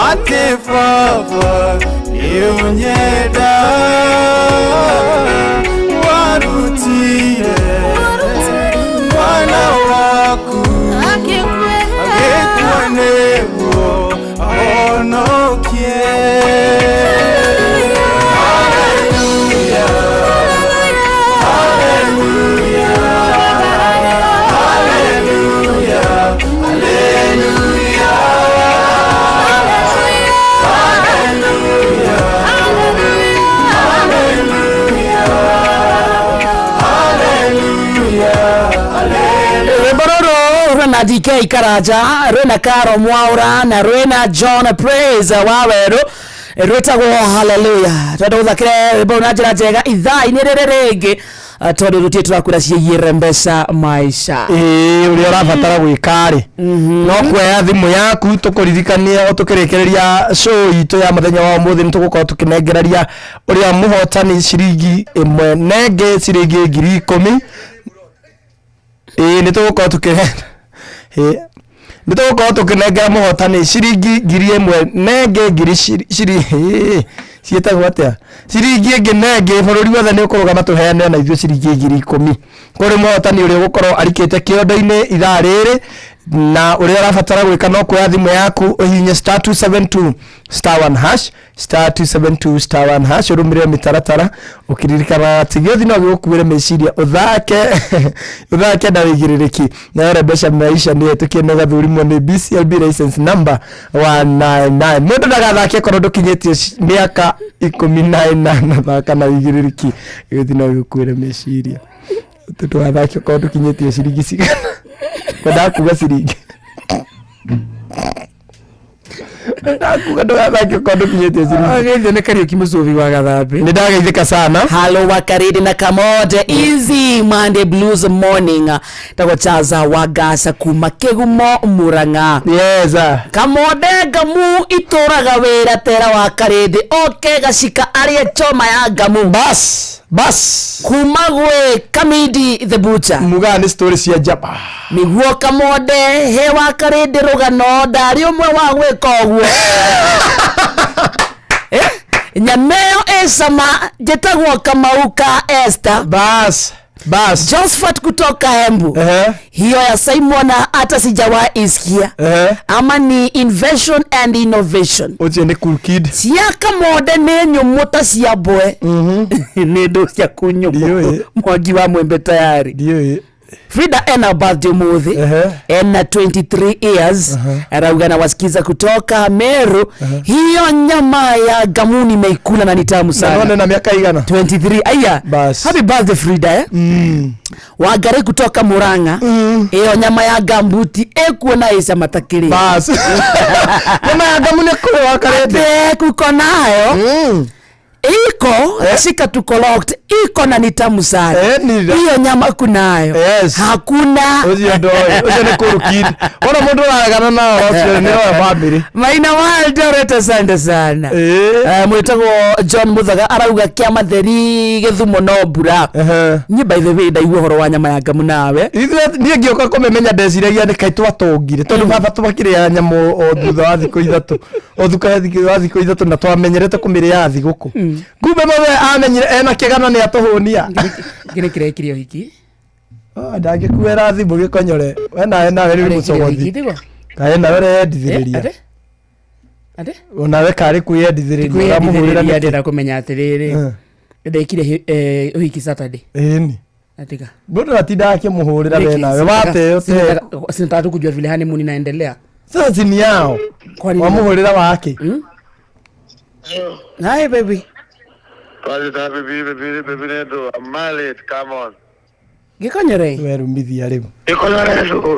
atĩ baba nĩũnyenda, warutire mwana waku agĩkua nĩguo ahonokie. Hallelujah, hallelujah, hallelujah, hallelujah, hallelujah, hallelujah, hallelujah. Rwĩmbo rũrũ rwĩna DK Karanja, rwĩna Karo Mwaura na rwĩna John Praise wa Werũ, rwĩtagwo Hallelujah. Twenda gũthakĩre rwĩmbo rũu na njĩra njega ithaa-inĩ rĩrĩ rĩngĩ, tondũ rũtirĩ tũrakwĩra ciĩgiĩ mbeca maisha. Ĩĩ, ũrĩa ũrabatara gwĩka rĩ, no kuoya thimũ yaku. Tũkũririkanie o tũkĩrĩkĩrĩria show itũ ya mũthenya wa ũmũthĩ, nĩ tũgũkorwo tũkĩnengereria ũrĩa mũhotani ciringi ĩmwe nenge ciringi 10,000. Ĩĩ, nĩ tũgũkorwo tũkĩ ĩĩ, nĩ tũgũkorwo tũkĩnengera mũhotani ciringi 1,000 nenge ngiri ĩĩ, ciĩtagwo atĩa, ciringi ĩngĩ nenge. Bũrũri wothe nĩ ũkũrũgama tũheane ona ithuĩ ciringi 10,000 kũrĩ mũhotani ũrĩa ũgũkorwo arikĩte kĩondo-inĩ ithaa rĩrĩ. Na ũrĩa ũrabatara gwĩka no kuoya thimũ yaku, ũhihinye *272*1#, *272*1#, ũrũmĩrĩre mĩtaratara, ũkĩririkana atĩ gĩothi no gĩgũkuĩre meciria. Ũthake, ũthake na wĩigĩrĩrĩki. Nayo mbeca maisha nĩ hetũkie nĩ gathũrimwo nĩ BCLB license number 199. Mũndũ ndagathake korwo ndũkinyĩtie mĩaka 18. Thaka na wĩigĩrĩrĩki, gĩothi no gĩgũkuĩre meciria. Tũgathake korwo ndũkinyĩtie ciringi cigana? Kwendaga kuga ciringi, ndakuga ndũgathake korwo ndũkinyĩtie ciringi. Ageithio nĩ Kariũki Mũcũbi wa Gathambĩ. Nĩ ndageithĩka sana. Halo Wakaridi na Kamode, easy Monday blues morning. Tagwo Chaza wa Gasa kuma Kĩgumo, Murang'a. Yes. Kamode, ngamu itũraga wĩra tera wa Karĩndĩ oke gacika arĩe choma ya ngamu. Bas bas. Kuma gwĩ Kamindi the butcher. Mugaga nĩ story cia njamba. Nĩguo Kamode, he wa Karĩndĩ rũgano, ndarĩ ũmwe wa gwĩka ũguo. Eh, nyama ĩyo ĩcama. Njĩtagwo Kamau ka Esther. Bas bas. Josephat kutoka Embu, hiyo ya Simon hata sijawahi isikia, ama ni invention and innovation. Ũcio nĩ cool kid. Cia Kamode nĩ nyũmũ ta cia mbwe, nĩ ndũ ciaku nyũmũ. Mwangi wa Mwembe tayari. Ndiũĩ. Frida ena birthday umuthi, ena 23 years. Arauga na wasikiza kutoka Meru. Hiyo nyama ya ngamu nimeikula na ni tamu sana. None na miaka igana? 23. Aya. Bas. Happy birthday, Frida, eh? Wangari kutoka Murang'a, iyo nyama ya gambuti ekuona ĩcama matakĩrĩ. Bas. Nyama ya ngamu nĩ kũrĩ wa Karĩndĩ. Kuko nayo. Iko shika tuko locked, iko na ni tamu sana hiyo nyama kunayo. Hakuna. Ũcio ndoĩ, ũcio nĩ kũrukiri. Wona mũndũ ũraregana na ũhoro ũcio nĩ oya bamĩrĩ. Maina World asante sana. Mwĩtagwo John Muthaga arauga kĩa matheri gĩthumo no mbura. Niĩ by the way ndaigua ũhoro wa nyama ya ngamu nawe. Ithuĩ niĩ ngĩũka kũmĩmenya ndeciragia nĩ kaĩ twatũngire tondũ baba twakĩrĩaga nyama o thutha wa thikũ ithatũ o thutha wa thikũ ithatũ na twamenyerete kũmĩrĩaga thigũkũ kumbe mame amenyire ena kĩgana nĩ atũhũnia. Gĩnĩ kĩrekire ũhiki. Ndangĩkuera thimũ gĩkonyore we nawe nawe rĩu mũcogothi kaĩ nawe ũreyendithĩrĩria. Ate? Ate? Onawe karĩ kwĩyendithĩrĩria ũramũhũrĩra Kwĩyendithĩrĩria nĩkĩ? ndĩrenda kũmenya atĩrĩrĩ, ndekire ũhiki Saturday. Ĩni. Atika. Mũndũ atindaga akĩmũhũrĩra we nawe wateo teo. Sinataka tu kujua vile honeymoon inaendelea. Sasa si ni yao. Kwani Wamũhũrĩra wake. Hi baby. Gĩkonyore. Werumithia rĩu.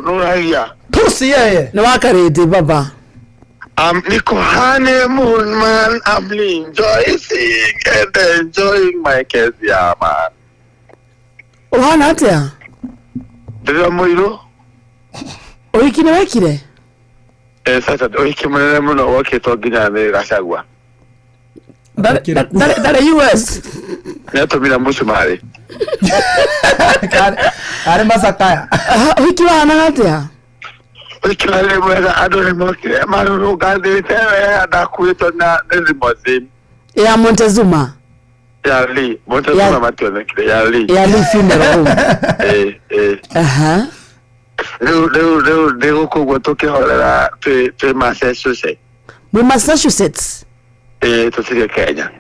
Nuragia. Pussy yeye. Nĩ wakarĩndĩ baba. Niko honeymoon man, I'm enjoying and enjoying my Kezia man. Ũhana atĩa? Ndĩra mũirũ. Ũhiki nĩ wekire? Eh, sasa ũhiki mũnene mũno wokĩtwo nginya nĩ Gachagua. Ndarĩ US. Nĩatũmire mũcumarĩ. Arĩ macakaya. Ũhiki wahanaga atĩa? Ũhiki warĩ mwega, andũ nĩ mokire marũrũnganĩte wega, ndakuĩtwo na nĩ limousine. Ya Montezuma. Ya Lee, Montezuma mationekire, ya Lee. Ya Lee funeral home. Eh, eh. Aha. Rĩu rĩu rĩu ndĩ gũkũ ũguo tũkĩhorera twĩ Massachusetts. Mwĩ Massachusetts. Eh, tũtirĩ Kenya.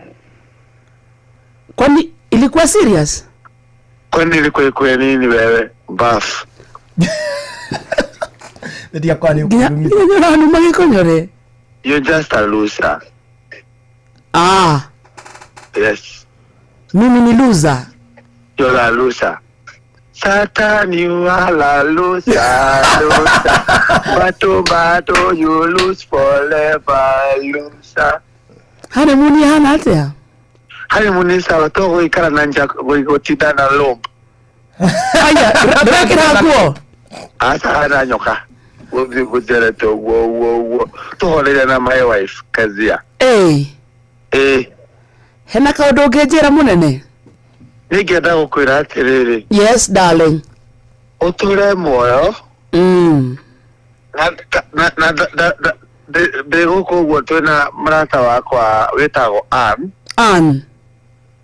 Kwani ilikuwa serious? Kwani ilikuwa ikuwe nini wewe? Bafu. Ndia kwani Nginya nĩũranuma gĩkonyore. You're just a loser. Ah, Yes, mimi ni loser. you're a loser. Satan, you are a loser, loser. Battle, battle, you lose forever, loser. Honeymoon ihana atĩa? Honeymoon ni sawa to gũikara na nja gũtinda na lump. Aya, ndĩrekĩra nguo. Aca hana nyoka. Gũthiĩ gũcerete ũguo ũguo ũguo. Tũhoreire na my wife Kezia. Ĩĩ. Ĩĩ. Hena kaũndũ ũngĩnjĩra mũnene? Nĩngĩenda gũkwĩra atĩrĩrĩ. Yes, darling. Ũtũre muoyo. Na na na na ndĩ gũkũ ũguo twĩna mũrata wakwa wĩtagwo Ann. Ann.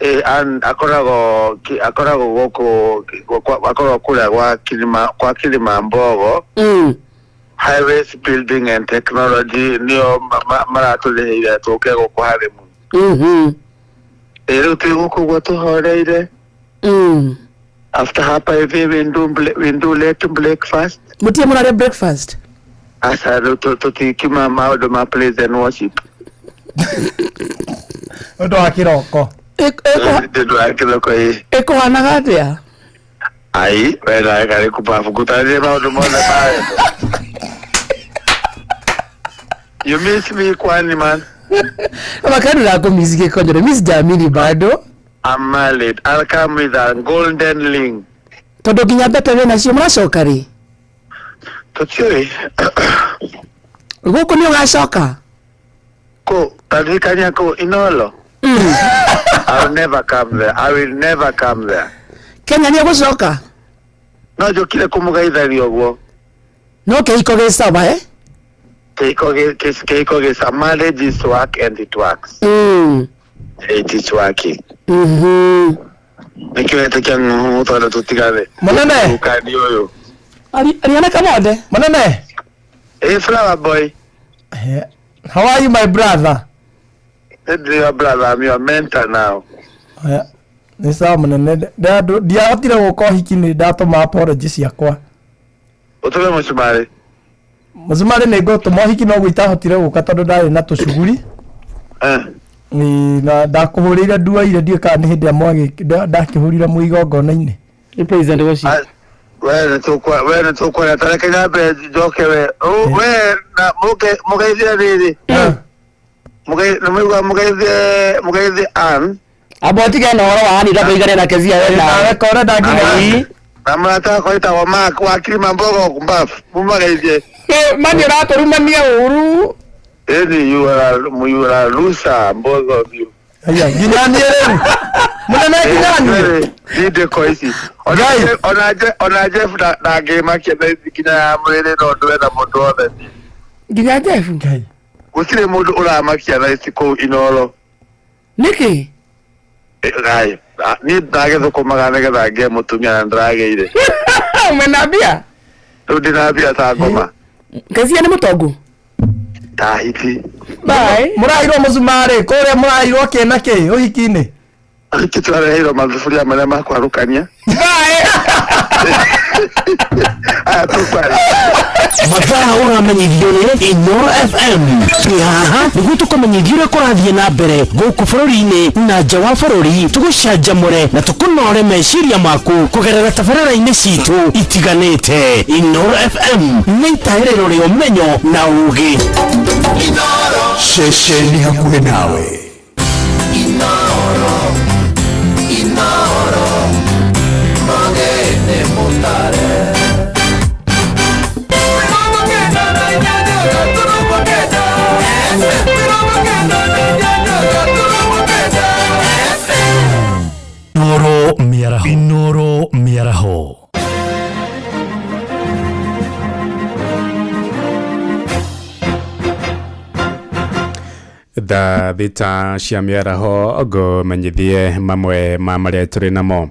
Ĩĩ, Ann akoragwo akoragwo gũkũ akoragwo kũrĩa gwa Kilima kwa Kilimambogo. Highways Building and Technology nĩo maratũrĩhĩire tũke gũkũ honeymoon. Ĩĩ, rĩu twĩ gũkũ ũguo tũhoreire. After hapa hivi we do late breakfast. Mũtirĩ mũrarĩa breakfast? Aca rĩu tũtikiuma maũndũ ma praise and worship. Ũndũ wa kĩroko. Ũndũ wa kĩroko ĩĩ. Ĩkũhanaga atĩa? Ai, we nawe karĩ kubabu ngũtarĩrie maũndũ mothe ma wendo. You miss me kwani man? Makadu ndakũmiss gĩkonyore, mi sijaamini bado. I'm married. I'll come with a golden ring. Tondũ nginya mbete wĩnacio mũracoka rĩ? Tũtiũĩ. Gũkũ nĩ ũgacoka? Kũ, taririkania kũ, Inolo? I'll never come there. I will never come there. Kenya nĩ ũgũcoka? No njũkire kũmũgeithania ũguo. No kĩhiko gĩ sawa eh? Kĩhiko gĩ sawa. Marriage is work and it works. It is working. Nĩkĩo wetĩkia ng'ũhũ tondũ tũtigane. Mũnene. Ũkani ũyũ. Ariana Kamode. Mũnene. Hey, flower boy. How are you my brother? Your brother, I'm your mentor now. Nĩ sawa mũnene. Ndiahotire gũka ũhiki nĩ ndatũma apology ciakwa. Ũtũme mũcumarĩ. Mũcumarĩ nĩ ngũtũma ũhiki noguo itahotire gũka tondũ ndarĩ na tũcuguri. Na ndakũhũrĩire nduaire ndiũĩ kana nĩ hĩndĩ ĩrĩa ndakĩhũrire mwĩ igongona-inĩ. Nĩ president worship. We nĩ tũkwaria ta reke nyambe njoke we. We na mũgeithie rĩrĩ. Nĩmũigua mũgeithie mũgeithie Ann. Amba ũtige na ũhoro wa Ann ndamũigane na Kezia we nawe. Kore ndangina. Na mũrata wakwa wĩtagwo Mark wa Kilimambogo Mbafu. Mũmageithie. Mani ũratũrumania ũru. Ĩni you are you are loser both of you. Aya, nginya niĩ rĩu. Mũnene nginya niĩ. Ndindĩko ici. Ona ona Jeff ndangĩmakia thaa ici nginya ya mwĩrĩ no ndũe na mũndũ wothe. Nginya Jeff. Gũtirĩ mũndũ ũramakia thaa ici kũu Inoro. Nĩkĩ? Ngai, niĩ ndagĩthũkũmaga nĩgetha ngĩe mũtumia na ndĩragĩire. Mwena mbia? Rĩu ndĩna mbia ta ngoma. Kezia nĩ mũtongu? Ta hiti. Bye. Mũraheirwo mũcumarĩ kũrĩa mũraheirwo kĩ na kĩ ũhiki-inĩ? Ũhiki tũrareheirwo mathuburia marĩa ma kwarũkania. Mathaa ũramenyithio nĩ Inoro FM. Twĩ haha nĩguo tũkũmenyithie ũrĩa kũrathiĩ na mbere gũkũ bũrũri-inĩ na nja wa bũrũri, tũgũcanjamũre na tũkũnore meciria maku kũgerera tabarĩra-inĩ citũ itiganĩte. Inoro FM nĩ itaĩrĩro rĩa ũmenyo na ũgĩ. Ceceni hakuhĩ nawe. Inoro, Inoro, magene mutare. Inoro mĩaraho. Inoro mĩaraho. Thaa thita cia mĩaraho ngũmenyithie mamwe ma marĩa tũrĩ namo.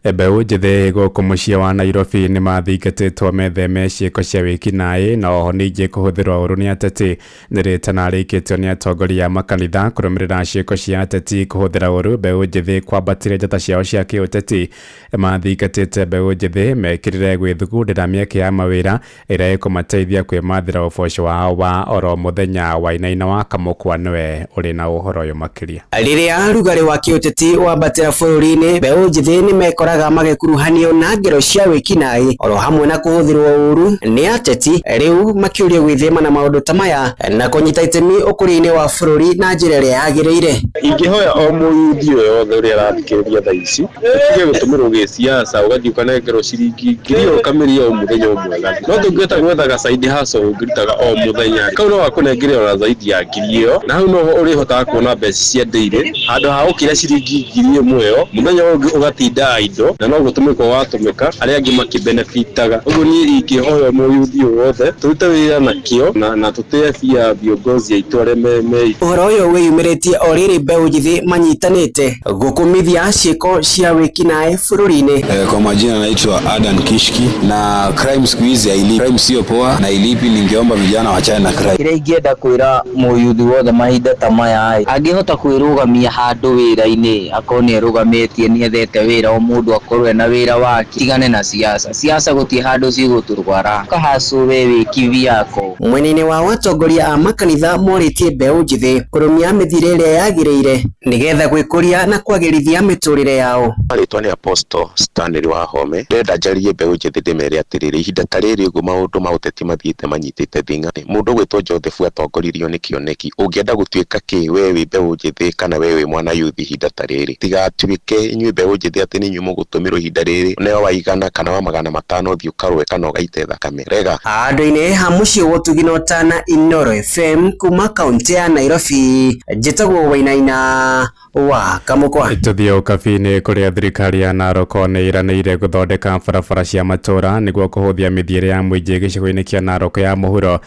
Mbeũ njĩthĩ gũkũ mũciĩ wa Nairobi nĩ mathingatĩtwo metheme ciĩko cia wĩkinaĩ na oho ningĩ kũhũthĩrwo ũru nĩ ateti. Nĩ rĩtana rĩikĩtio nĩ atongoria a makanitha kũrũmĩrĩra ciĩko cia ateti kũhũthĩra ũru mbeũ njĩthĩ kwambatĩria njata ciao cia kĩũteti. Mathingatĩte mbeũ njĩthĩ mekĩrĩre gwĩthugundĩra mĩeke ya mawĩra ĩrĩa ĩkũmateithia kwĩmathĩra ũboco wao wa oro mũthenya. Wainaina wa Kamũkwa nĩwe ũrĩ na ũhoro ũyũ makĩria. Rĩrĩa rugarĩ wa kĩũteti wambatĩra bũrũri-inĩ, mbeũ njĩthĩ nĩ mekoraga magĩkuruhanio na ngero cia wĩkinaĩ oro hamwe na kũhũthĩrwo ũru nĩ ateti, rĩu makĩũrio gwĩthema na maũndũ ta maya na kũnyita itemi ũkũria-inĩ wa bũrũri na njĩra ĩrĩa yagĩrĩire. Ingĩhoya o mũyuthi o yothe ũrĩa arathikĩrĩria thaa ici ũtige gũtũmĩrwo gĩsiasa ũgathiĩ ũkanengerwo ciringi ngiri ĩyo ũkamĩrĩa o mũthenya ũmwe ũgathiĩ. No tũngĩhota gwethaga side hustle ũngĩrutaga o mũthenya, kau no gakũnengere ona zaidi ya ngiri ĩyo, na hau noho ũrĩhotaga kuona mbeca cia daily handũ ha gũkĩra ciringi ngiri ĩmwe ĩyo mũthenya ũyũ ũngĩ ũgatinda idle na no gũtũmĩka ũgatũmĩka arĩa angĩ makĩbenefitaga. Ũguo niĩ ingĩhoya mũyuthi o wothe tũrute wĩra na kĩo na tũtĩe bia viongozi aitũ arĩa me Ũhoro ũyũ wĩyumĩrĩtie o rĩrĩ mbeũ njĩthĩ manyitanĩte gũkũmithia ciĩko cia wĩkinaĩ bũrũri-inĩ. Kwa majina naitwa Adan Kishki na crime siku hizi hailipi. Crime sio poa na ilipi, ningeomba vijana wachane na crime. Kĩrĩa ingĩenda kwĩra mũyuthi wothe mahinda ta maya ĩ, angĩhota kwĩrũgamia handũ wĩra-inĩ, akorwo nĩ erũgamĩtie nĩ ethete wĩra, o mũndũ akorwo ena wĩra wake, tigane na siasa. Siasa gũtirĩ handũ cigũtũrwara, ũkahacwo we wĩ kivyako. Mwena-inĩ wa atongoria a makanitha morĩtie mbeũ njĩthĩ kũrũmia mĩthiĩre ĩrĩa yagĩrĩire nĩgetha gwĩkũria na kwagĩrithia mĩtũrĩre yao. Marĩtwa nĩ Apostle Stanley Wahome. Ndĩrenda njarie mbeũ njĩthĩ ndĩmere atĩrĩrĩ, ihinda ta rĩrĩ ũguo maũndũ ma ũteti mathiĩte manyitĩte thing'a. Mũndũ ũgwĩtwo Joseph atongoririo nĩ kĩoneki. Ũngĩenda gũtuĩka kĩ we wĩ mbeũ njĩthĩ kana we wĩ mwana youth ihinda ta rĩrĩ, tigatuĩke inyuĩ mbeũ njĩthĩ atĩ nĩ inyuĩ mũgũtũmĩrwo ihinda rĩrĩ neo wa igana kana wa 500 ũthiĩ ũkarũe kana ũgaite thakame. Rega. Handũ-inĩ ha mũciĩ wa ũtugi na ũtana Inoro FM kuma kaunti ya Nairobi, njĩtagwo Wainaina wa Kamũkwa. Tũthiĩ ũkabi-inĩ kũrĩa thirikari ya Narok nĩ ĩranĩire gũthondeka barabara cia matũũra nĩguo kũhũthia mĩthiĩre ya mũingĩ gĩcigo-inĩ kĩa Narok ya mũhuro.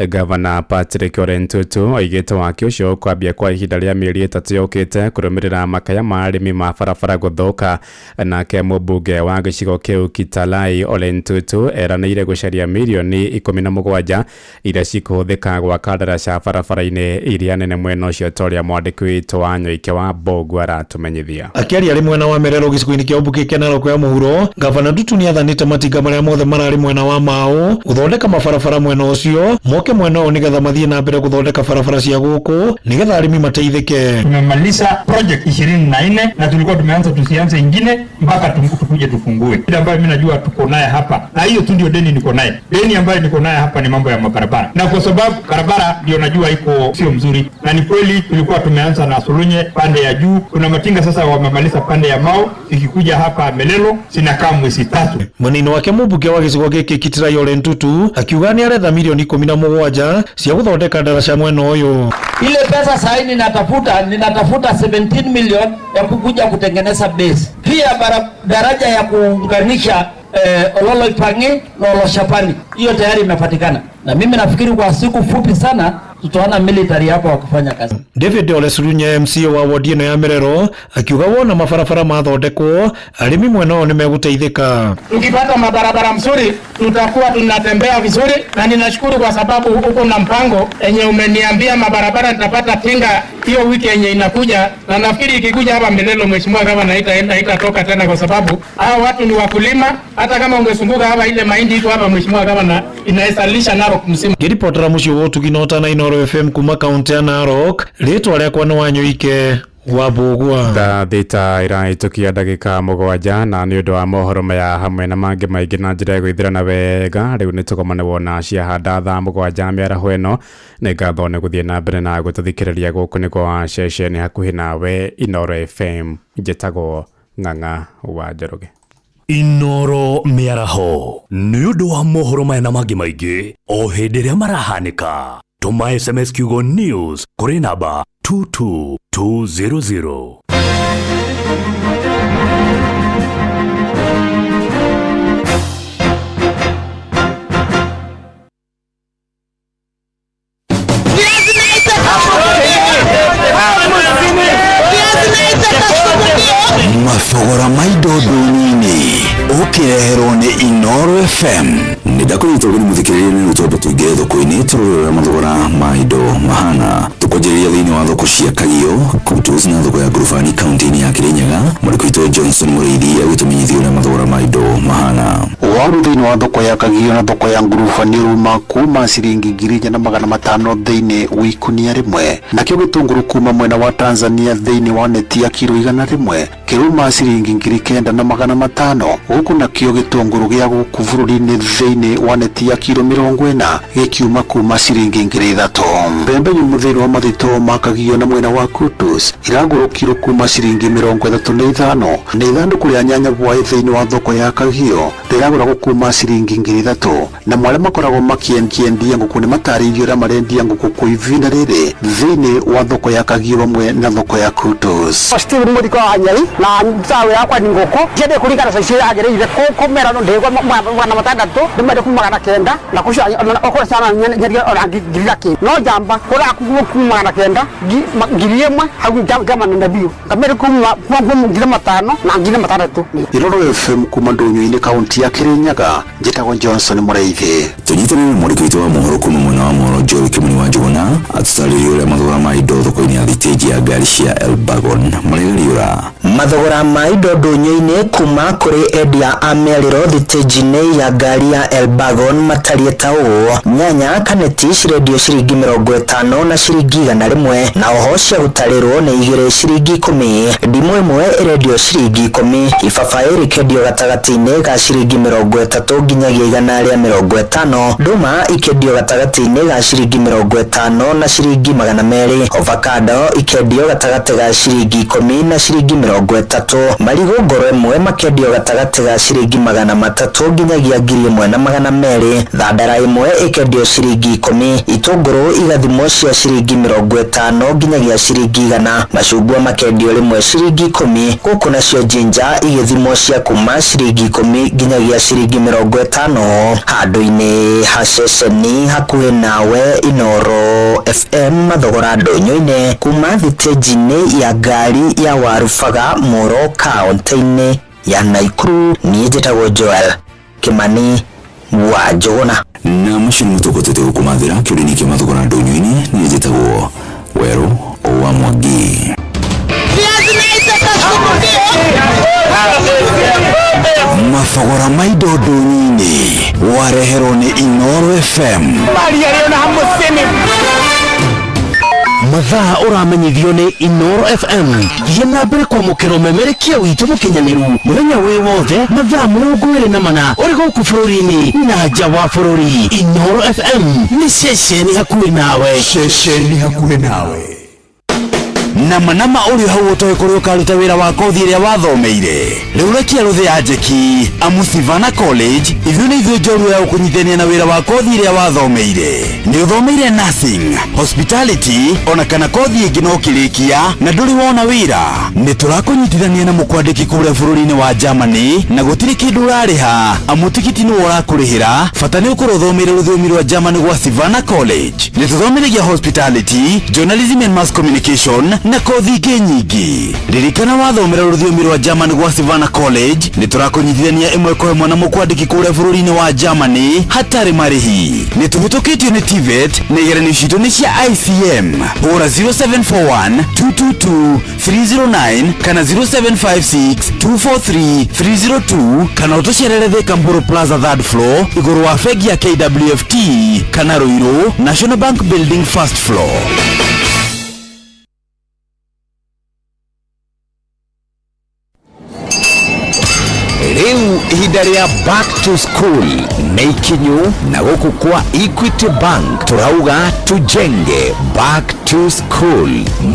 Gavana Patrick Ole Ntutu oigĩte waki ũcio ũkwambia kwa ihinda rĩa mĩeri 3 yũkĩte kũrũmĩrĩra makaya ma arĩmi ma barabara gũthũka. Nake mũmbunge wa gĩcigo kĩu Kitalai Ole Ntutu eranĩire gũcaria mirioni 17 iria cikũhũthĩka gwaka ndaraca barabara-inĩ iria nene mwena ũcio, ta ũrĩa mwandĩki witũ wa Nyoike wa Mbogo aratũmenyithia. Akĩaria arĩ mwena wa Merero gĩcigo-inĩ kĩa ũmbunge kĩa Narok ya mũhuro, Gavana Ntutu nĩathanĩte matinga marĩa mothe mararĩ mwena wa Mau gũthondeka mabarabara mwena ũcio moke mwena ũyũ nĩgetha mathiĩ na mbere gũthondeka barabara cia gũkũ nĩgetha arĩmi mateithĩke. Tumemaliza project 24 na tulikuwa tumeanza tusianze ingine mpaka mpaka tukuje tufungue. Ile ambayo mimi najua tuko naye hapa, na hiyo tu ndio deni niko naye. Deni ambayo niko naye hapa ni mambo ya mabarabara, na kwa sababu barabara ndio najua iko sio mzuri, na ni kweli tulikuwa tumeanza na Solunye pande ya juu, kuna matinga sasa wamemaliza pande ya Mau, ikikuja hapa Melelo zinakaa mwezi tatu. Mwena-inĩ wake mũmbunge wa gĩcigo gĩkĩ Kitirai Ole Ntutu akiuga nĩ aretha milioni 17 cia gũthondeka ndaraca mwena ũyũ. Ile pesa sahi ninatafuta 17 million ya kukuja kutengeneza base. Pia daraja ya kuunganisha Ololo Ipangi na Oloshapani, hiyo tayari imepatikana, na mimi nafikiri kwa siku fupi sana tutaona military hapo wakifanya kazi. David Ole Surunye MCA wa wodi ĩno ya Merero akiuga wona mabarabara mathondekwo arĩmi mwena ũyũ nĩmegũteithĩka. Tukipata mabarabara mzuri tutakuwa tunatembea vizuri, na ninashukuru kwa sababu uko na mpango enye umeniambia mabarabara nitapata tinga hiyo wiki yenye inakuja, na nafikiri ikikuja hapa Melelo, mheshimiwa gavana, haitatoka tena kwa sababu hao watu ni wakulima. Hata kama ungesunguka hapa, ile mahindi iko hapa, mheshimiwa gavana, inaweza lisha Narok mzima. Ngĩribotera mũciĩ wa ũtugi na ũtana Inooro FM kuma kaunti ya Narok, rĩtwa rĩakwa nĩ Wanyũike wa Mbũgua. Thaa thita irahĩtũkia ndagĩka 7 na nĩ ũndũ wa mohoro maya hamwe na mangĩ maingĩ na njĩra ya gwĩthirana wega rĩu nĩ tũgomane wona ciahanda thaa 7 mĩaraho ĩno. Nĩ ngatho nĩ gũthiĩ na mbere na gũtũthikĩrĩria gũkũ nĩ kwa ceceni hakuhĩ nawe Inooro FM. Njĩtagwo Ng'ang'a wa Njoroge. Inooro mĩaraho nĩ ũndũ wa mohoro maya na mangĩ maingĩ o hĩndĩ ĩrĩa marahanĩka. Tũma SMS kiugo news kũrĩ namba 22200. Mathogora ma indo ndũnyũ-inĩ ũkĩreherwo nĩ Inooro FM. Nĩ ndakũnyita ũgeni mũthikĩrĩria nĩ twambe tũingĩre thoko-inĩ tũrore ũrĩa mathogora ma indo mahana. Tũkwanjĩrĩria thĩinĩ wa thoko cia Kagio, Kutus na thoko ya Ngurubani kaunti-inĩ ya Kirinyaga. Mwandĩki witũ Johnson Mũrĩithi agĩtũmenyithia ũrĩa mathogora ma indo mahana. Waru thĩinĩ wa thoko ya Kagio na thoko ya Ngurubani ruma kuma ciringi 4,500 thĩinĩ wa ikunia rĩmwe, nakĩo gĩtũngũrũ kuma mwena wa Tanzania thĩinĩ wa neti ya kiro 100 kĩruma ciringi 9,500, gũkũ nakĩo gĩtũngũrũ gĩa gũkũ bũrũri-inĩ thĩinĩ wa neti ya kiro 40 gĩkiuma kuma ciringi 3,000. Mbembe nyũmũ thĩinĩ wa mathito ma Kagio na mwena wa Kutus iragũrwo kiro kuma ciringi 35, na ithandũkũ rĩa nyanya bwaĩ thĩinĩ wa thoko ya Kagio rĩragũragwo kuma ciringi 3,000, na mwale makoragwo makĩendia ngũkũ nĩ matarĩirio ũrĩa marendia ngũkũ kwa ihinda rĩrĩ thĩinĩ wa thoko ya Kagio hamwe na thoko ya Kutus. Stephen Mũriko wa Nyeri na sawe yakwa ni ngũkũ ciende kũringana size yagĩrĩire kũmera no ndĩgwa 600 ndĩmende kuma 900 na kũcio okorwo sana nyeria ona ngiri gakĩ no njamba kũra kuma 900 1,000 hau njamba nene biũ ngamere kuma 5,000 na 6,000. Inooro FM kuma ndũnyũ-inĩ kaunti ya Kirinyaga, njĩtagwo Johnson Mũrĩithi. Tũnyitanĩre na mwandĩki witũ wa mohoro kuma mwena wa Mohoro Joel Kimani wa Njũgũna atũtarĩrie ũrĩa mathogora ma indo thoko-inĩ ya thitĩnji ya ngari cia Elbagon marĩgariũra. Mathogora ma indo ndũnyũ-inĩ kuma kũrĩ endia a mĩarĩro thitĩnji-inĩ ya ngari ya Elbagon matariĩ ta ũũ: nyanya kaneti cirendio ciringi 50 na ciringi 100, na oho cia gũtarĩrwo nĩ 2 ciringi 10, ndimũ ĩmwe ĩrendio ciringi 10, ibabaĩ rĩkendio gatagatĩ-inĩ ga ciringi 30 nginyagia 150, ndũma ikendio gatagatĩ-inĩ ga ciringi 50 na ciringi 200, avocado ikendio gatagatĩ ga ciringi 10 na ciringi 30, marigũ ngoro ĩmwe makendio gatagatĩ ga ciringi 300 nginyagia 1,200, thandara ĩmwe ĩkendio ciringi 10, itũngũrũ igathimwo cia ciringi 50 nginyagia ciringi 100, macungwa makendio rĩmwe ciringi 10, gũkũ nacio jinja igĩthimwo cia kuma ciringi 10 nginyagia ciringi 50. Handũ-inĩ ha ceceni hakuhĩ nawe Inooro FM mathogora ndũnyũ-inĩ kuma thitĩnji-inĩ ya ngari ya Warubaga Moro kaunti-inĩ ya Nakuru. Niĩ njĩtagwo Joel Kimani wa Njũgũna. Na macio nĩ matũkotete gũkũmathĩra kĩũria-inĩ kĩa mathogora ndũnyũ-inĩ. Niĩ njĩtagwo Werũ wa Mwangi. Mathogora ma indo ndũnyũ-inĩ wareherwo nĩ Inooro FM. Mathaa ũramenyithio nĩ Inoro FM. Thiĩ na mbere kwamũkĩra ũmemerekia witũ mũkinyanĩru mũthenya wĩ wothe mathaa 24 ũrĩ gũkũ bũrũri-inĩ na nja wa bũrũri. Inoro FM nĩ ceceni hakuhĩ nawe. Ceceni hakuhĩ nawe. Nama nama ũrĩ hau ũtoĩ kũrĩa ũkaruta wĩra wa kothi ĩrĩa wathomeire. Rĩu rekia rũthĩ ya njeki amu Sivana College ithuĩ nĩ ithuĩ njorua ya gũkũnyitithania na wĩra wa kothi ĩrĩa wathomeire. Nĩ ũthomeire nursing, hospitality ona kana kothi ĩngĩ no ũkĩrĩkia na ndũrĩ wona wĩra. Nĩ tũrakũnyitithania na mũkwandĩki kũrĩa bũrũri-inĩ wa Germany na gũtirĩ kĩndũ ũrarĩha amu tigiti nĩwe ũrakũrĩhĩra. Bata nĩ ũkorwo ũthomeire rũthiomi rwa Germany gwa Sivana College. Nĩ tũthomithagia hospitality, journalism and mass communication na kothi ingĩ nyingĩ. Ririkana wathomera rũthiomi rwa German gwa Sivana College nĩ tũrakũnyitithania ĩmwe kwa ĩmwe na mũkwandĩki kũrĩa bũrũri-inĩ wa Germany hatarĩ marĩhi. Nĩ tũhĩtũkĩtio nĩ TVET na igeranio citũ nĩ cia ICM. Hũra 0741 222 309 kana 0756 243 302 kana ũtũcerere Thika Mburu Plaza third floor igũrũ wa bengi ya KWFT kana Ruiru National Bank Building first floor. Rĩu ihinda rĩa back to school nĩ ikinyu na gũkũ kwa Equity Bank tũrauga tujenge back to school.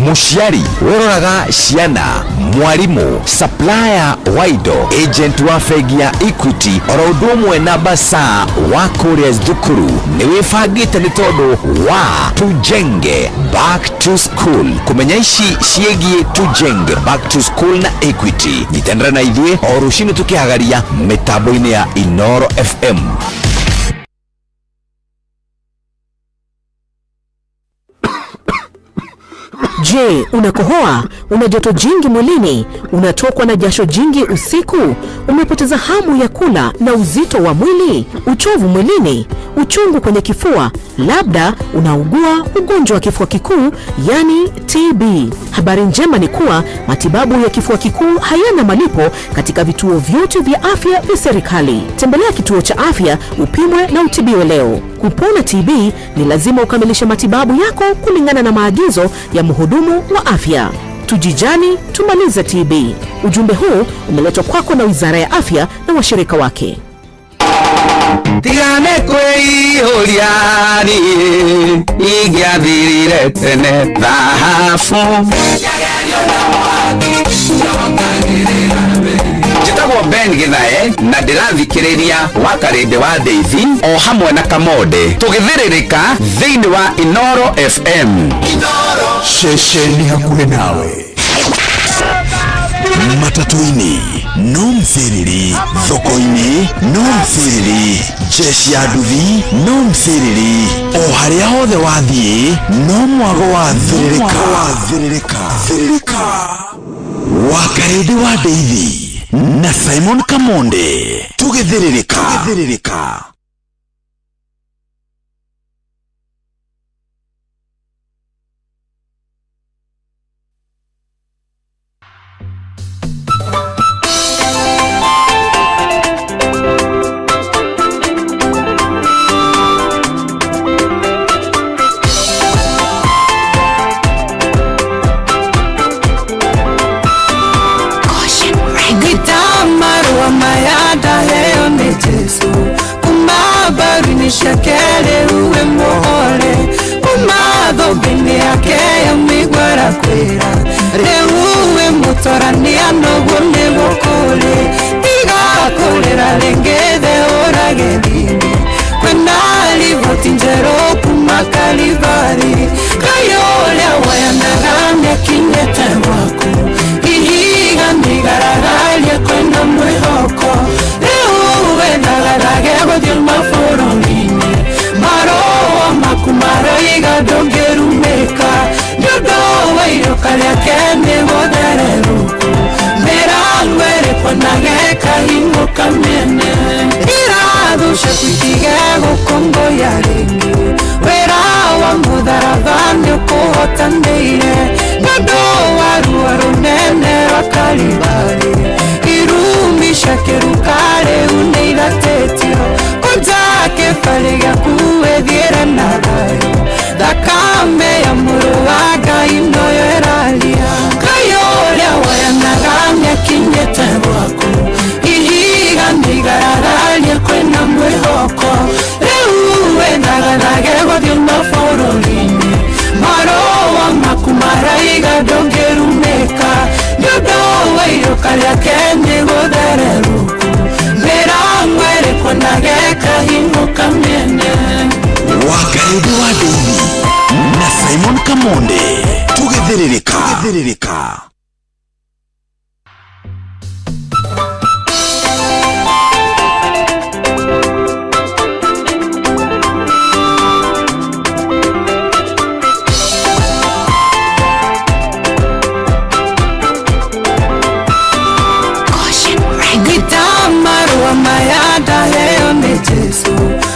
Mũciari ũroraga ciana, mwarimũ, supplier wa indo, agent wa bengi ya Equity oro ũndũ ũmwe na basa wa kũrĩa thukuru nĩ wĩbangĩte nĩ tondũ wa tujenge back to school. Kũmenya ici ciĩgiĩ tujenge back to school na Equity, nyitanĩra na ithuĩ o rũcinĩ tũkĩhagaria mĩtambo-inĩ ya Inoro FM. Je, unakohoa? Una joto jingi mwilini? Unatokwa na jasho jingi usiku? Umepoteza hamu ya kula na uzito wa mwili? Uchovu mwilini? Uchungu kwenye kifua? Labda unaugua ugonjwa wa kifua kikuu, yani TB. Habari njema ni kuwa matibabu ya kifua kikuu hayana malipo katika vituo vyote vya afya vya serikali. Tembelea kituo cha afya upimwe na utibiwe leo. Kupona TB ni lazima ukamilishe matibabu yako kulingana na maagizo ya mhudumu wa afya. Tujijali, tumalize TB. Ujumbe huu umeletwa kwako na Wizara ya Afya na washirika wake. Tigane kwĩihũria niĩ ingĩathirire tene thahabu. Njĩtagwo Ben Githae na ndĩrathikĩrĩria Wakarĩndĩ wa Ndeithi o hamwe na Kamonde tũgĩthĩrĩrĩka thĩinĩ wa Inoro FM. Ceceni hakuhĩ nawe. Matatu-inĩ no msiriri, thoko-inĩ no msiriri, jeshi ya nduthi no msiriri, o harĩa hothe wathiĩ no mwago wa thĩrĩrĩka. Wakarĩndĩ wa Ndeithi na Simon Kamonde tũgĩthĩrĩrĩka. Ngitamarua maya ndaheo nĩ Jesu kuma mbaru-inĩ ciake rĩu wĩ mũhore kuma thũmbĩ-inĩ yake ya mĩigua arakwĩra rĩu wĩ mũtorania noguo nĩguo kũrĩ tiga kũrĩra rĩngĩ thĩ ũragĩthiĩ kwĩna riboti njerũ kuma Kalivari Ngai ũrĩa wayanaga nĩakinyĩte gwaku ihiga nĩigaragaria kwĩna mwĩhoko rĩu wĩthagathage gũthiĩ mabũrũri-inĩ marũa maku maroiga ndũngĩrumĩka nĩ ũndũ wa iruka rĩake nĩ gũthererũku mĩrango ĩrĩkwanage kahingũka mĩene irathu ciaku itige gũkũngũya rĩngĩ wĩra wa mũtharaba nĩ ũkũhotanĩire nĩ ũndũ wa ruo rũnene rwa Kalivari irumi cia kĩruka rĩu nĩ ithatĩtio kũnja kĩbarĩ gĩaku wĩthiĩre na thayũ thakame ya mũrũ wa Wakarĩndĩ wa Ndeithi na Simon Kamonde tũgĩthĩrĩrĩka tũgĩthĩrĩrĩka. Gitamarua maya ndaheo nĩ Jesu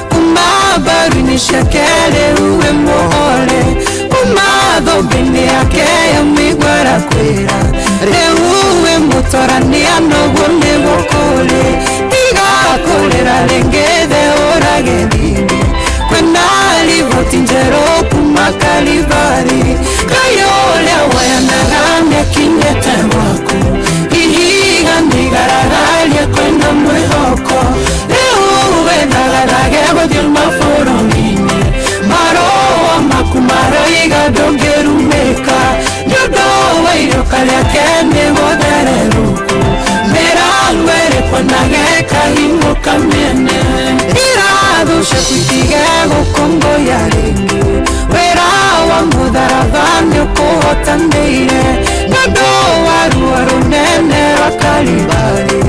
kuma mbaru-inĩ ciake rĩu wĩ mũhore kuma thũmbĩ-inĩ yake ya mĩigua arakwĩra rĩu wĩ mũtorania noguo nĩguo kũrĩ tiga kũrĩra rĩngĩ theũra gĩthimi kwĩna riboti njerũ kuma Kalivari Ngai ũrĩa wayanaga nĩakinyĩte gwaku ihiga nĩigaragaria kwĩna mwĩhoko rĩu wĩthagathage gũthiĩ mabũrũri-inĩ marũa maku maroiga ndũngĩrumĩka nĩũndũ wa iruka rĩake nĩ gũthererũku mĩrango ĩrĩkwanage kahingũka mĩene irathu ciaku itige gũkũngũya rĩngĩ wĩra wa mũtharaba nĩũkũhotanĩire nĩũndũ wa ruo rũnene rwa Kalivari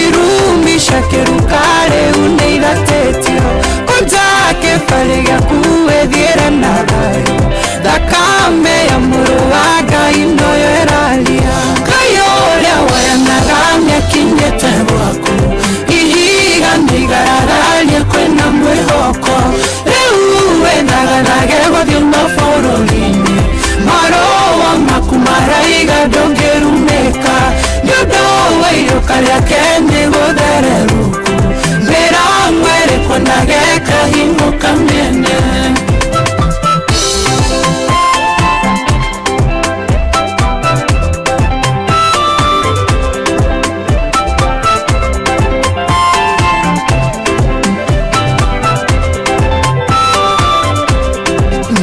irumi cia kĩruka rĩu nĩiratĩtio kũnja kĩbarĩ gĩaku wĩthiĩre na thayũ thakame ya mũrũ wa Ngai noyo ĩraria Ngai ũrĩa wayanaga nĩakinyĩte gwaku ihiga nĩigaragaria kwĩna mwĩhoko rĩu wĩthagathage gũthiĩ mabũrũri-inĩ marũa maku maraiga ndũngĩrumĩka nĩũndũ wa iruka rĩake nĩ gũthererũku mĩrango ĩrĩkwanage kahingũka mĩene.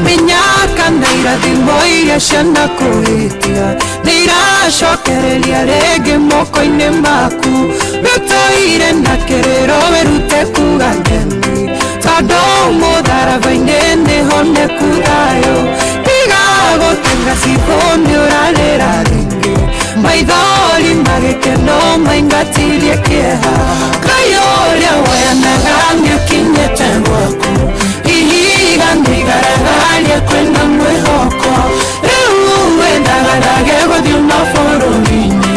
Mĩnyaka na irathimo iria cianakũhĩtia nĩiracokereria rĩngĩ moko-inĩ maku wĩtũire na kĩrĩro wĩrute kuga ngemi tondũ mũtharaba-inĩ nĩhoneku thayũ tiga gũtenga cibũ nĩũrarĩra rĩngĩ maithori magĩkeno maingatirie kĩeha Ngai ũrĩa wayanaga nĩakinyĩte gwaku ihiga nĩigaragaria kwĩna mwĩhoko rĩu wĩthagathage gũthiĩ mabũrũri-inĩ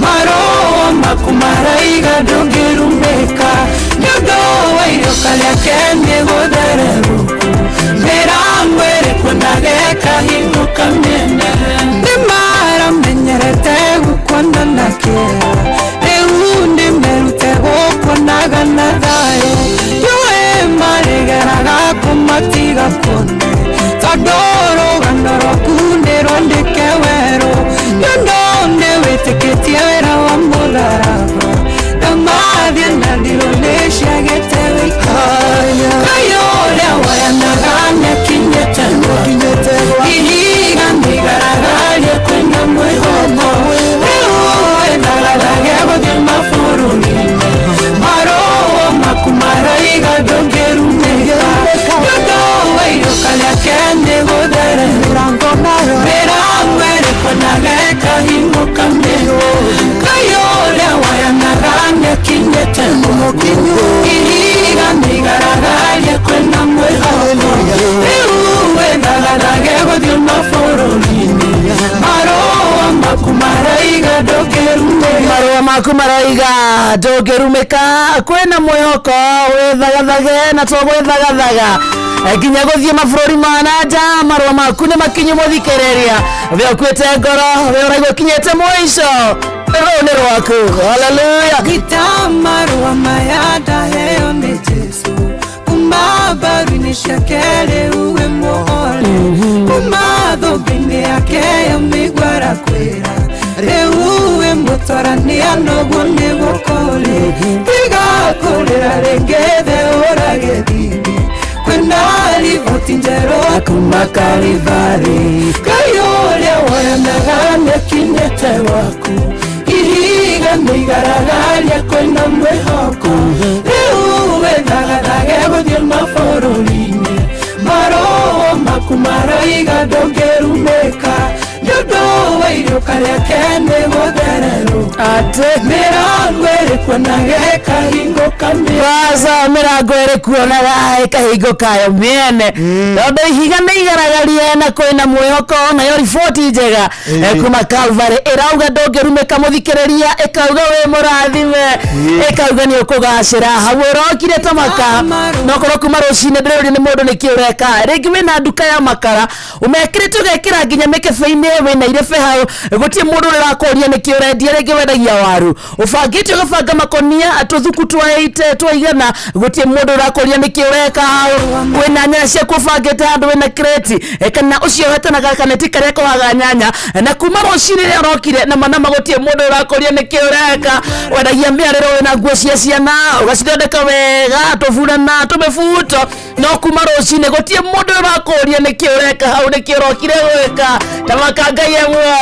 marũa maku maraiga ndũngĩrumĩka nĩũndũ wa iruka rĩake nĩ gũthererũku mĩrango ĩrĩkwanage kahingũka mĩene nĩmaramenyerete gũkuona na kĩeha rĩu nĩmerute gũkuonaga na thayũ yũĩ marĩgeraga kũmatiga kuone tondũ rũgano rwaku nĩ rwandĩke werũ nĩũndũ nĩwĩtĩkĩtie wĩra wa mũtharaba ndamathiĩ na ndirũ nĩciagĩte wĩikara Ngai ũrĩa wayanaga nĩakinyĩte gwaku ihiga nĩigaragaria kwĩna mwĩhoko rĩu wĩthagathage gũthiĩ mabũrũri-inĩ marũa maku maraiga ndũngĩrumĩka nĩũndũ wa iruka rĩake nĩ gũthererũka mĩrango ĩrĩkwanage kahingũka mĩene Ngai ũrĩa wayanaga nĩakinyĩte gwaku ihiga nĩigaragaria kwĩna mwĩhoko rĩu wĩthagathage gũthiĩ mabũrũri-inĩ marũa maku maraiga ndũngĩrumĩka marũa maku maraiga ndũngĩrumĩka kwĩna mwĩhoko wĩthagathage na to gwĩthagathaga nginya gũthiĩ mabũrũri ma na nja marũa maku nĩ makinyu mũthikĩrĩria we ũkuĩte ngoro we ũraigua ũkinyĩte mũico rũu nĩ rwaku haleluya. Gitamarua maya ndaheo nĩ Jesu kuma mbaru-inĩ ciake rĩu wĩ mũhore kuma thũmbĩ-inĩ yake ya mĩigua arakwĩra rĩu wĩ mũtorania noguo nĩguo kũrĩ tiga kũrĩra rĩngĩ theũra gĩthimi kwĩna riboti njerũ kuma Kalivari Ngai ũrĩa woyanaga nĩakinyĩte gwaku ihiga nĩigaragaria kwĩna mwĩhoko rĩu wĩthagathage gũthiĩ mabũrũri-inĩ marũa Ihiga ndũngĩrumĩka nĩ ũndũ wa iriũka rĩake nĩ gũthererũ atĩ mĩrango ĩrĩ kuonaga ĩkahingũka Baza mĩrango ĩrĩ kuonaga ĩkahingo kayo mĩene tondũ ihiga nĩ igaragarie na kwĩna mwĩhoko nayo riboti njega kuma Calvary ĩrauga ndũngĩrumĩka mũthikĩrĩria ĩkauga wĩ mũrathime ĩkauga nĩ ũkũgacĩra hau ũrokire ta maka no korwo kuma rũcinĩ ndĩrũrio nĩ mũndũ nĩkĩ ũreka rĩngĩ wĩna nduka ya makara ũmekĩrĩte ũgekĩra nginya mĩkebe-inĩ wĩna irebe hau gũtirĩ mũndũ ũrĩa ũrakũria nĩkĩ ũrendia rĩngĩ wendagia waru ũbangĩte ũgabanga makonia tũthuku twa 8 twa igana gũtirĩ mũndũ ũrakũria nĩkĩ ũreka hau wĩna nyanya ciaku ũbangĩte handũ wĩna kreti kana ũciohete na gakaneti karĩa kohaga nyanya na kuma rũcinĩ rĩrĩa ũrokire na manama gũtirĩ mũndũ ũrakũria nĩkĩ ũreka wendagia mĩarĩro wĩna nguo cia ciana ũgacithondeka wega tũburana tũmĩbuto no kuma rũcinĩ gũtirĩ mũndũ ũrakũria nĩkĩ ũreka hau nĩkĩ ũrokire gwĩka tamaka ngai e muoyo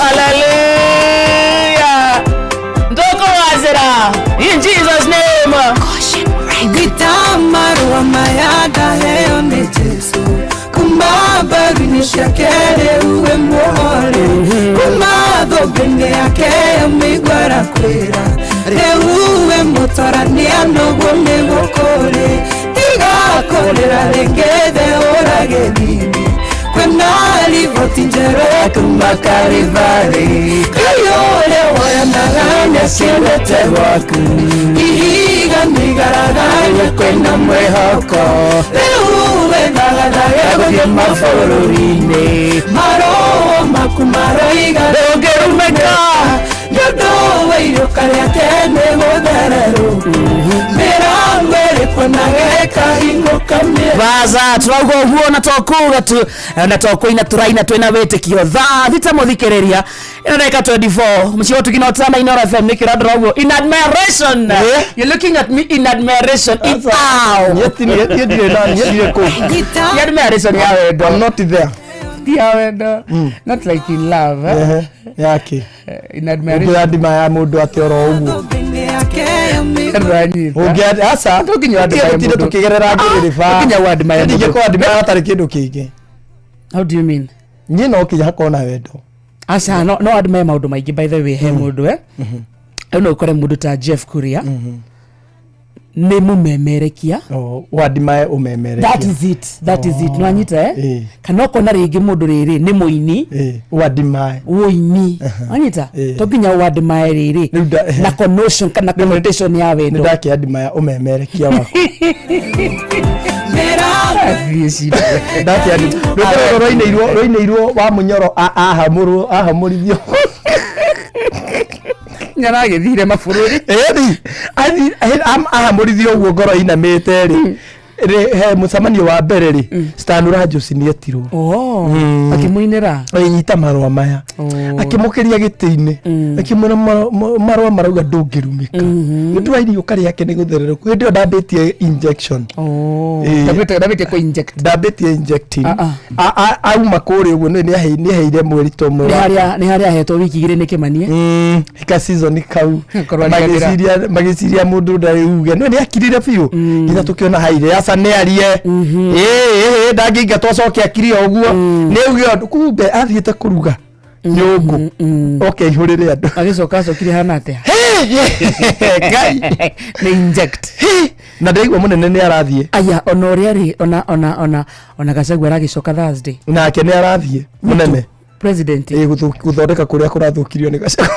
haleluya ndũkũgacĩra in jesus name Ngĩtamarũa maya ndaheo nĩ Jesũ kuma mbaru-inĩ ciake rĩu wĩ muohore kuma thũmbĩ-inĩ yake mĩigua arakwĩra rĩu wĩ mũtorania noguo nĩguo kũrĩ tiga kũrĩra rĩngĩ theũra gĩthimi kwĩna riboti njerũ kuma Kalivari Ngai ũrĩa woyanaga nĩaciendete gwaku ihiga nĩigaragaria kwĩna mwĩhoko rĩu wĩthagathage gũthiĩ mabũrũri-inĩ marũa maku maroiga ndũngĩrumĩka nĩ ũndũ wa iriũka rĩake nĩ gũthererũ mĩrango ĩrĩ kuonaga ĩkahingũka mĩena baza turauga ũguo na tokuga tu na tokũina tũraina twĩna wĩtĩkio thaa thita mũthikĩrĩria ĩno ndagĩka 24 mũciĩ wa tugina ũtana Inooro FM nĩkĩo ũrandora ũguo in admiration you're looking at me in admiration in awe ndirĩ kũu. Ni admiration ya wendo I'm not there. Ti ya wendo not like in love eh? Ehe, yake in admiration ũngĩandima ya mũndũ atĩ oro ũguo Ndũranyita. aca Tũnginya ũadmire tinde mũndũ. tũkĩgerera ngĩrĩba Ah, tũnginya ũadmire mũndũ. ndingĩkorwo andima hatarĩ kĩndũ kĩngĩ how do you mean niĩ no kinya hakorwo na wendo aca no no admire maũndũ maingĩ by the way he mũndũ eh rĩu no ũkore mũndũ ta Jeff Kuria nĩ mũmemerekia wandimae ũmemerekia that is it that is it nwanyita eh kana ũkona rĩngĩ mũndũ rĩrĩ nĩ mũini wandimae ũini wanyita to nginya ũadmire rĩrĩ na connotation kana connotation ya nĩ wendo ndakĩandimaya ũmemerekia waku ndakĩandima rwainĩirwo rwainĩirwo wa mũnyoro ahamũrwo ahamũrithio nyaragĩthire mabũrũri ĩni ahamũrithio ũguo ngoro inamĩte rĩ rĩ he mũcemanio wa mbere rĩ Stan Ranjosi nĩ etirwo akĩmũinĩra nyita marũa maya akĩmũkĩria gĩtĩ-inĩ akĩmwĩra marũa marauga ndũngĩrumĩka nĩ ũndũ wa iriũka rĩake nĩ gũthererũku hĩndĩ ĩyo ndambĩtie injection ndambĩtie kũ inject ndambĩtie injecting auma kũrĩa ũguo nĩ aheire mweri ta ũmwe nĩ harĩa nĩ harĩa ahetwo wiki igĩrĩ nĩ kĩmanie ka season kau Korwo ariganĩra. magĩciria magĩciria mũndũ ndarĩ uge no nĩ akirire biũ nginya tũkĩona haire aca nĩ arie ĩĩ ndangĩingatwo acoke akire o ũguo nĩ uge ũndũ kumbe athiĩte kũruga nyũngũ oke aihũrĩre andũ agĩcoka acokire hana atĩa Ngai nĩ inject na ndaigua mũnene nĩ arathiĩ aya ona ũrĩa rĩ ona ona ona ona Gachagua aragĩcoka Thursday nake nĩ arathiĩ mũnene president ĩĩ gũthondeka kũrĩa kũrathũkirio nĩ Gachagua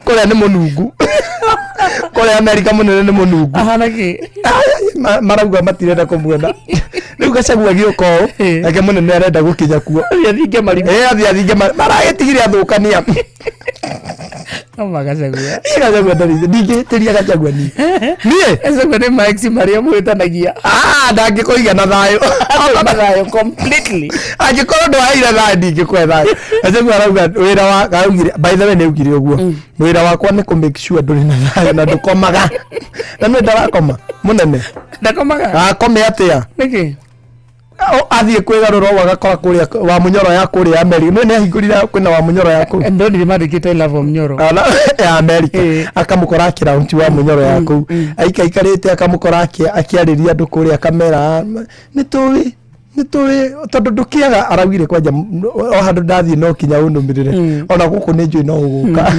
kũrĩa nĩ mũnungu kũrĩa Amerika mũnene nĩ mũnungu ahana kĩ marauga matirenda kũmuona rĩu Gachagua agĩũka ũũ nake mũnene arenda gũkinya kuo athiĩ marigũ ĩĩ athiĩ athinge marigũ maragĩtigire athũkania no Gachagua Ĩ Gachagua ndarĩ ndingĩhĩtĩria Gachagua niĩ niĩ Gachagua nĩ max marĩa mũhĩtanagia ah ndangĩkũiga na thayũ na thayũ completely angĩkorwo ndwaheire thayũ ndingĩkũhe thayũ Gachagua arauga wĩra wa araugire by the way nĩ augire ũguo wĩra wakwa nĩ kũ make sure ndũrĩ na thayũ na ndũkomaga na nĩ ndarakoma mũnene ndakomaga akome atĩa nĩkĩ Athiĩ kwĩgarũra ũguo agakora kũrĩa wa mũnyoro ya kũrĩa Amerika. Nĩ nĩ ahingũrire kwĩna wa mũnyoro ya kũu. Ndonire mandĩkĩte I love Mũnyoro. Ya Amerika. Akamũkora akĩraunti wa mũnyoro ya kũu. Aikaikarĩte akamũkora akĩarĩria andũ kũrĩa akamera, "Ah, nĩ tũĩ nĩ tũĩ tondũ ndũkĩaga araugire kwanja o handũ ndathiĩ no kinya ũnũmĩrĩre ona gũkũ nĩ njũĩ no ũgũka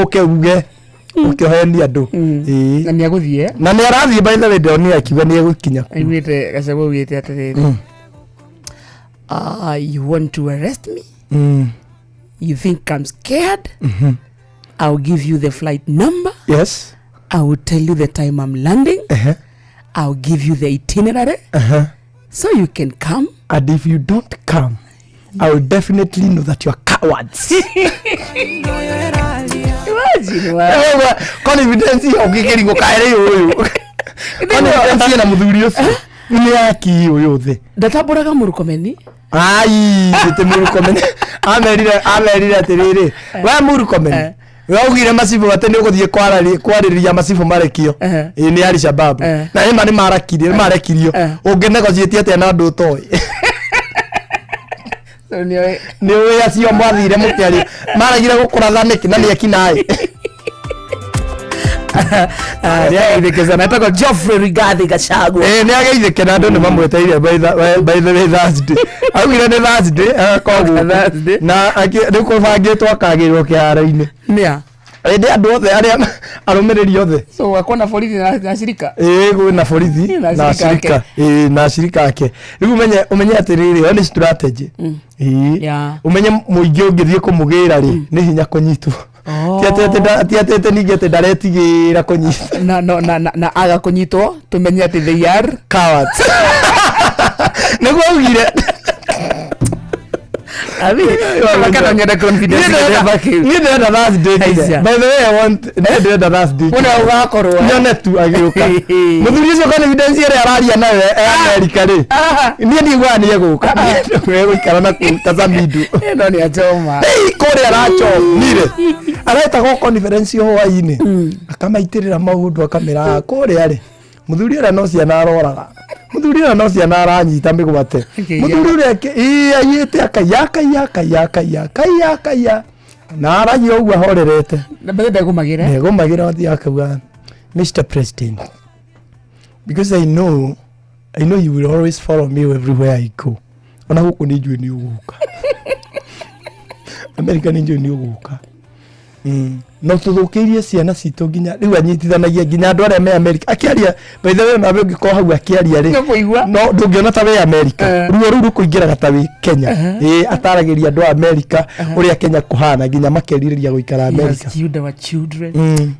ũke uge ũke ũhenie andũ." Ĩĩ. Na nĩ agũthiĩ. Na nĩ arathiĩ, by the way, ndĩronire akiuga nĩ egũkinya kuo. Aiguĩte Gachagua augĩte atĩrĩrĩ, "You want to arrest me? You think I'm scared? I'll give you the flight number. I will tell you the time I'm landing. I'll give you the itinerary so you can come." "And if you don't come, I will definitely know that you are cowards." Imagine, wow. Ewa, confidence ĩyo ũngĩkĩrigwo kaĩrĩ ũyũ confidence ĩna mũthuri ũcio nĩ yaki ũyũ thĩ. Ndatambũraga Mũrũkomeni. Ai, tĩ Mũrũkomeni amerire atĩrĩrĩ, we Mũrũkomeni, we augire macibũ atĩ nĩ ũgũthiĩ kwarĩrĩria macibũ marekio ĩ nĩ Al-Shabaab, na ĩma nĩ marakirio, nĩ marekirio. Ũngĩnegotiate atĩa na andũ ũtoĩ? Nĩ ũĩ acio mwathire mũkĩaria maragire gũkũratha nĩkĩ na nĩ ekinaĩ? Nĩageithĩke sana, etagwo Geoffrey Rigathi Gachagua. Ĩĩ, nĩ ageithĩke na andũ nĩ mamweteire. By the way, Thursday augire nĩ Thursday agakorwo gũkũ na rĩu kũbangĩtwo akagĩrwo kĩharo-inĩ. Nĩa? Ĩndĩ andũ othe arĩa arũmĩrĩri othe. So wakona borithi na cirika. Ĩĩ, kwĩna borithi Na na acirika acirika, ĩĩ, na acirika ake. Rĩu ũmenye atĩrĩrĩ, ĩyo nĩ strategy. Ĩĩ, ũmenye mũingĩ ũngĩthiĩ kũmũgĩra rĩ, nĩ hinya kũnyitwo. Ti atĩ atĩ ningĩ atĩ ndaretigĩra kũnyitwo. Na no na na, na aga kũnyitwo tumenye atĩ they are cowards, nĩguo augire. Kana nyenda confidence gĩthemba kĩu. Niĩ ndĩrenda Thursday nginya. Aica. By the way, I want, niĩ ndĩrenda Thursday Ũrĩa ũgakorwo, eh? nyone tu agĩũka mũthuri ũcio, confidence ĩrĩa araria nayo e Amerika rĩ, niĩ ndiiguaga nĩ egũka, egũikara na kũu ta Samidu. No nĩ achoma. Hey, kũrĩa arachomire aretagwo conference hwainĩ, akamaitĩrĩra maũndũ, akamĩra kũrĩa rĩ, mũthuri ũrĩa no ciana aroraga, mũthuri ũrĩa no ciana aranyita mĩgwate, mũthuri ũrĩa ĩĩ, aiyĩte akaiya akaiya akaiya akaiya akaiya akaiya na aragia ũguo ahorerete. Na mbere ndegũmagĩra. Ndegũmagĩra, athiĩ akauga, "Mr President, because I know you will always follow me everywhere I go. Ona gũkũ nĩ njũĩ nĩ ũgũka Amerika, nĩ njũĩ nĩ ũgũka. No tũthũkĩirie ciana citũ nginya rĩu." Anyitithanagia nginya andũ arĩa me Amerika akĩaria. By the way, nawe ũngĩkorwo hau akĩaria rĩ, no ndũngĩona ta wĩ Amerika, ruo rũu rũkũingĩraga ta wĩ Kenya. Ĩĩ, ataragĩria andũ a Amerika ũrĩa Kenya kũhana nginya makerirĩria gũikara He has Amerika. killed our children.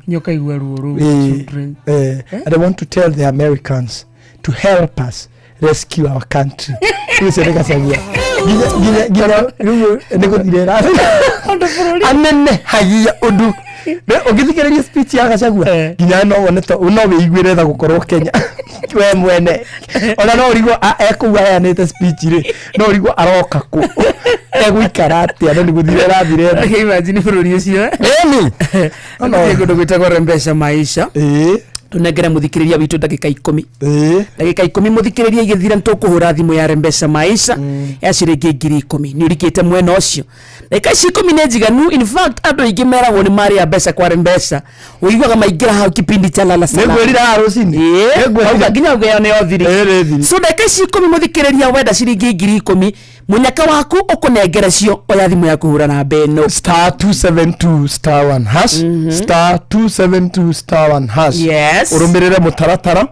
Nyoka igua ruo rũu. Children. "And I want to tell the Americans to help us rescue our country." Rĩu ũcio nĩ Gachagua. Nginya rĩu nĩ gũthire anene hagia ũndũ. Ũngĩthikĩrĩria speech ya Gachagua, nginya no wone no wĩiguĩre tha gũkorwo Kenya we mwene. Ona no ũrigwo ekũu aheanĩte speech rĩ, no ũrigwo aroka kũ, egũikara atĩa, no nĩ gũthire ĩrathire thĩ. Imagine bũrũri ũcio. Ĩni. Nĩ kũndũ gwĩtagwo Rembesha Maisha. Tũnengere mũthikĩrĩria witũ ndagĩka 10, ndagĩka 10 mũthikĩrĩria igĩthira nĩtũkũhũra thimũ ya Rembesha Maisha ya ciringi 10,000. Nĩ ũrikĩte mwena ũcio, ndagĩka ici 10 nĩ njiganu. In fact, andũ aingĩ meragwo nĩ marĩa mbeca kwa Rembesha, ũiguaga maingĩra hau kipindi cha lala salama. Nĩngwĩrira haha rũcinĩ. Nĩngwĩrira. Auga nginya ũgĩo nĩ othiri. Ĩrĩ thiri. So ndagĩka ici 10 mũthikĩrĩria, wenda ciringi 10,000, mũnyaka waku ũkũnengere cio, oya thimũ yaku, hũra namba ĩno. Star 272 star 1 hash, star 272 star 1 hash. Ũrũmĩrĩre mũtaratara,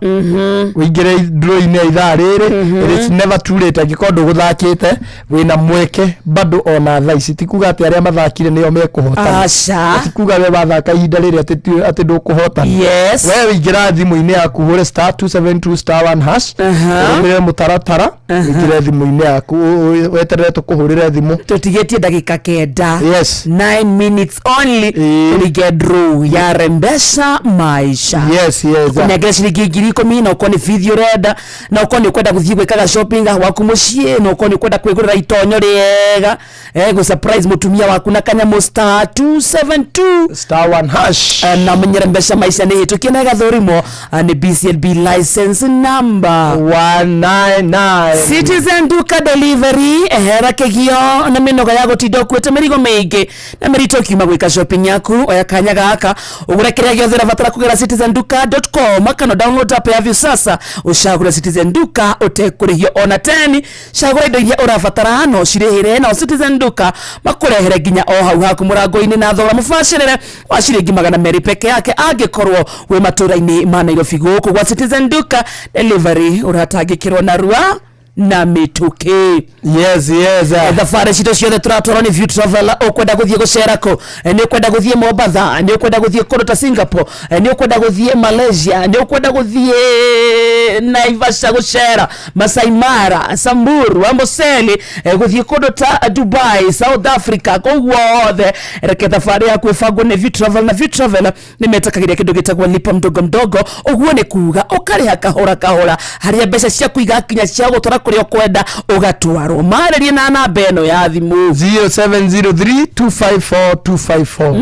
ũingĩre draw-inĩ ya ithaa rĩrĩ. It is never too late. Angĩkorwo ndũgũthakĩte, wĩna mweke bado ona thaa ici. Ti kuga atĩ arĩa mathakire nĩo mekũhotana. Aca. Ti kuga we wathaka ihinda rĩrĩ atĩ atĩ ndũkũhotana. We ũingĩra thimũ-inĩ yaku, hũre star 272 star 1 hash, ũrũmĩrĩre mũtaratara, ũingĩre thimũ-inĩ yaku. Weterere tũkũhũrĩre thimũ. Tũtigĩtie ndagĩka 9. Yes. 9 minutes only tũringe draw ya Rembesha Maisha. Yes. Kũnengera ciringi 10,000, na ũkorwo nĩ bithi ũrenda, na ũkorwo nĩ ũkwenda gũthiĩ gwĩkaga shopping gwaku mũciĩ, na ũkorwo nĩ ũkwenda kwĩgũrĩra itonyo rĩega, gũ surprise mũtumia waku na kanyamũ, star 272 star 1 hash. Na ũmenyere Mbeca Maica nĩ hĩtũkie na ĩgathũrimwo nĩ BCLB license number 199. Citizen Duka Delivery, ehera kĩgio na mĩnoga ya gũtinda ũkuĩte mĩrigo mĩingĩ na mĩritũ ũkiuma gwĩka shopping yaku. Oya kanya gaka ũgũre kĩrĩa gĩothe ũrabatara kũgera citizenduka.com, kana download app ya Viusasa, ũcagũre Citizen Duka ũtekũrĩhio ona 10. Cagũra indo iria ũrabatara no cirĩhĩre, nao Citizen Duka makũrehere nginya o hau haku mũrango-inĩ na thogora mũbacĩrĩre wa ciringi 200 peke yake angĩkorwo wĩ matũra-inĩ ma Nairobi. Gũkũ gwa Citizen Duka Delivery ũratangĩkĩrwo narua na mĩtũkĩ. Yes. Thabarĩ citũ ciothe tũratwarwo nĩ View Travel. Ũkwenda gũthiĩ gũcera kũ? Nĩ ũkwenda gũthiĩ Mombatha? Nĩ ũkwenda gũthiĩ kũndũ ta Singapore? Nĩ ũkwenda gũthiĩ Malaysia? Nĩ ũkwenda gũthiĩ Naivasha gũcera, Masai Mara, Samburu, Amboseli, gũthiĩ kũndũ ta Dubai, South Africa, kũu guothe, reke thabarĩ yaku ĩbangwo nĩ View Travel. Na View Travel nĩ metĩkagĩria kĩndũ gĩtagwo lipa mdogo mdogo. Ũguo nĩ kuga ũkarĩha kahora kahora harĩa mbeca ciaku igakinya cia gũtwara kũrĩa ũkwenda ũgatwarwo. Marĩrie na namba ĩno ya thimũ. 0703 254 254,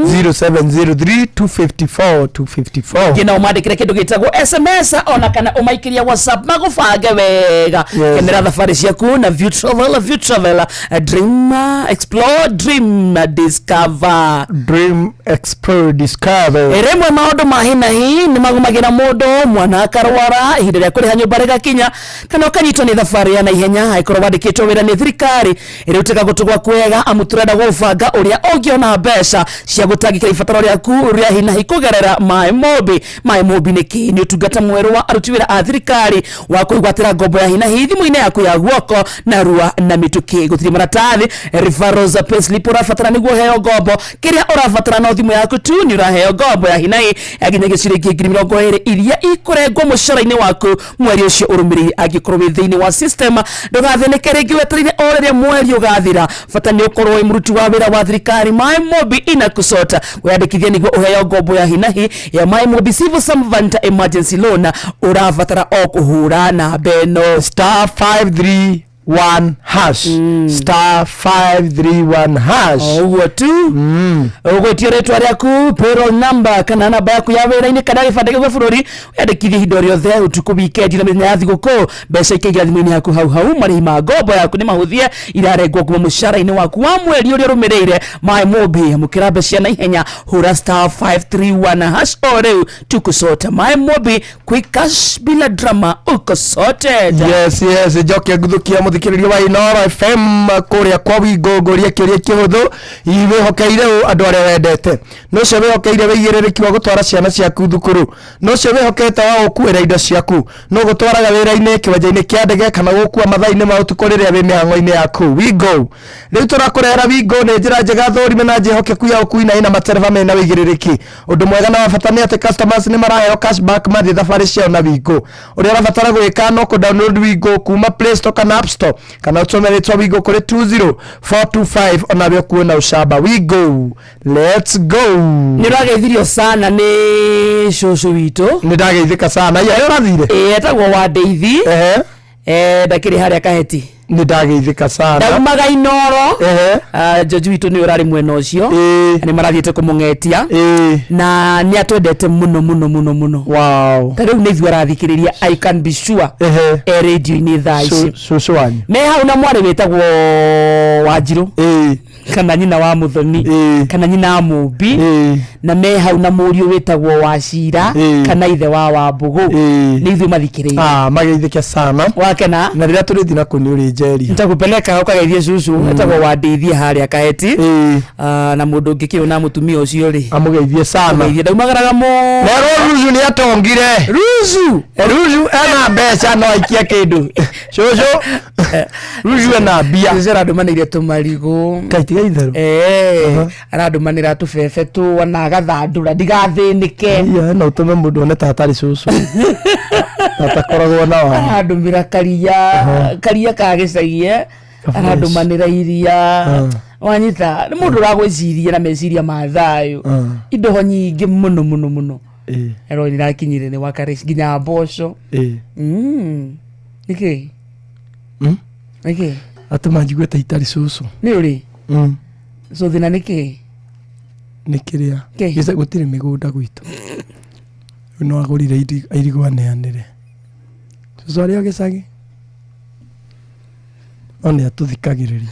0703 254 254. Ngina ũmandĩkĩre kĩndũ gĩtagwo SMS, ona kana ũmaikĩrie WhatsApp magũbange wega. Kenera thabarĩ ciaku na View Travel. View Travel, dream, explore, dream, discover. Dream, explore, discover. Rĩmwe maũndũ ma hinahi nĩ magũmagĩra mũndũ, mwana akarwara, ihinda rĩa kũrĩha nyũmba rĩgakinya, kana ũkanyitwo nĩ thabarĩ ya naihenya angĩkorwo wandĩkĩtwo wĩra nĩ thirikari. Rĩu tega gũtũ gwaku wega, amu tũrenda gũbanga ũrĩa ũngĩona mbeca cia gũtangĩkĩra ibataro rĩaku rĩa hinahi kũgerera Maĩ Mobi. Maĩ Mobi nĩ kĩ? Nĩ ũtungata mwerũ wa aruti wĩra a thirikari wa kwĩgwatĩra ngombo ya hinahi thimũ-inĩ yaku ya guoko narua na mĩtũkĩ. Gũtirĩ maratathi, referrals, payslip ũrabatara nĩguo ũheo ngombo. Kĩrĩa ũrabatara no thimũ yaku tu, nĩ ũraheo ngombo ya hinahi ya nginyagia ciringi 20,000 iria ikũrengwo mũcara-inĩ waku mweri ũcio ũrũmĩrĩire angĩkorwo wĩ thĩinĩ wa system. Ndũgathĩnĩke rĩngĩ wetereire o rĩrĩa mweri ũgathira, bata nĩ ũkorwo wĩ mũruti wa wĩra wa thirikari. Maĩ Mobi inakusota. Kwĩyandĩkithia nĩguo ũheo ngombo ya hinahi ya Maĩ Mobi Civil Servant Emergency Loan, ũrabatara o kũhũra namba ĩno: star 531 hash, star 531 hash. Ũguo tu. Ũgwĩtio rĩtwa rĩaku, payroll number kana namba yaku ya wĩra-inĩ, kana gĩbandĩ gĩa bũrũri. Wĩyandĩkithie ihinda o rĩothe, ũtukũ, weekend na mĩthenya ya thigũkũ, mbeca ikaingĩra thimũ-inĩ yaku hau hau. Marĩhi ma ngombo yaku nĩ mahũthie, irarengwo kuma mũcara-inĩ waku wa mweri ũrĩa ũrũmĩrĩire. Maĩ Mobi, amũkĩra mbeca na ihenya, hũra star 531 hash o rĩu, tukusota. Maĩ Mobi, quick cash bila drama, uko sorted. Yes, njoke nguthukia muthikiriria wa Inoro FM kuria kwa Wingo, ngũrie kĩũria kĩhũthũ. Hihi wĩhokeire ũ andũ arĩa wendete? No ũcio wĩhokeire wĩigĩrĩrĩki wa gũtwara ciana ciaku thukuru, no ũcio wĩhokete wa gũkuĩra indo ciaku, no gũtwaraga wĩra-inĩ, kĩwanja-inĩ kĩa ndege, kana gũkua mathaa-inĩ ma ũtukũ rĩrĩa wĩ mĩhang'o-inĩ yaku. Wingo rĩu tũrakũrehera. Wingo nĩ njĩra njega, thũrime na njĩhokeku ya ũkui na ĩna matereba mena wĩigĩrĩrĩki. Ũndũ mwega na wa bata nĩ atĩ customers nĩ maraheo cashback mathiĩ thabarĩ ciao na Wingo. Ũrĩa ũrabatara gwĩka no kũ download Wingo kuma Play Store kana App Store, kana ũtũme rĩtwa Wingo kũrĩ 20425, onawe ũkuo na ũcamba. Wingo, let's go. Nĩ ũrageithirio sana nĩ cũcũ witũ. Nĩ ndageithĩka sana. Iya, ũrathire? Ĩĩ, etagwo wa Ndeithi. Ndakĩrĩ harĩa Kaheti. Nĩ ndageithĩka sana. Ndaumaga Inoro. Njoji witũ nĩ ũrarĩ mwena ũcio, nĩ marathiĩte kũmũng'etia, na nĩ atwendete mũno mũno mũno mũno. Ta rĩu nĩ ithuĩ arathikĩrĩria, I can be sure e radio-inĩ thaa ici. Cũcũ wanyu me hau na mwarĩ wĩtagwo Wanjirũ, kana nyina wa Muthoni, kana nyina wa Mũmbi, na me hau na mũriũ wĩtagwo Wacira, kana ithe wa Wambũgũ. Nĩ ithuĩ mathikĩrĩirie. Ah, mageithĩke sana. Wakena. Na rĩrĩa tũrĩthiĩ na kũu nĩ ũrĩnjeria. Nitakupeleka ũkageithie cucu etagwo Wandeithie harĩa Kaheti. Ah, na mũndũ ũngĩ kĩũ na mũtumia ũcio rĩ, amũgeithie sana. Mũgeithie, ndaumagaraga mũno. Nerwo Ruju nĩ atongire. Ruju. Ruju ena mbeca, no aikie kĩndũ. Cũcũ Ruju ena mbia. Cucu arandũmanĩire tũmarigũ. Kaitiga itherũ. Arandũmanĩra tũbebe tũ ona agathandũra ndigathĩnĩke. Iya, no ũtũme mũndũ one ta atarĩ cũcũ, atakoragwo na wa. Arandũmĩra karia, karia ka gĩcagi. Arandũmanĩra iria. Ah. Wanyita nĩ mũndũ ũragwĩciria na meciria ma thayũ. Ah. Indo nyingĩ mũno mũno mũno. Ĩĩ. Ero nĩrakinyire nĩ wakarĩ nginya mboco. Ĩĩ. Nĩkĩ? Nĩkĩ? Atũma njigue ta itarĩ cũcũ. Nĩ ũrĩ? Mm. So thĩna nĩkĩ? Nĩ kĩrĩa. Kĩ? Gĩca gũtirĩ mĩgũnda gwitũ. Rĩu no agũrire irigũ aneanĩre. Cũcũ arĩ o gĩcagi. No nĩ atũthikagĩrĩria.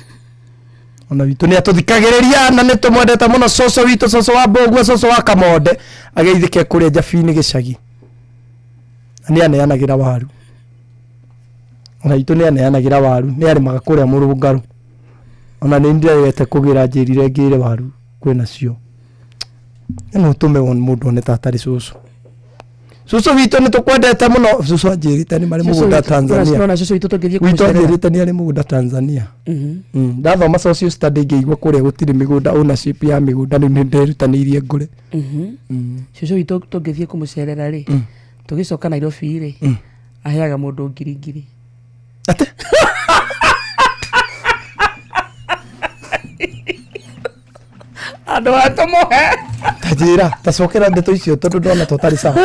Ona witũ nĩ atũthikagĩrĩria na nĩ tũmwendete mũno cũcũ witũ, cũcũ wa Mbũgua, cũcũ wa Kamonde, ageithĩke kũrĩa Njabi-inĩ gĩcagi. Na nĩ aneanagĩra waru. Ona witũ nĩ aneanagĩra waru, nĩ arĩmaga kũrĩa Mũrũngarũ. Ona nĩ ndĩregete kũgĩra njĩrire ngĩre waru kwĩnacio. No ũtũme mũndũ one ta atarĩ cũcũ. Cũcũ witũ nĩ tũkwendete mũno. Cũcũ anjĩrĩte nĩ marĩ Cũcũ mũgũnda Tanzania. Nona cũcũ witũ tũngĩthiĩ Witũ kũmũcerera. anjĩrĩte nĩ arĩ mũgũnda Tanzania. Ndathoma social study ngĩigua kũrĩa gũtirĩ mĩgũnda, ownership ya mĩgũnda, rĩu nĩ nderutanĩirie ngũre. Cũcũ witũ tũngĩthiĩ kũmũcerera rĩ, tũgĩcoka Nairobi rĩ, aheaga mũndũ ngiri ngiri. Atĩ? Andũ a tũmũhe. Ta njĩra, ta cokera ndeto icio tondũ ndona ta ũtarĩ sawa.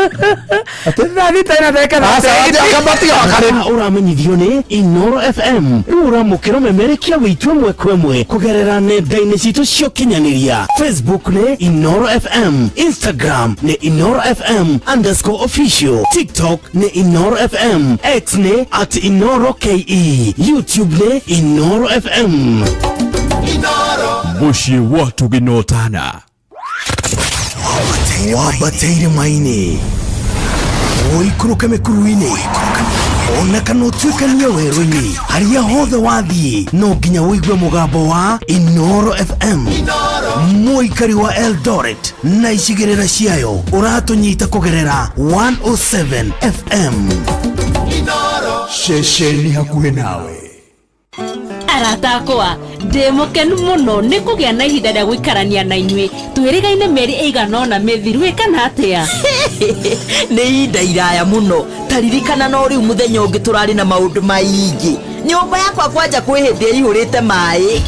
Ũramenyithio nĩ Inoro FM. Rĩu ũramũkĩra ũmemerekia witũ ĩmwe kwa ĩmwe kũgerera nenda-inĩ citũ cia ũkinyanĩria. Facebook nĩ Inoro FM, Instagram nĩ Inoro FM underscore official, TikTok nĩ Inoro FM, X nĩ at Inoro KE, YouTube nĩ Inoro FM. Mũciĩ wa tũgĩnotana. Wambateire maini ũikũrũke mĩkuru-inĩ ona kana ũtuĩkanie werũ-inĩ, harĩa hothe wathiĩ no nginya ũigue mũgambo wa Inoro FM. Mũikari wa Eldoret na icigĩrĩra ciayo ũratũnyita kũgerera 107 FM. Ceceni hakuhĩ nawe. Arata akwa, ndĩ mũkenu mũno nĩ kũgĩa na ihinda rĩa gũikarania na inyuĩ. Twĩrĩgaine mĩeri ĩigana ũna mĩthiru, ĩ kana atĩa? Nĩ ihinda iraya mũno. Taririkana no rĩu mũthenya ũngĩ tũrarĩ na maũndũ maingĩ. Nyũmba yakwa kwanja kwĩ hĩndĩ ĩihũrĩte maĩ.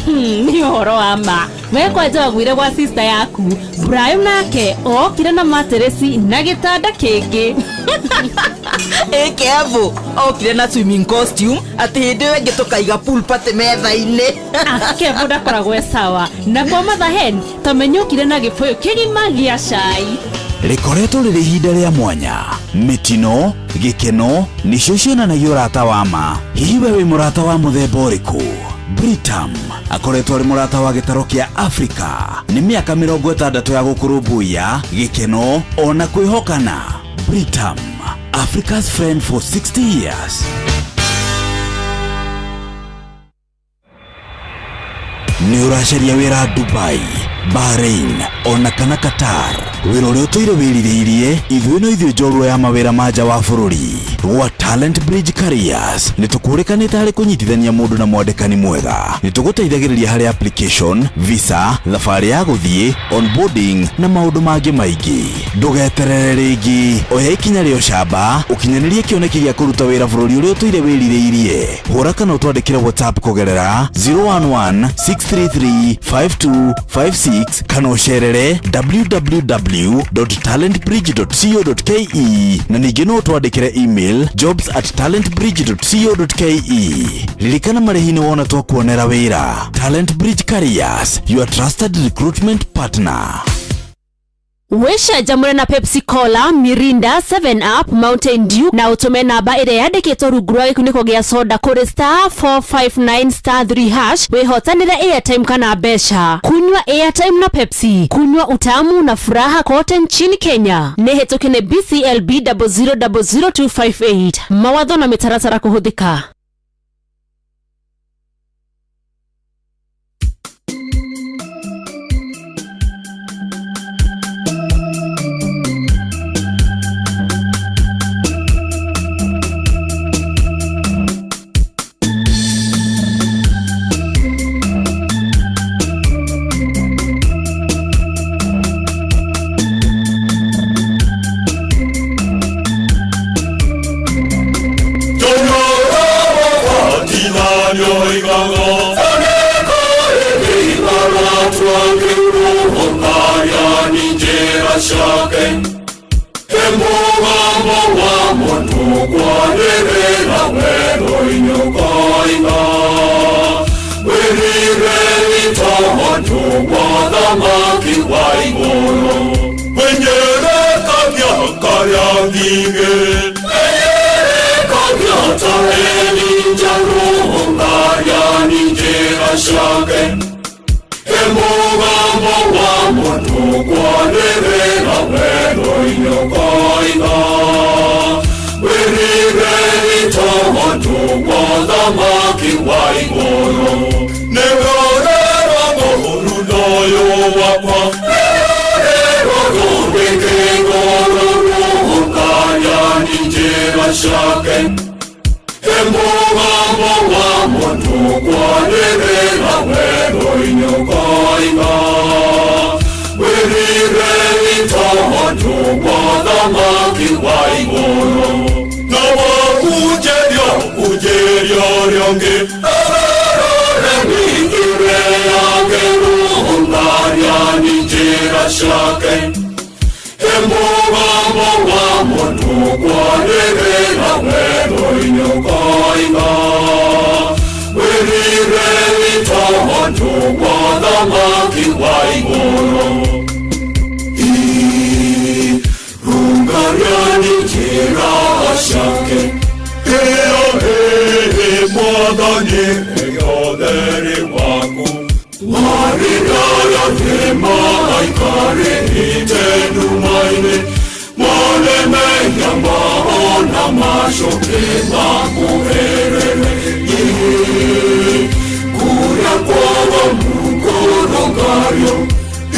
Nĩ ũhoro wa ma. We kwanja waguire gwa sister yaku Brian, nake okire na materesi na gĩtanda kĩngĩ. Ĩ Kevo okire na swimming costume, atĩ hĩndĩ ĩyo ĩngĩ tũkaiga pool party metha-inĩ. Kevo ndakoragwo e sawa. Na kwa Mother Hen tamenya okire na gĩbũyũ kĩgima gĩa cai. Rĩkoretwo rĩrĩ ihinda rĩa mwanya. Mĩtino gĩkeno nĩcio cionanagia ũrata wa ma. Hihi we wĩ mũrata wa mũthemba ũrĩkũ? Britam akoretwo arĩ mũrata wa gĩtaro kĩa Afrika nĩ mĩaka 60 ya gũkũrũmbũiya gĩkeno ona kwĩhokana. Britam, Africa's friend for 60 years. Nĩ ũracaria wĩra Dubai, Bahrain ona kana Qatar? Wĩra ũrĩa ũtũire wĩrirĩirie, ithuĩ no ithuĩ njorua ya mawĩra ma nja wa bũrũri gwa Talent Bridge Careers nĩ tũkũrĩkanĩte harĩ kũnyitithania mũndũ na mwandĩkani mwega. Nĩ tũgũteithagĩrĩria harĩ application, visa, thabarĩ ya gũthiĩ, onboarding na maũndũ mangĩ maingĩ. Ndũgeterere rĩngĩ, oya ikinya rĩa ũcamba ũkinyanĩrie kĩoneki gĩa kũruta wĩra bũrũri ũrĩa ũtũire wĩrirĩirie. Hũra kana ũtwandĩkĩre WhatsApp kũgerera 011 633 5256 kana ũcerere www.talentbridge.co.ke, na ningĩ no ũtwandĩkĩre email jobs@talentbridge.co.ke. Ririkana marĩhi nĩ wona twakuonera wĩra. Talent Bridge Careers, your trusted recruitment partner. Wĩcanjamũre na Pepsi Cola, Mirinda, 7 Up, Mountain Dew na ũtũme namba ĩrĩa yandĩkĩtwo rungu rwa gĩkunĩko gĩa soda kũrĩ star 459 star 3 hash wĩhotanĩre airtime kana mbeca. Kunywa airtime na Pepsi, kunywa utamu na furaha kote nchini Kenya. Nĩ hĩtũke nĩ BCLB 0000258. Mawatho na mĩtaratara kũhũthĩka. njĩra ciake. Mũgambo wa mũndũ kwanĩrĩra werũ-inĩ ũkoiga, wĩrirei tondũ mũthamaki wa igũrũ. Wĩnyerekagia karĩa ngigĩ, wĩnyerekagia ta Elija rũngaria njĩra ciake. Mũgambo wa mũndũ kwanĩrĩra werũ-inĩ ũkoiga, wĩrirei tondũ mũthamaki wa igũrũ. Nĩwe ũrera mũhuru na ũyũ wakwa, nĩwe ũrũrĩkĩ ngoro rũngaria njĩra ciake. Mũgambo wa mũndũ kwanĩrĩra werũ-inĩ ũkoiga, wĩrirei tondũ mũthamaki wa igũrũ. Na wakũnjeria kũnjeria ũrĩa ũngĩ, agarũre mĩthiĩre yake rũngaria njĩra ciake. Mũgambo wa mũndũ kwanĩrĩra werũ-inĩ ũkoiga, wĩrirei tondũ mũthamaki wa igũrũ. Rũngaria njĩra ciake. Ĩyo ĩĩ Mwathani ĩyotheri waku. Maridara thema aikarĩte nduma-inĩ, mone mehia mao na macoke makuherere. Kũrĩa kwagamu kũrũngario,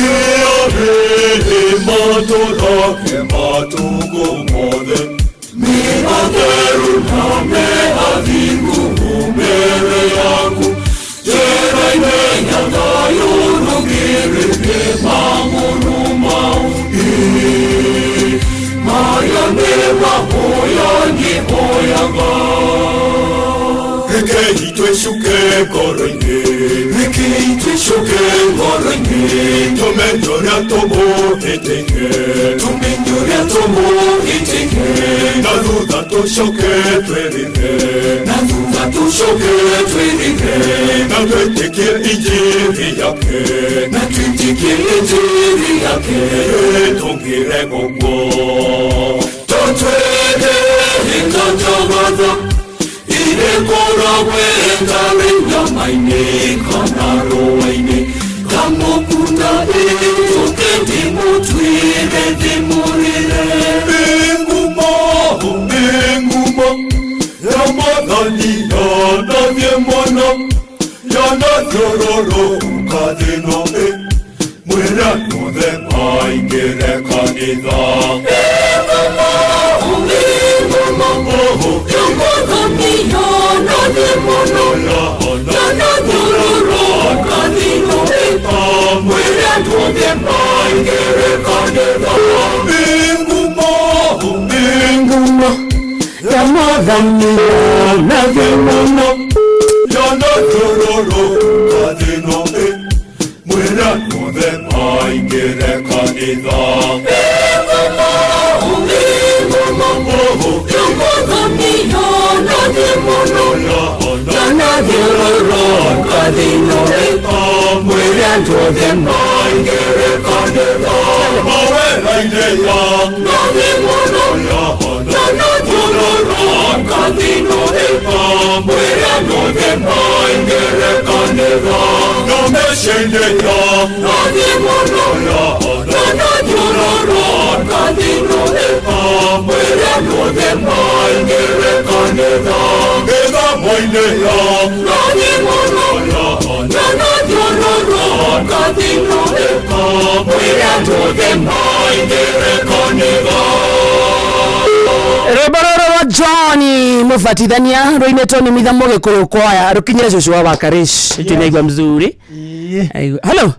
ĩyo ĩĩ matũrake matukũ mothe. Mĩatheru na mĩathingu mbere yaku, njĩra-inĩ ya thayũ rũgĩrĩrie magũrũ mao. Maya nĩ mahoya ngĩhoyaga. Rekei twĩcuke ngoro-inĩ, rekei twĩcuke ngoro-inĩ, tũmenye ũrĩa tũmũhĩtĩirie, tũmenye ũrĩa tũmũhĩtĩirie, na thutha tũcoke twĩrire, na thutha tũcoke twĩrire, na twĩtĩkie injiri yake, na twĩtĩkie injiri yake, tũngĩrega ũguo. Tũtwĩke hingo njogotho, irekoragwe ndarĩ nyama-inĩ kana rũa-inĩ, ngamũkunda ĩtũke ndĩmũtuĩre ndĩmũrĩre. Ĩ ngumo, ĩ ngumo ya Mwathani yanathiĩ mũno, yanathiũrũrũka thĩ ĩno ĩ, mwĩre andũ othe maingĩre kanitha. Ĩ ngumo, ĩ ngumo ya Mwathani yanathiĩ mũno, yanathiũrũrũka thĩ ĩno ĩ, mwĩre andũ othe maingĩre kanitha. Ĩ ngumo, ĩ ngumo ya Mwathani yanathiĩ mũno, yanathiũrũrũka thĩ ĩno ĩ, mwĩre andũ othe maingĩre kanitha. Ĩ ngumo, ĩ ngumo ya Mwathani yanathiĩ mũno, yanathiũrũrũka thĩ ĩno ĩ, mwĩre andũ othe maingĩre kanitha. Mawĩra-inĩ yanathiĩ mũno, yanathiũrũrũka thĩ ĩno ĩ, mwĩre andũ othe maingĩre kanitha. Na mĩciĩ-inĩ yanathiĩ mũno, yanathiũrũrũka thĩ ĩno ĩ, mwĩre andũ othe maingĩre kanitha. Gĩthomo-inĩ yanathiĩ mũno, yanathiũrũrũka thĩ ĩno ĩ, mwĩre andũ othe maingĩre kanitha. Rwĩmbo rũrũ rwa John mũbatithania rũinĩtwo nĩ Mitha Mũgĩkũyũ kwaya rũkinyĩre cũcũ wa Wakarish tinaigua mzuri. Aigua. Hello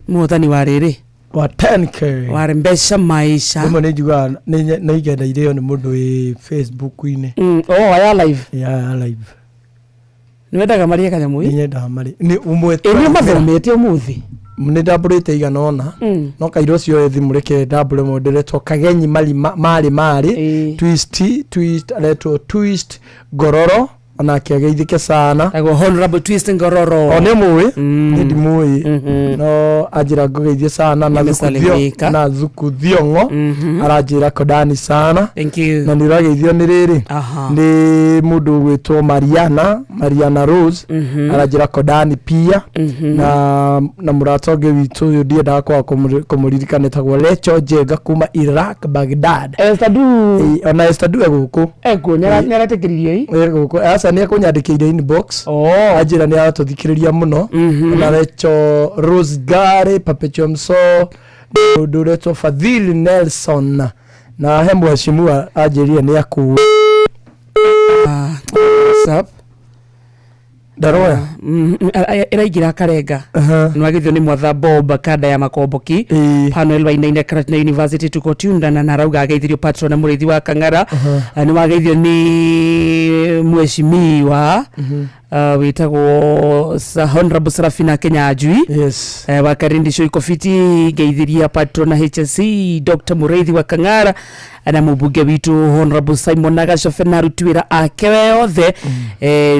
mũhotani wa rĩrĩ wa 10K warembesha maisha. Rĩmwe nĩ njugaga nĩ igenda irĩo nĩ mũndũ wĩ Facebook-inĩ. Oh, aya live. Ya live. Nĩ wendaga marĩe kanyamũ? Nĩ nyendaga marĩe. Nĩ ũmwe. Ĩ nĩ mathomete ũmũthĩ. Nĩ ndambũrĩte igana ũna, no kairũ ũcio ĩ thimũ, reke ndambũre mũndũ ũretwo Kagenyi marĩ marĩ twist twist, aretwo Twist Ngororo, onake ageithĩke sana. Agwo Honorable Twist Ngororo. O nĩ mũĩ, nĩ ndimũĩ, no anjĩra ngũgeithie sana na Nimesalimika. Na Thuku Thiong'o aranjĩra kodani sana. Thank you. Na nĩ ũrageithio nĩ rĩrĩ, nĩ mũndũ ũgwĩtwo Mariana Rose, aranjĩra kodani pia, na mũrata ũngĩ witũ ũyũ ndiendaga kwaga kũmũririkana, etagwo Lecho Njenga kuma Iraq, Baghdad. Esther Du. Ona Esther Du egũkũ. Ekuo, nĩaretĩkĩririe i? Ĩ, gũkũ aca nĩ ekũnyandĩkĩire inbox, anjĩra nĩ aratũthikĩrĩria mũno. Ona Recho Rose Gary Perpetual Mso, mũndũ ũretwo Fadhili Nelson, na he mheshimiwa anjĩrire nĩ akũĩ. What's up? Ndaroya. Ĩraingĩra karenga nĩwagithio nĩ mwatha Bob kanda ya Makomboki Panuel Wainaina, Karatina University, tuko tunda na narauga ageithirio patron na mũrĩithi wa Kang'ara. Nĩwageithio nĩ mheshimiwa wĩtagwo Honorable Serafina Kenyanjui. Yes. Wa Karindi Show Kofiti, ngeithiria patron na HSC Dr. Mũrĩithi wa Kang'ara na mũmbunge witũ Honorable Simon Nagacobe na aruti wĩra ake othe.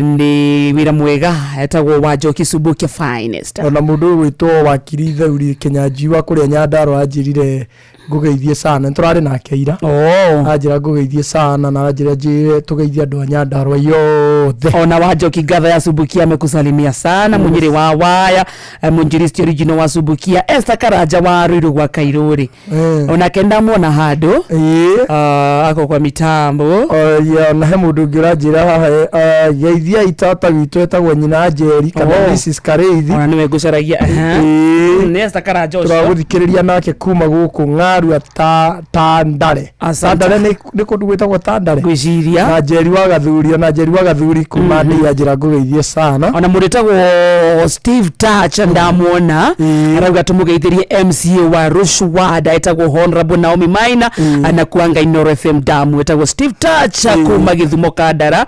Nĩ wĩra mwega, etagwo Wanjoki Subukia Finest. Ona mũndũ ũgwĩtwo Wakiri Theuri Kenyanjui wa kũrĩa Nyandarua anjĩrire ngũgeithie sana, nĩ tũrarĩ nake ira. Anjĩra ngũgeithie sana na aranjĩra njĩre tũgeithie andũ a Nyandarua yothe. Ona Wanjoki ngatha ya Subukia amekusalimia sana. Munyiri wa waya, mũnjiristi original wa Subukia, Esther Karanja wa Ruiru gwa Kairuri, onake ndamwona handũ ako kwa mitambo. Ona he mũndũ ũngĩ ũranjĩra haha, geithiai tata witũ etagwo nyina Njeri kana Mrs. Kareithi. Ona nĩwe ngũcaragia. Nĩ Esther Karanja ũcio. Tũragũthikĩrĩria nake kuma gũkũ Ng'arua ta Tandare. Asante. Tandare nĩ kũndũ gwĩtagwo Tandare. Ngwĩciria. Na Njeri wa Gathuri, ona Njeri wa Gathuri kuma ndĩ anjĩra ngũgeithie sana. Ona mũrĩtagwo Steve Touch ndamwona, arauga tũmũgeithĩrie MCA wa Rushwada etagwo Honorable Naomi Maina, anakuanga Inoro FM damu, etagwo Steve Touch kuma Gĩthumo Kandara.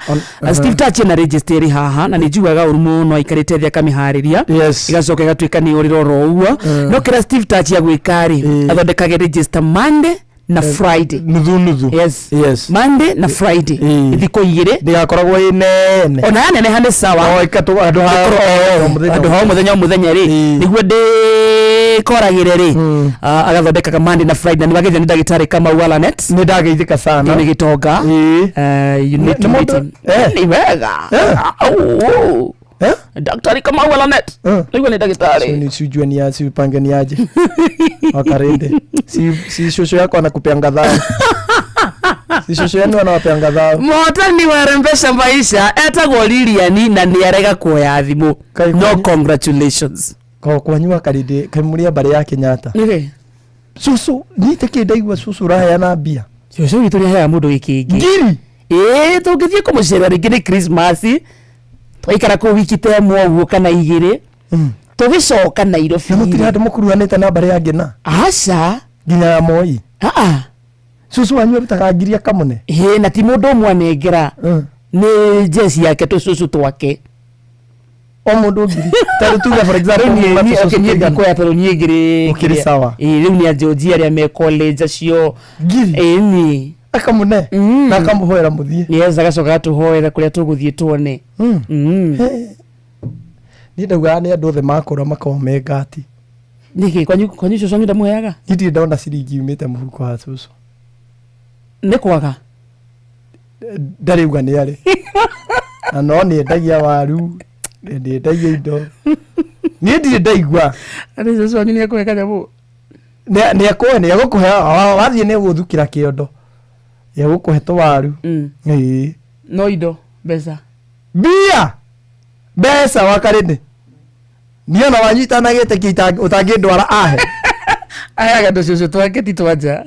Steve Touch ena register ĩrĩ haha na nĩ njiguaga ũru mũno aikarĩte thĩ akamĩharĩria, ĩgacoka ĩgatuĩka nĩ ũrĩra oro ũguo. No kĩrĩa Steve Touch agwĩka rĩ, athondekage register Monday na Friday. Nuthu nuthu. Yes. Yes. Monday na Friday, thikũ igĩrĩ. Ndĩgakoragwo ĩ nene. Ona yaneneha nĩ sawa. O ĩkatũ andũ ha o mũthenya. Andũ ha o mũthenya o mũthenya rĩ, nĩguo ndĩkoragĩre rĩ, agathondekaga Monday na Friday, na nĩwageithio nĩ ndagĩtarĩ Kamau Alanet. Nĩ ndageithĩka sana. Nĩ gĩtonga. You need to Nĩ meet mũndũ- him. Nĩ wega. Au, Daktari Kamau Alanet. Nĩguo nĩ ndagĩtarĩ. Ni sijue ni aje, siupange ni aje. Wakarende. Si shosho yako anakupeanga dhao. Si shosho yenu anawapeanga dhao. Mũhotani wa Rembesha Maisha etagwo Lilian na nĩ arega kuoya thimũ. No congratulations. Ko kwanyu Wakarende kai muri a mbarĩ ya Kenyatta. Nĩkĩ? Cucu nite kĩ ndaigua cucu ũraheana mbia. Cucu witũ nĩaheaga mũndũ gĩkĩngĩ. Ngiri. Ĩĩ, tũngĩthiĩ kũmũcerera rĩngĩ nĩ Christmas, twaikara kũu wiki ta ĩmwe ũguo kana igĩrĩ, tũgĩcoka Nairobi. Na mũtirĩ handũ mũkuruhanĩte na mbarĩ ya Ngĩna? Aca. Nginya ya Moi? Aa. Cucu wanyu arutaga ngiri akamũne? Ĩĩ, na ti mũndũ ũmwe anengera, nĩ jeci yake, tũcucu twake. O mũndũ ngiri. Tarĩ tuge for example Rĩu niĩ tũcũcũ okay, niĩ tũigana. ndikuoya tondũ niĩ ngĩrĩ Ũkĩrĩ sawa. Ĩĩ, rĩu nĩ anjũnji arĩa me college acio. Ngiri. Ĩĩ ni. Akamũne. Na akamũhoera mũthiĩ. Yes, agacoka agatũhoera kũrĩa tũgũthiĩ tuone. Niĩ ndaugaga nĩ andũ othe makũra makoragwo me ngati. Nĩkĩ kwanyu cucu wanyu ndamũheaga? Niĩ ndirĩ ndona ciringi yumĩte mũhuko wa cucu. Nĩ kwaga? Ndarĩ uga nĩ arĩ. Na no nĩ endagia waru, nĩ endagia indo. Niĩ ndirĩ ndaigua. Arĩ cucu wanyu nĩ ekũhe kanyamũ? Nĩ ekũhe, nĩ egũkũhe, wathiĩ nĩ egũthukĩra kĩondo. Nĩ egũkũhe tũwaru. Ĩĩ. No indo, mbeca. Mbia! Mbeca Wakarĩndĩ. Niĩ ona wanyu itanagĩtĩkia ũtangĩndwara ahe. Aheaga tũcũcũ twake ti twa nja.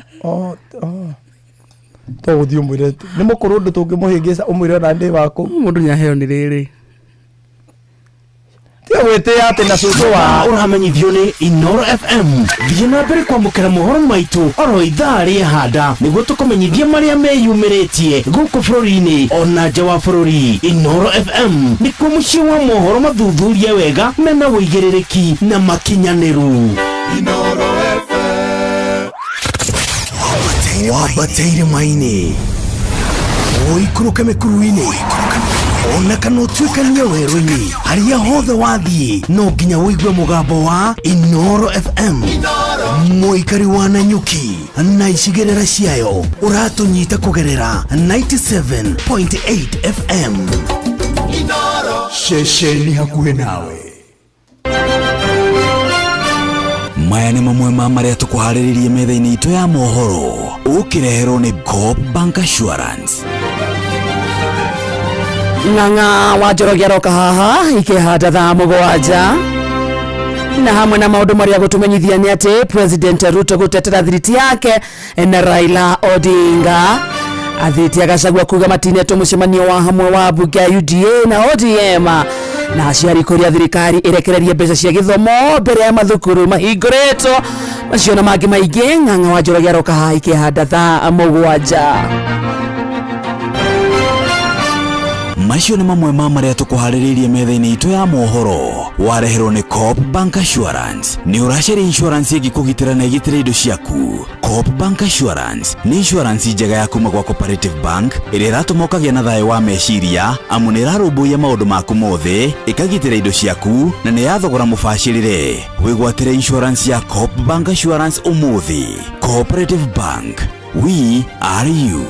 To gũthiĩ ũmwĩre nĩ mũkũrũ ũndũ tũngĩmũhĩngĩca ũmwĩre ona ndĩ wakũ. Mũndũ nĩ aheo nĩ rĩrĩ. Ti Gwĩtĩĩa atĩ na cũcũ wa Ũramenyithio nĩ Inoro FM. Thiĩ na mbere kwamũkĩra mohoro maitũ oro ithaa rĩehanda nĩguo tũkũmenyithie marĩa meyumĩrĩtie gũkũ bũrũri-inĩ ona nja wa bũrũri. Inoro FM nĩkuo mũciĩ wa mohoro mathuthurie wega mena ũigĩrĩrĩki na makinyanĩru. Wambate irĩma-inĩ, ũikũrũke mĩkuru-inĩ, ona kana ũtuĩkanie werũ-inĩ, harĩa hothe wathiĩ no nginya ũigue mũgambo wa Inoro FM. Mũikari wa Nanyuki na icigĩrĩra ciayo ũratũnyita kũgerera 97.8 FM. Ceceni hakuhĩ nawe. Maya nĩ mamwe ma marĩa tũkũharĩrĩrie metha-inĩ itũ ya mohoro, ũkĩreherwo nĩ Coop Bank Assurance. Ng'ang'a wa Njoroge aroka haha ikĩhanda thaa 7, na hamwe na maũndũ marĩa gũtũmenyithia nĩ atĩ President Ruto gũtetera thiriti yake na Raila Odinga, athĩtie Gachagua kuga matinetwo mũcemanio wa hamwe wa mbunge ya UDA na ODM, na aciari kũrĩa thirikari ĩrekererie mbeca cia gĩthomo mbere ya mathukuru mahingũrĩtwo. Macio na mangĩ maingĩ, Ng'ang'a wa Njoroge aroka haha ikĩhanda thaa 7. Macio nĩ mamwe ma marĩa tũkũharĩrĩirie metha-inĩ itũ ya mohoro, wareherwo nĩ Coop Bank Assurance. Nĩ ũracaria insurance ĩngĩkũgitĩra na ĩgitĩre indo ciaku? Coop Bank Assurance nĩ insurance njega ya kuma gwa Cooperative Bank ĩrĩa ĩratũma ũkagĩa na thayũ wa meciria, amu nĩ ĩrarũmbũiya maũndũ maku mothe, ĩkagitĩra indo ciaku na nĩ ya thogora mũbacĩrĩre. Wĩgwatĩre insurance ya Coop Bank Assurance ũmũthĩ. Cooperative Bank, we are you.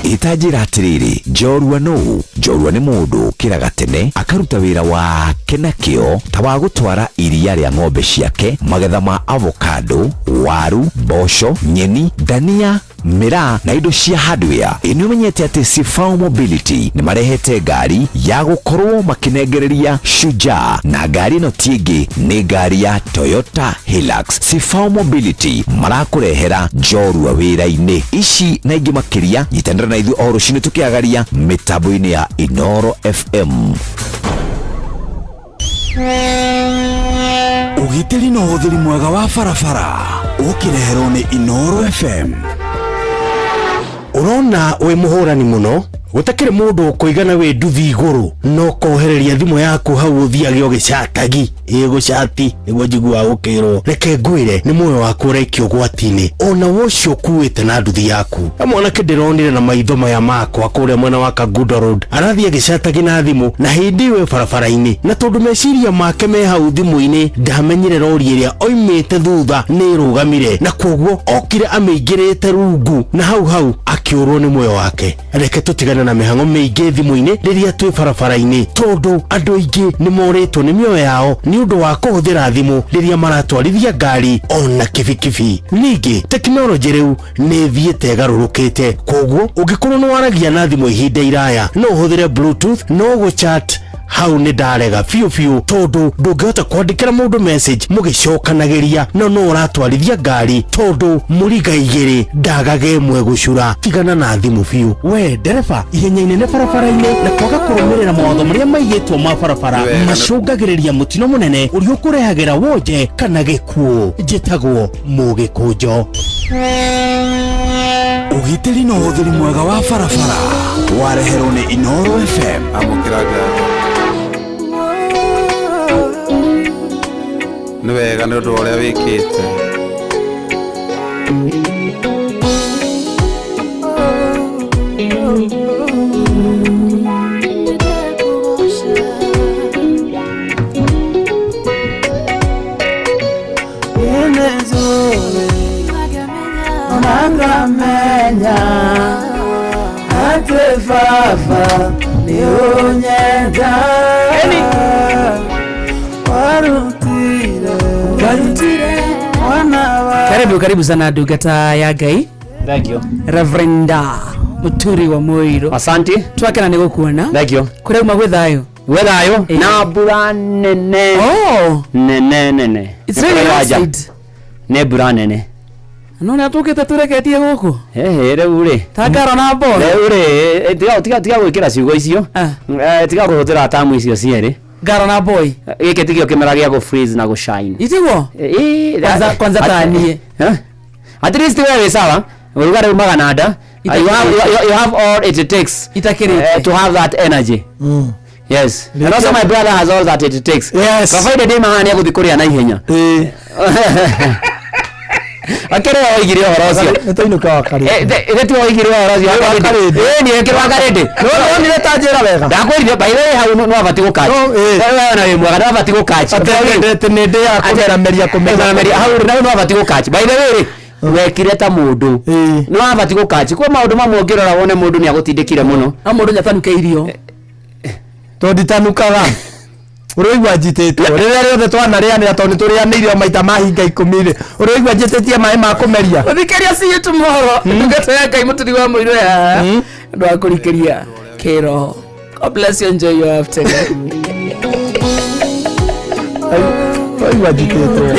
Ĩtanjĩra atĩrĩrĩ, njorua nũ? Njorua nĩ mũndũ ũkĩraga tene akaruta wĩra wake na kĩo, ta wa gũtwara iria rĩa ng'ombe ciake, magetha ma avocado, waru, mboco, nyeni, ndania, mĩraa na indo cia hardware. Ĩ nĩ ũmenyete atĩ Sifao Mobility nĩ marehete ngari ya gũkorwo makĩnengereria Shujaa, na ngari ĩno ti ĩngĩ nĩ ngari ya Toyota Hilux. Sifao Mobility marakũrehera njorua wĩra-inĩ. Ici na ingĩ makĩria, nyitanĩra na ithuĩ o rũcinĩ tũkĩagaria mĩtambo-inĩ ya Inoro FM. Ũgitĩri na ũhũthĩri mwega wa barabara ũkĩreherwo nĩ Inoro FM. Ũrona wĩ mũhũrani mũno, gũtakĩrĩ mũndũ ũkũigana wĩ nduthi igũrũ, no kohereria thimũ yaku hau ũthiage ũgĩcatagi ĩgũcati nĩguo njiguaga gũkĩrwo. Reke ngwĩre, nĩ muoyo waku ũraikio ũgwati-inĩ, ona ũcio ũkuĩte na nduthi yaku. Na mwanake ndĩronire na maitho maya makwa kũrĩa mwena wa Kangundo Road arathiĩ agĩcatagi na thimũ, na hĩndĩ ĩyo barabara-inĩ, na tondũ meciria make me hau thimũ-inĩ, ndamenyire rori ĩrĩa oimĩte thutha nĩ ĩrũgamire, na kwoguo okire amĩingĩrĩte rungu, na hau hau akĩũrwo nĩ muoyo wake. Reke tũtigane na mĩhang'o mĩingĩ thimũ-inĩ rĩrĩa twĩ barabara-inĩ, tondũ andũ aingĩ nĩ morĩtwo nĩ mĩoyo yao nĩ ũndũ wa kũhũthĩra thimũ rĩrĩa maratwarithia ngari ona kibikibi. Ningĩ tekinoronjĩ rĩu nĩ ĩthiĩte ĩgarũrũkĩte, koguo ũngĩkorwo nĩ waragia na thimũ ihinda iraya, no ũhũthĩre bluetooth, no gũchat hau nĩ ndarega biũ biũ, tondũ ndũngĩhota kwandĩkĩra mũndũ message mũgĩcokanagĩria no no ũratwarithia ngari, tondũ mũriga igĩrĩ ndagaga ĩmwe gũcura. Tigana na thimũ biũ. We ndereba, ihenya inene barabara-inĩ na kwaga kũrũmĩrĩra mawatho marĩa maigĩtwo ma barabara macũngagĩrĩria mũtino mũnene ũrĩa ũkũrehagĩra wonje kana gĩkuũ. Njĩtagwo Mũgĩkũnjo. Ũgitĩri na ũhũthĩri mwega wa barabara wareherwo nĩ Inoro FM. Amũkĩra ngatho. Nĩ wega nĩ ũndũ wa ũrĩa wĩkĩte. Nakamenya atĩ baba nĩ ũnyenda, warutire mwana wa Karibu, karibu sana ndungata ya Ngai. Thank you. Reverend Muturi wa Muiru. Asante. Twakena nĩ gũkuona. Thank you. Kũrĩa uma gwĩ thayũ? Gwĩ thayũ na mbura nene. Oh. Nene nene. It's really Nĩ kũrĩa outside. Nĩ mbura nene. No nä atå kä te tå reketie gå kå Ehe, rĩu rĩ ta ngaro na mboga rĩu rĩ eh, tiga tiga tiga gwĩkĩra ciugo icio Eh, tiga kũhũthĩra tamu icio cierĩ ngaro na boy gĩkĩ tikĩo kĩmera gĩa gũ freeze na gũ shine itiguo Eh, Kwanza- kwanza ta niĩ. Eh? At least wewe wĩ sawa ũrugarĩ umaga na nda you have all it takes Itakĩrĩte. to have that energy. Yes, and also my brother has all that it takes. Yes. Provided ndĩ mahana nĩ egũthiĩ kũrĩa na ihenya. Akĩrĩ we woigire ũhoro ũcio. Nĩ twainũka wa karĩndĩ. Ĩthĩ tiwe woigire ũhoro ũcio. Wa Karĩndĩ. Ĩĩ niĩ kĩrĩ wa Karĩndĩ. Nĩwonire ta njĩra wega. Ndakwĩrire by the way hau nĩ wabatiĩ gũkachi. Wewe na wĩ mwega nĩ wabatiĩ gũkachi. Atendete nĩ ndĩaga kũmerameria Kũmerameria hau rĩ, nau nĩ wabatiĩ gũkachi. By the way rĩ, wekire ta mũndũ nĩ wabatiĩ gũkachi. Kwĩ maũndũ mamwe ũngĩrora wone mũndũ nĩ agũtindĩkire mũno. No mũndũ nyatanuke irio. Tondũ nditanukaga ũrĩigua njitĩtwo rĩrĩa rĩothe twanarĩanĩra tondũ nĩtũrĩanĩire o maita mahinga ikũmi rĩ ũrĩigua njĩtĩtie maĩ ma kũmeria. Mũthikĩria see you tomorrow. Ndungata ya Ngai mũturi wa mũirũ ya ũndũ wa kũrikĩria kĩroho. God bless you, enjoy your afternoon. Ũraigua njitĩtwo.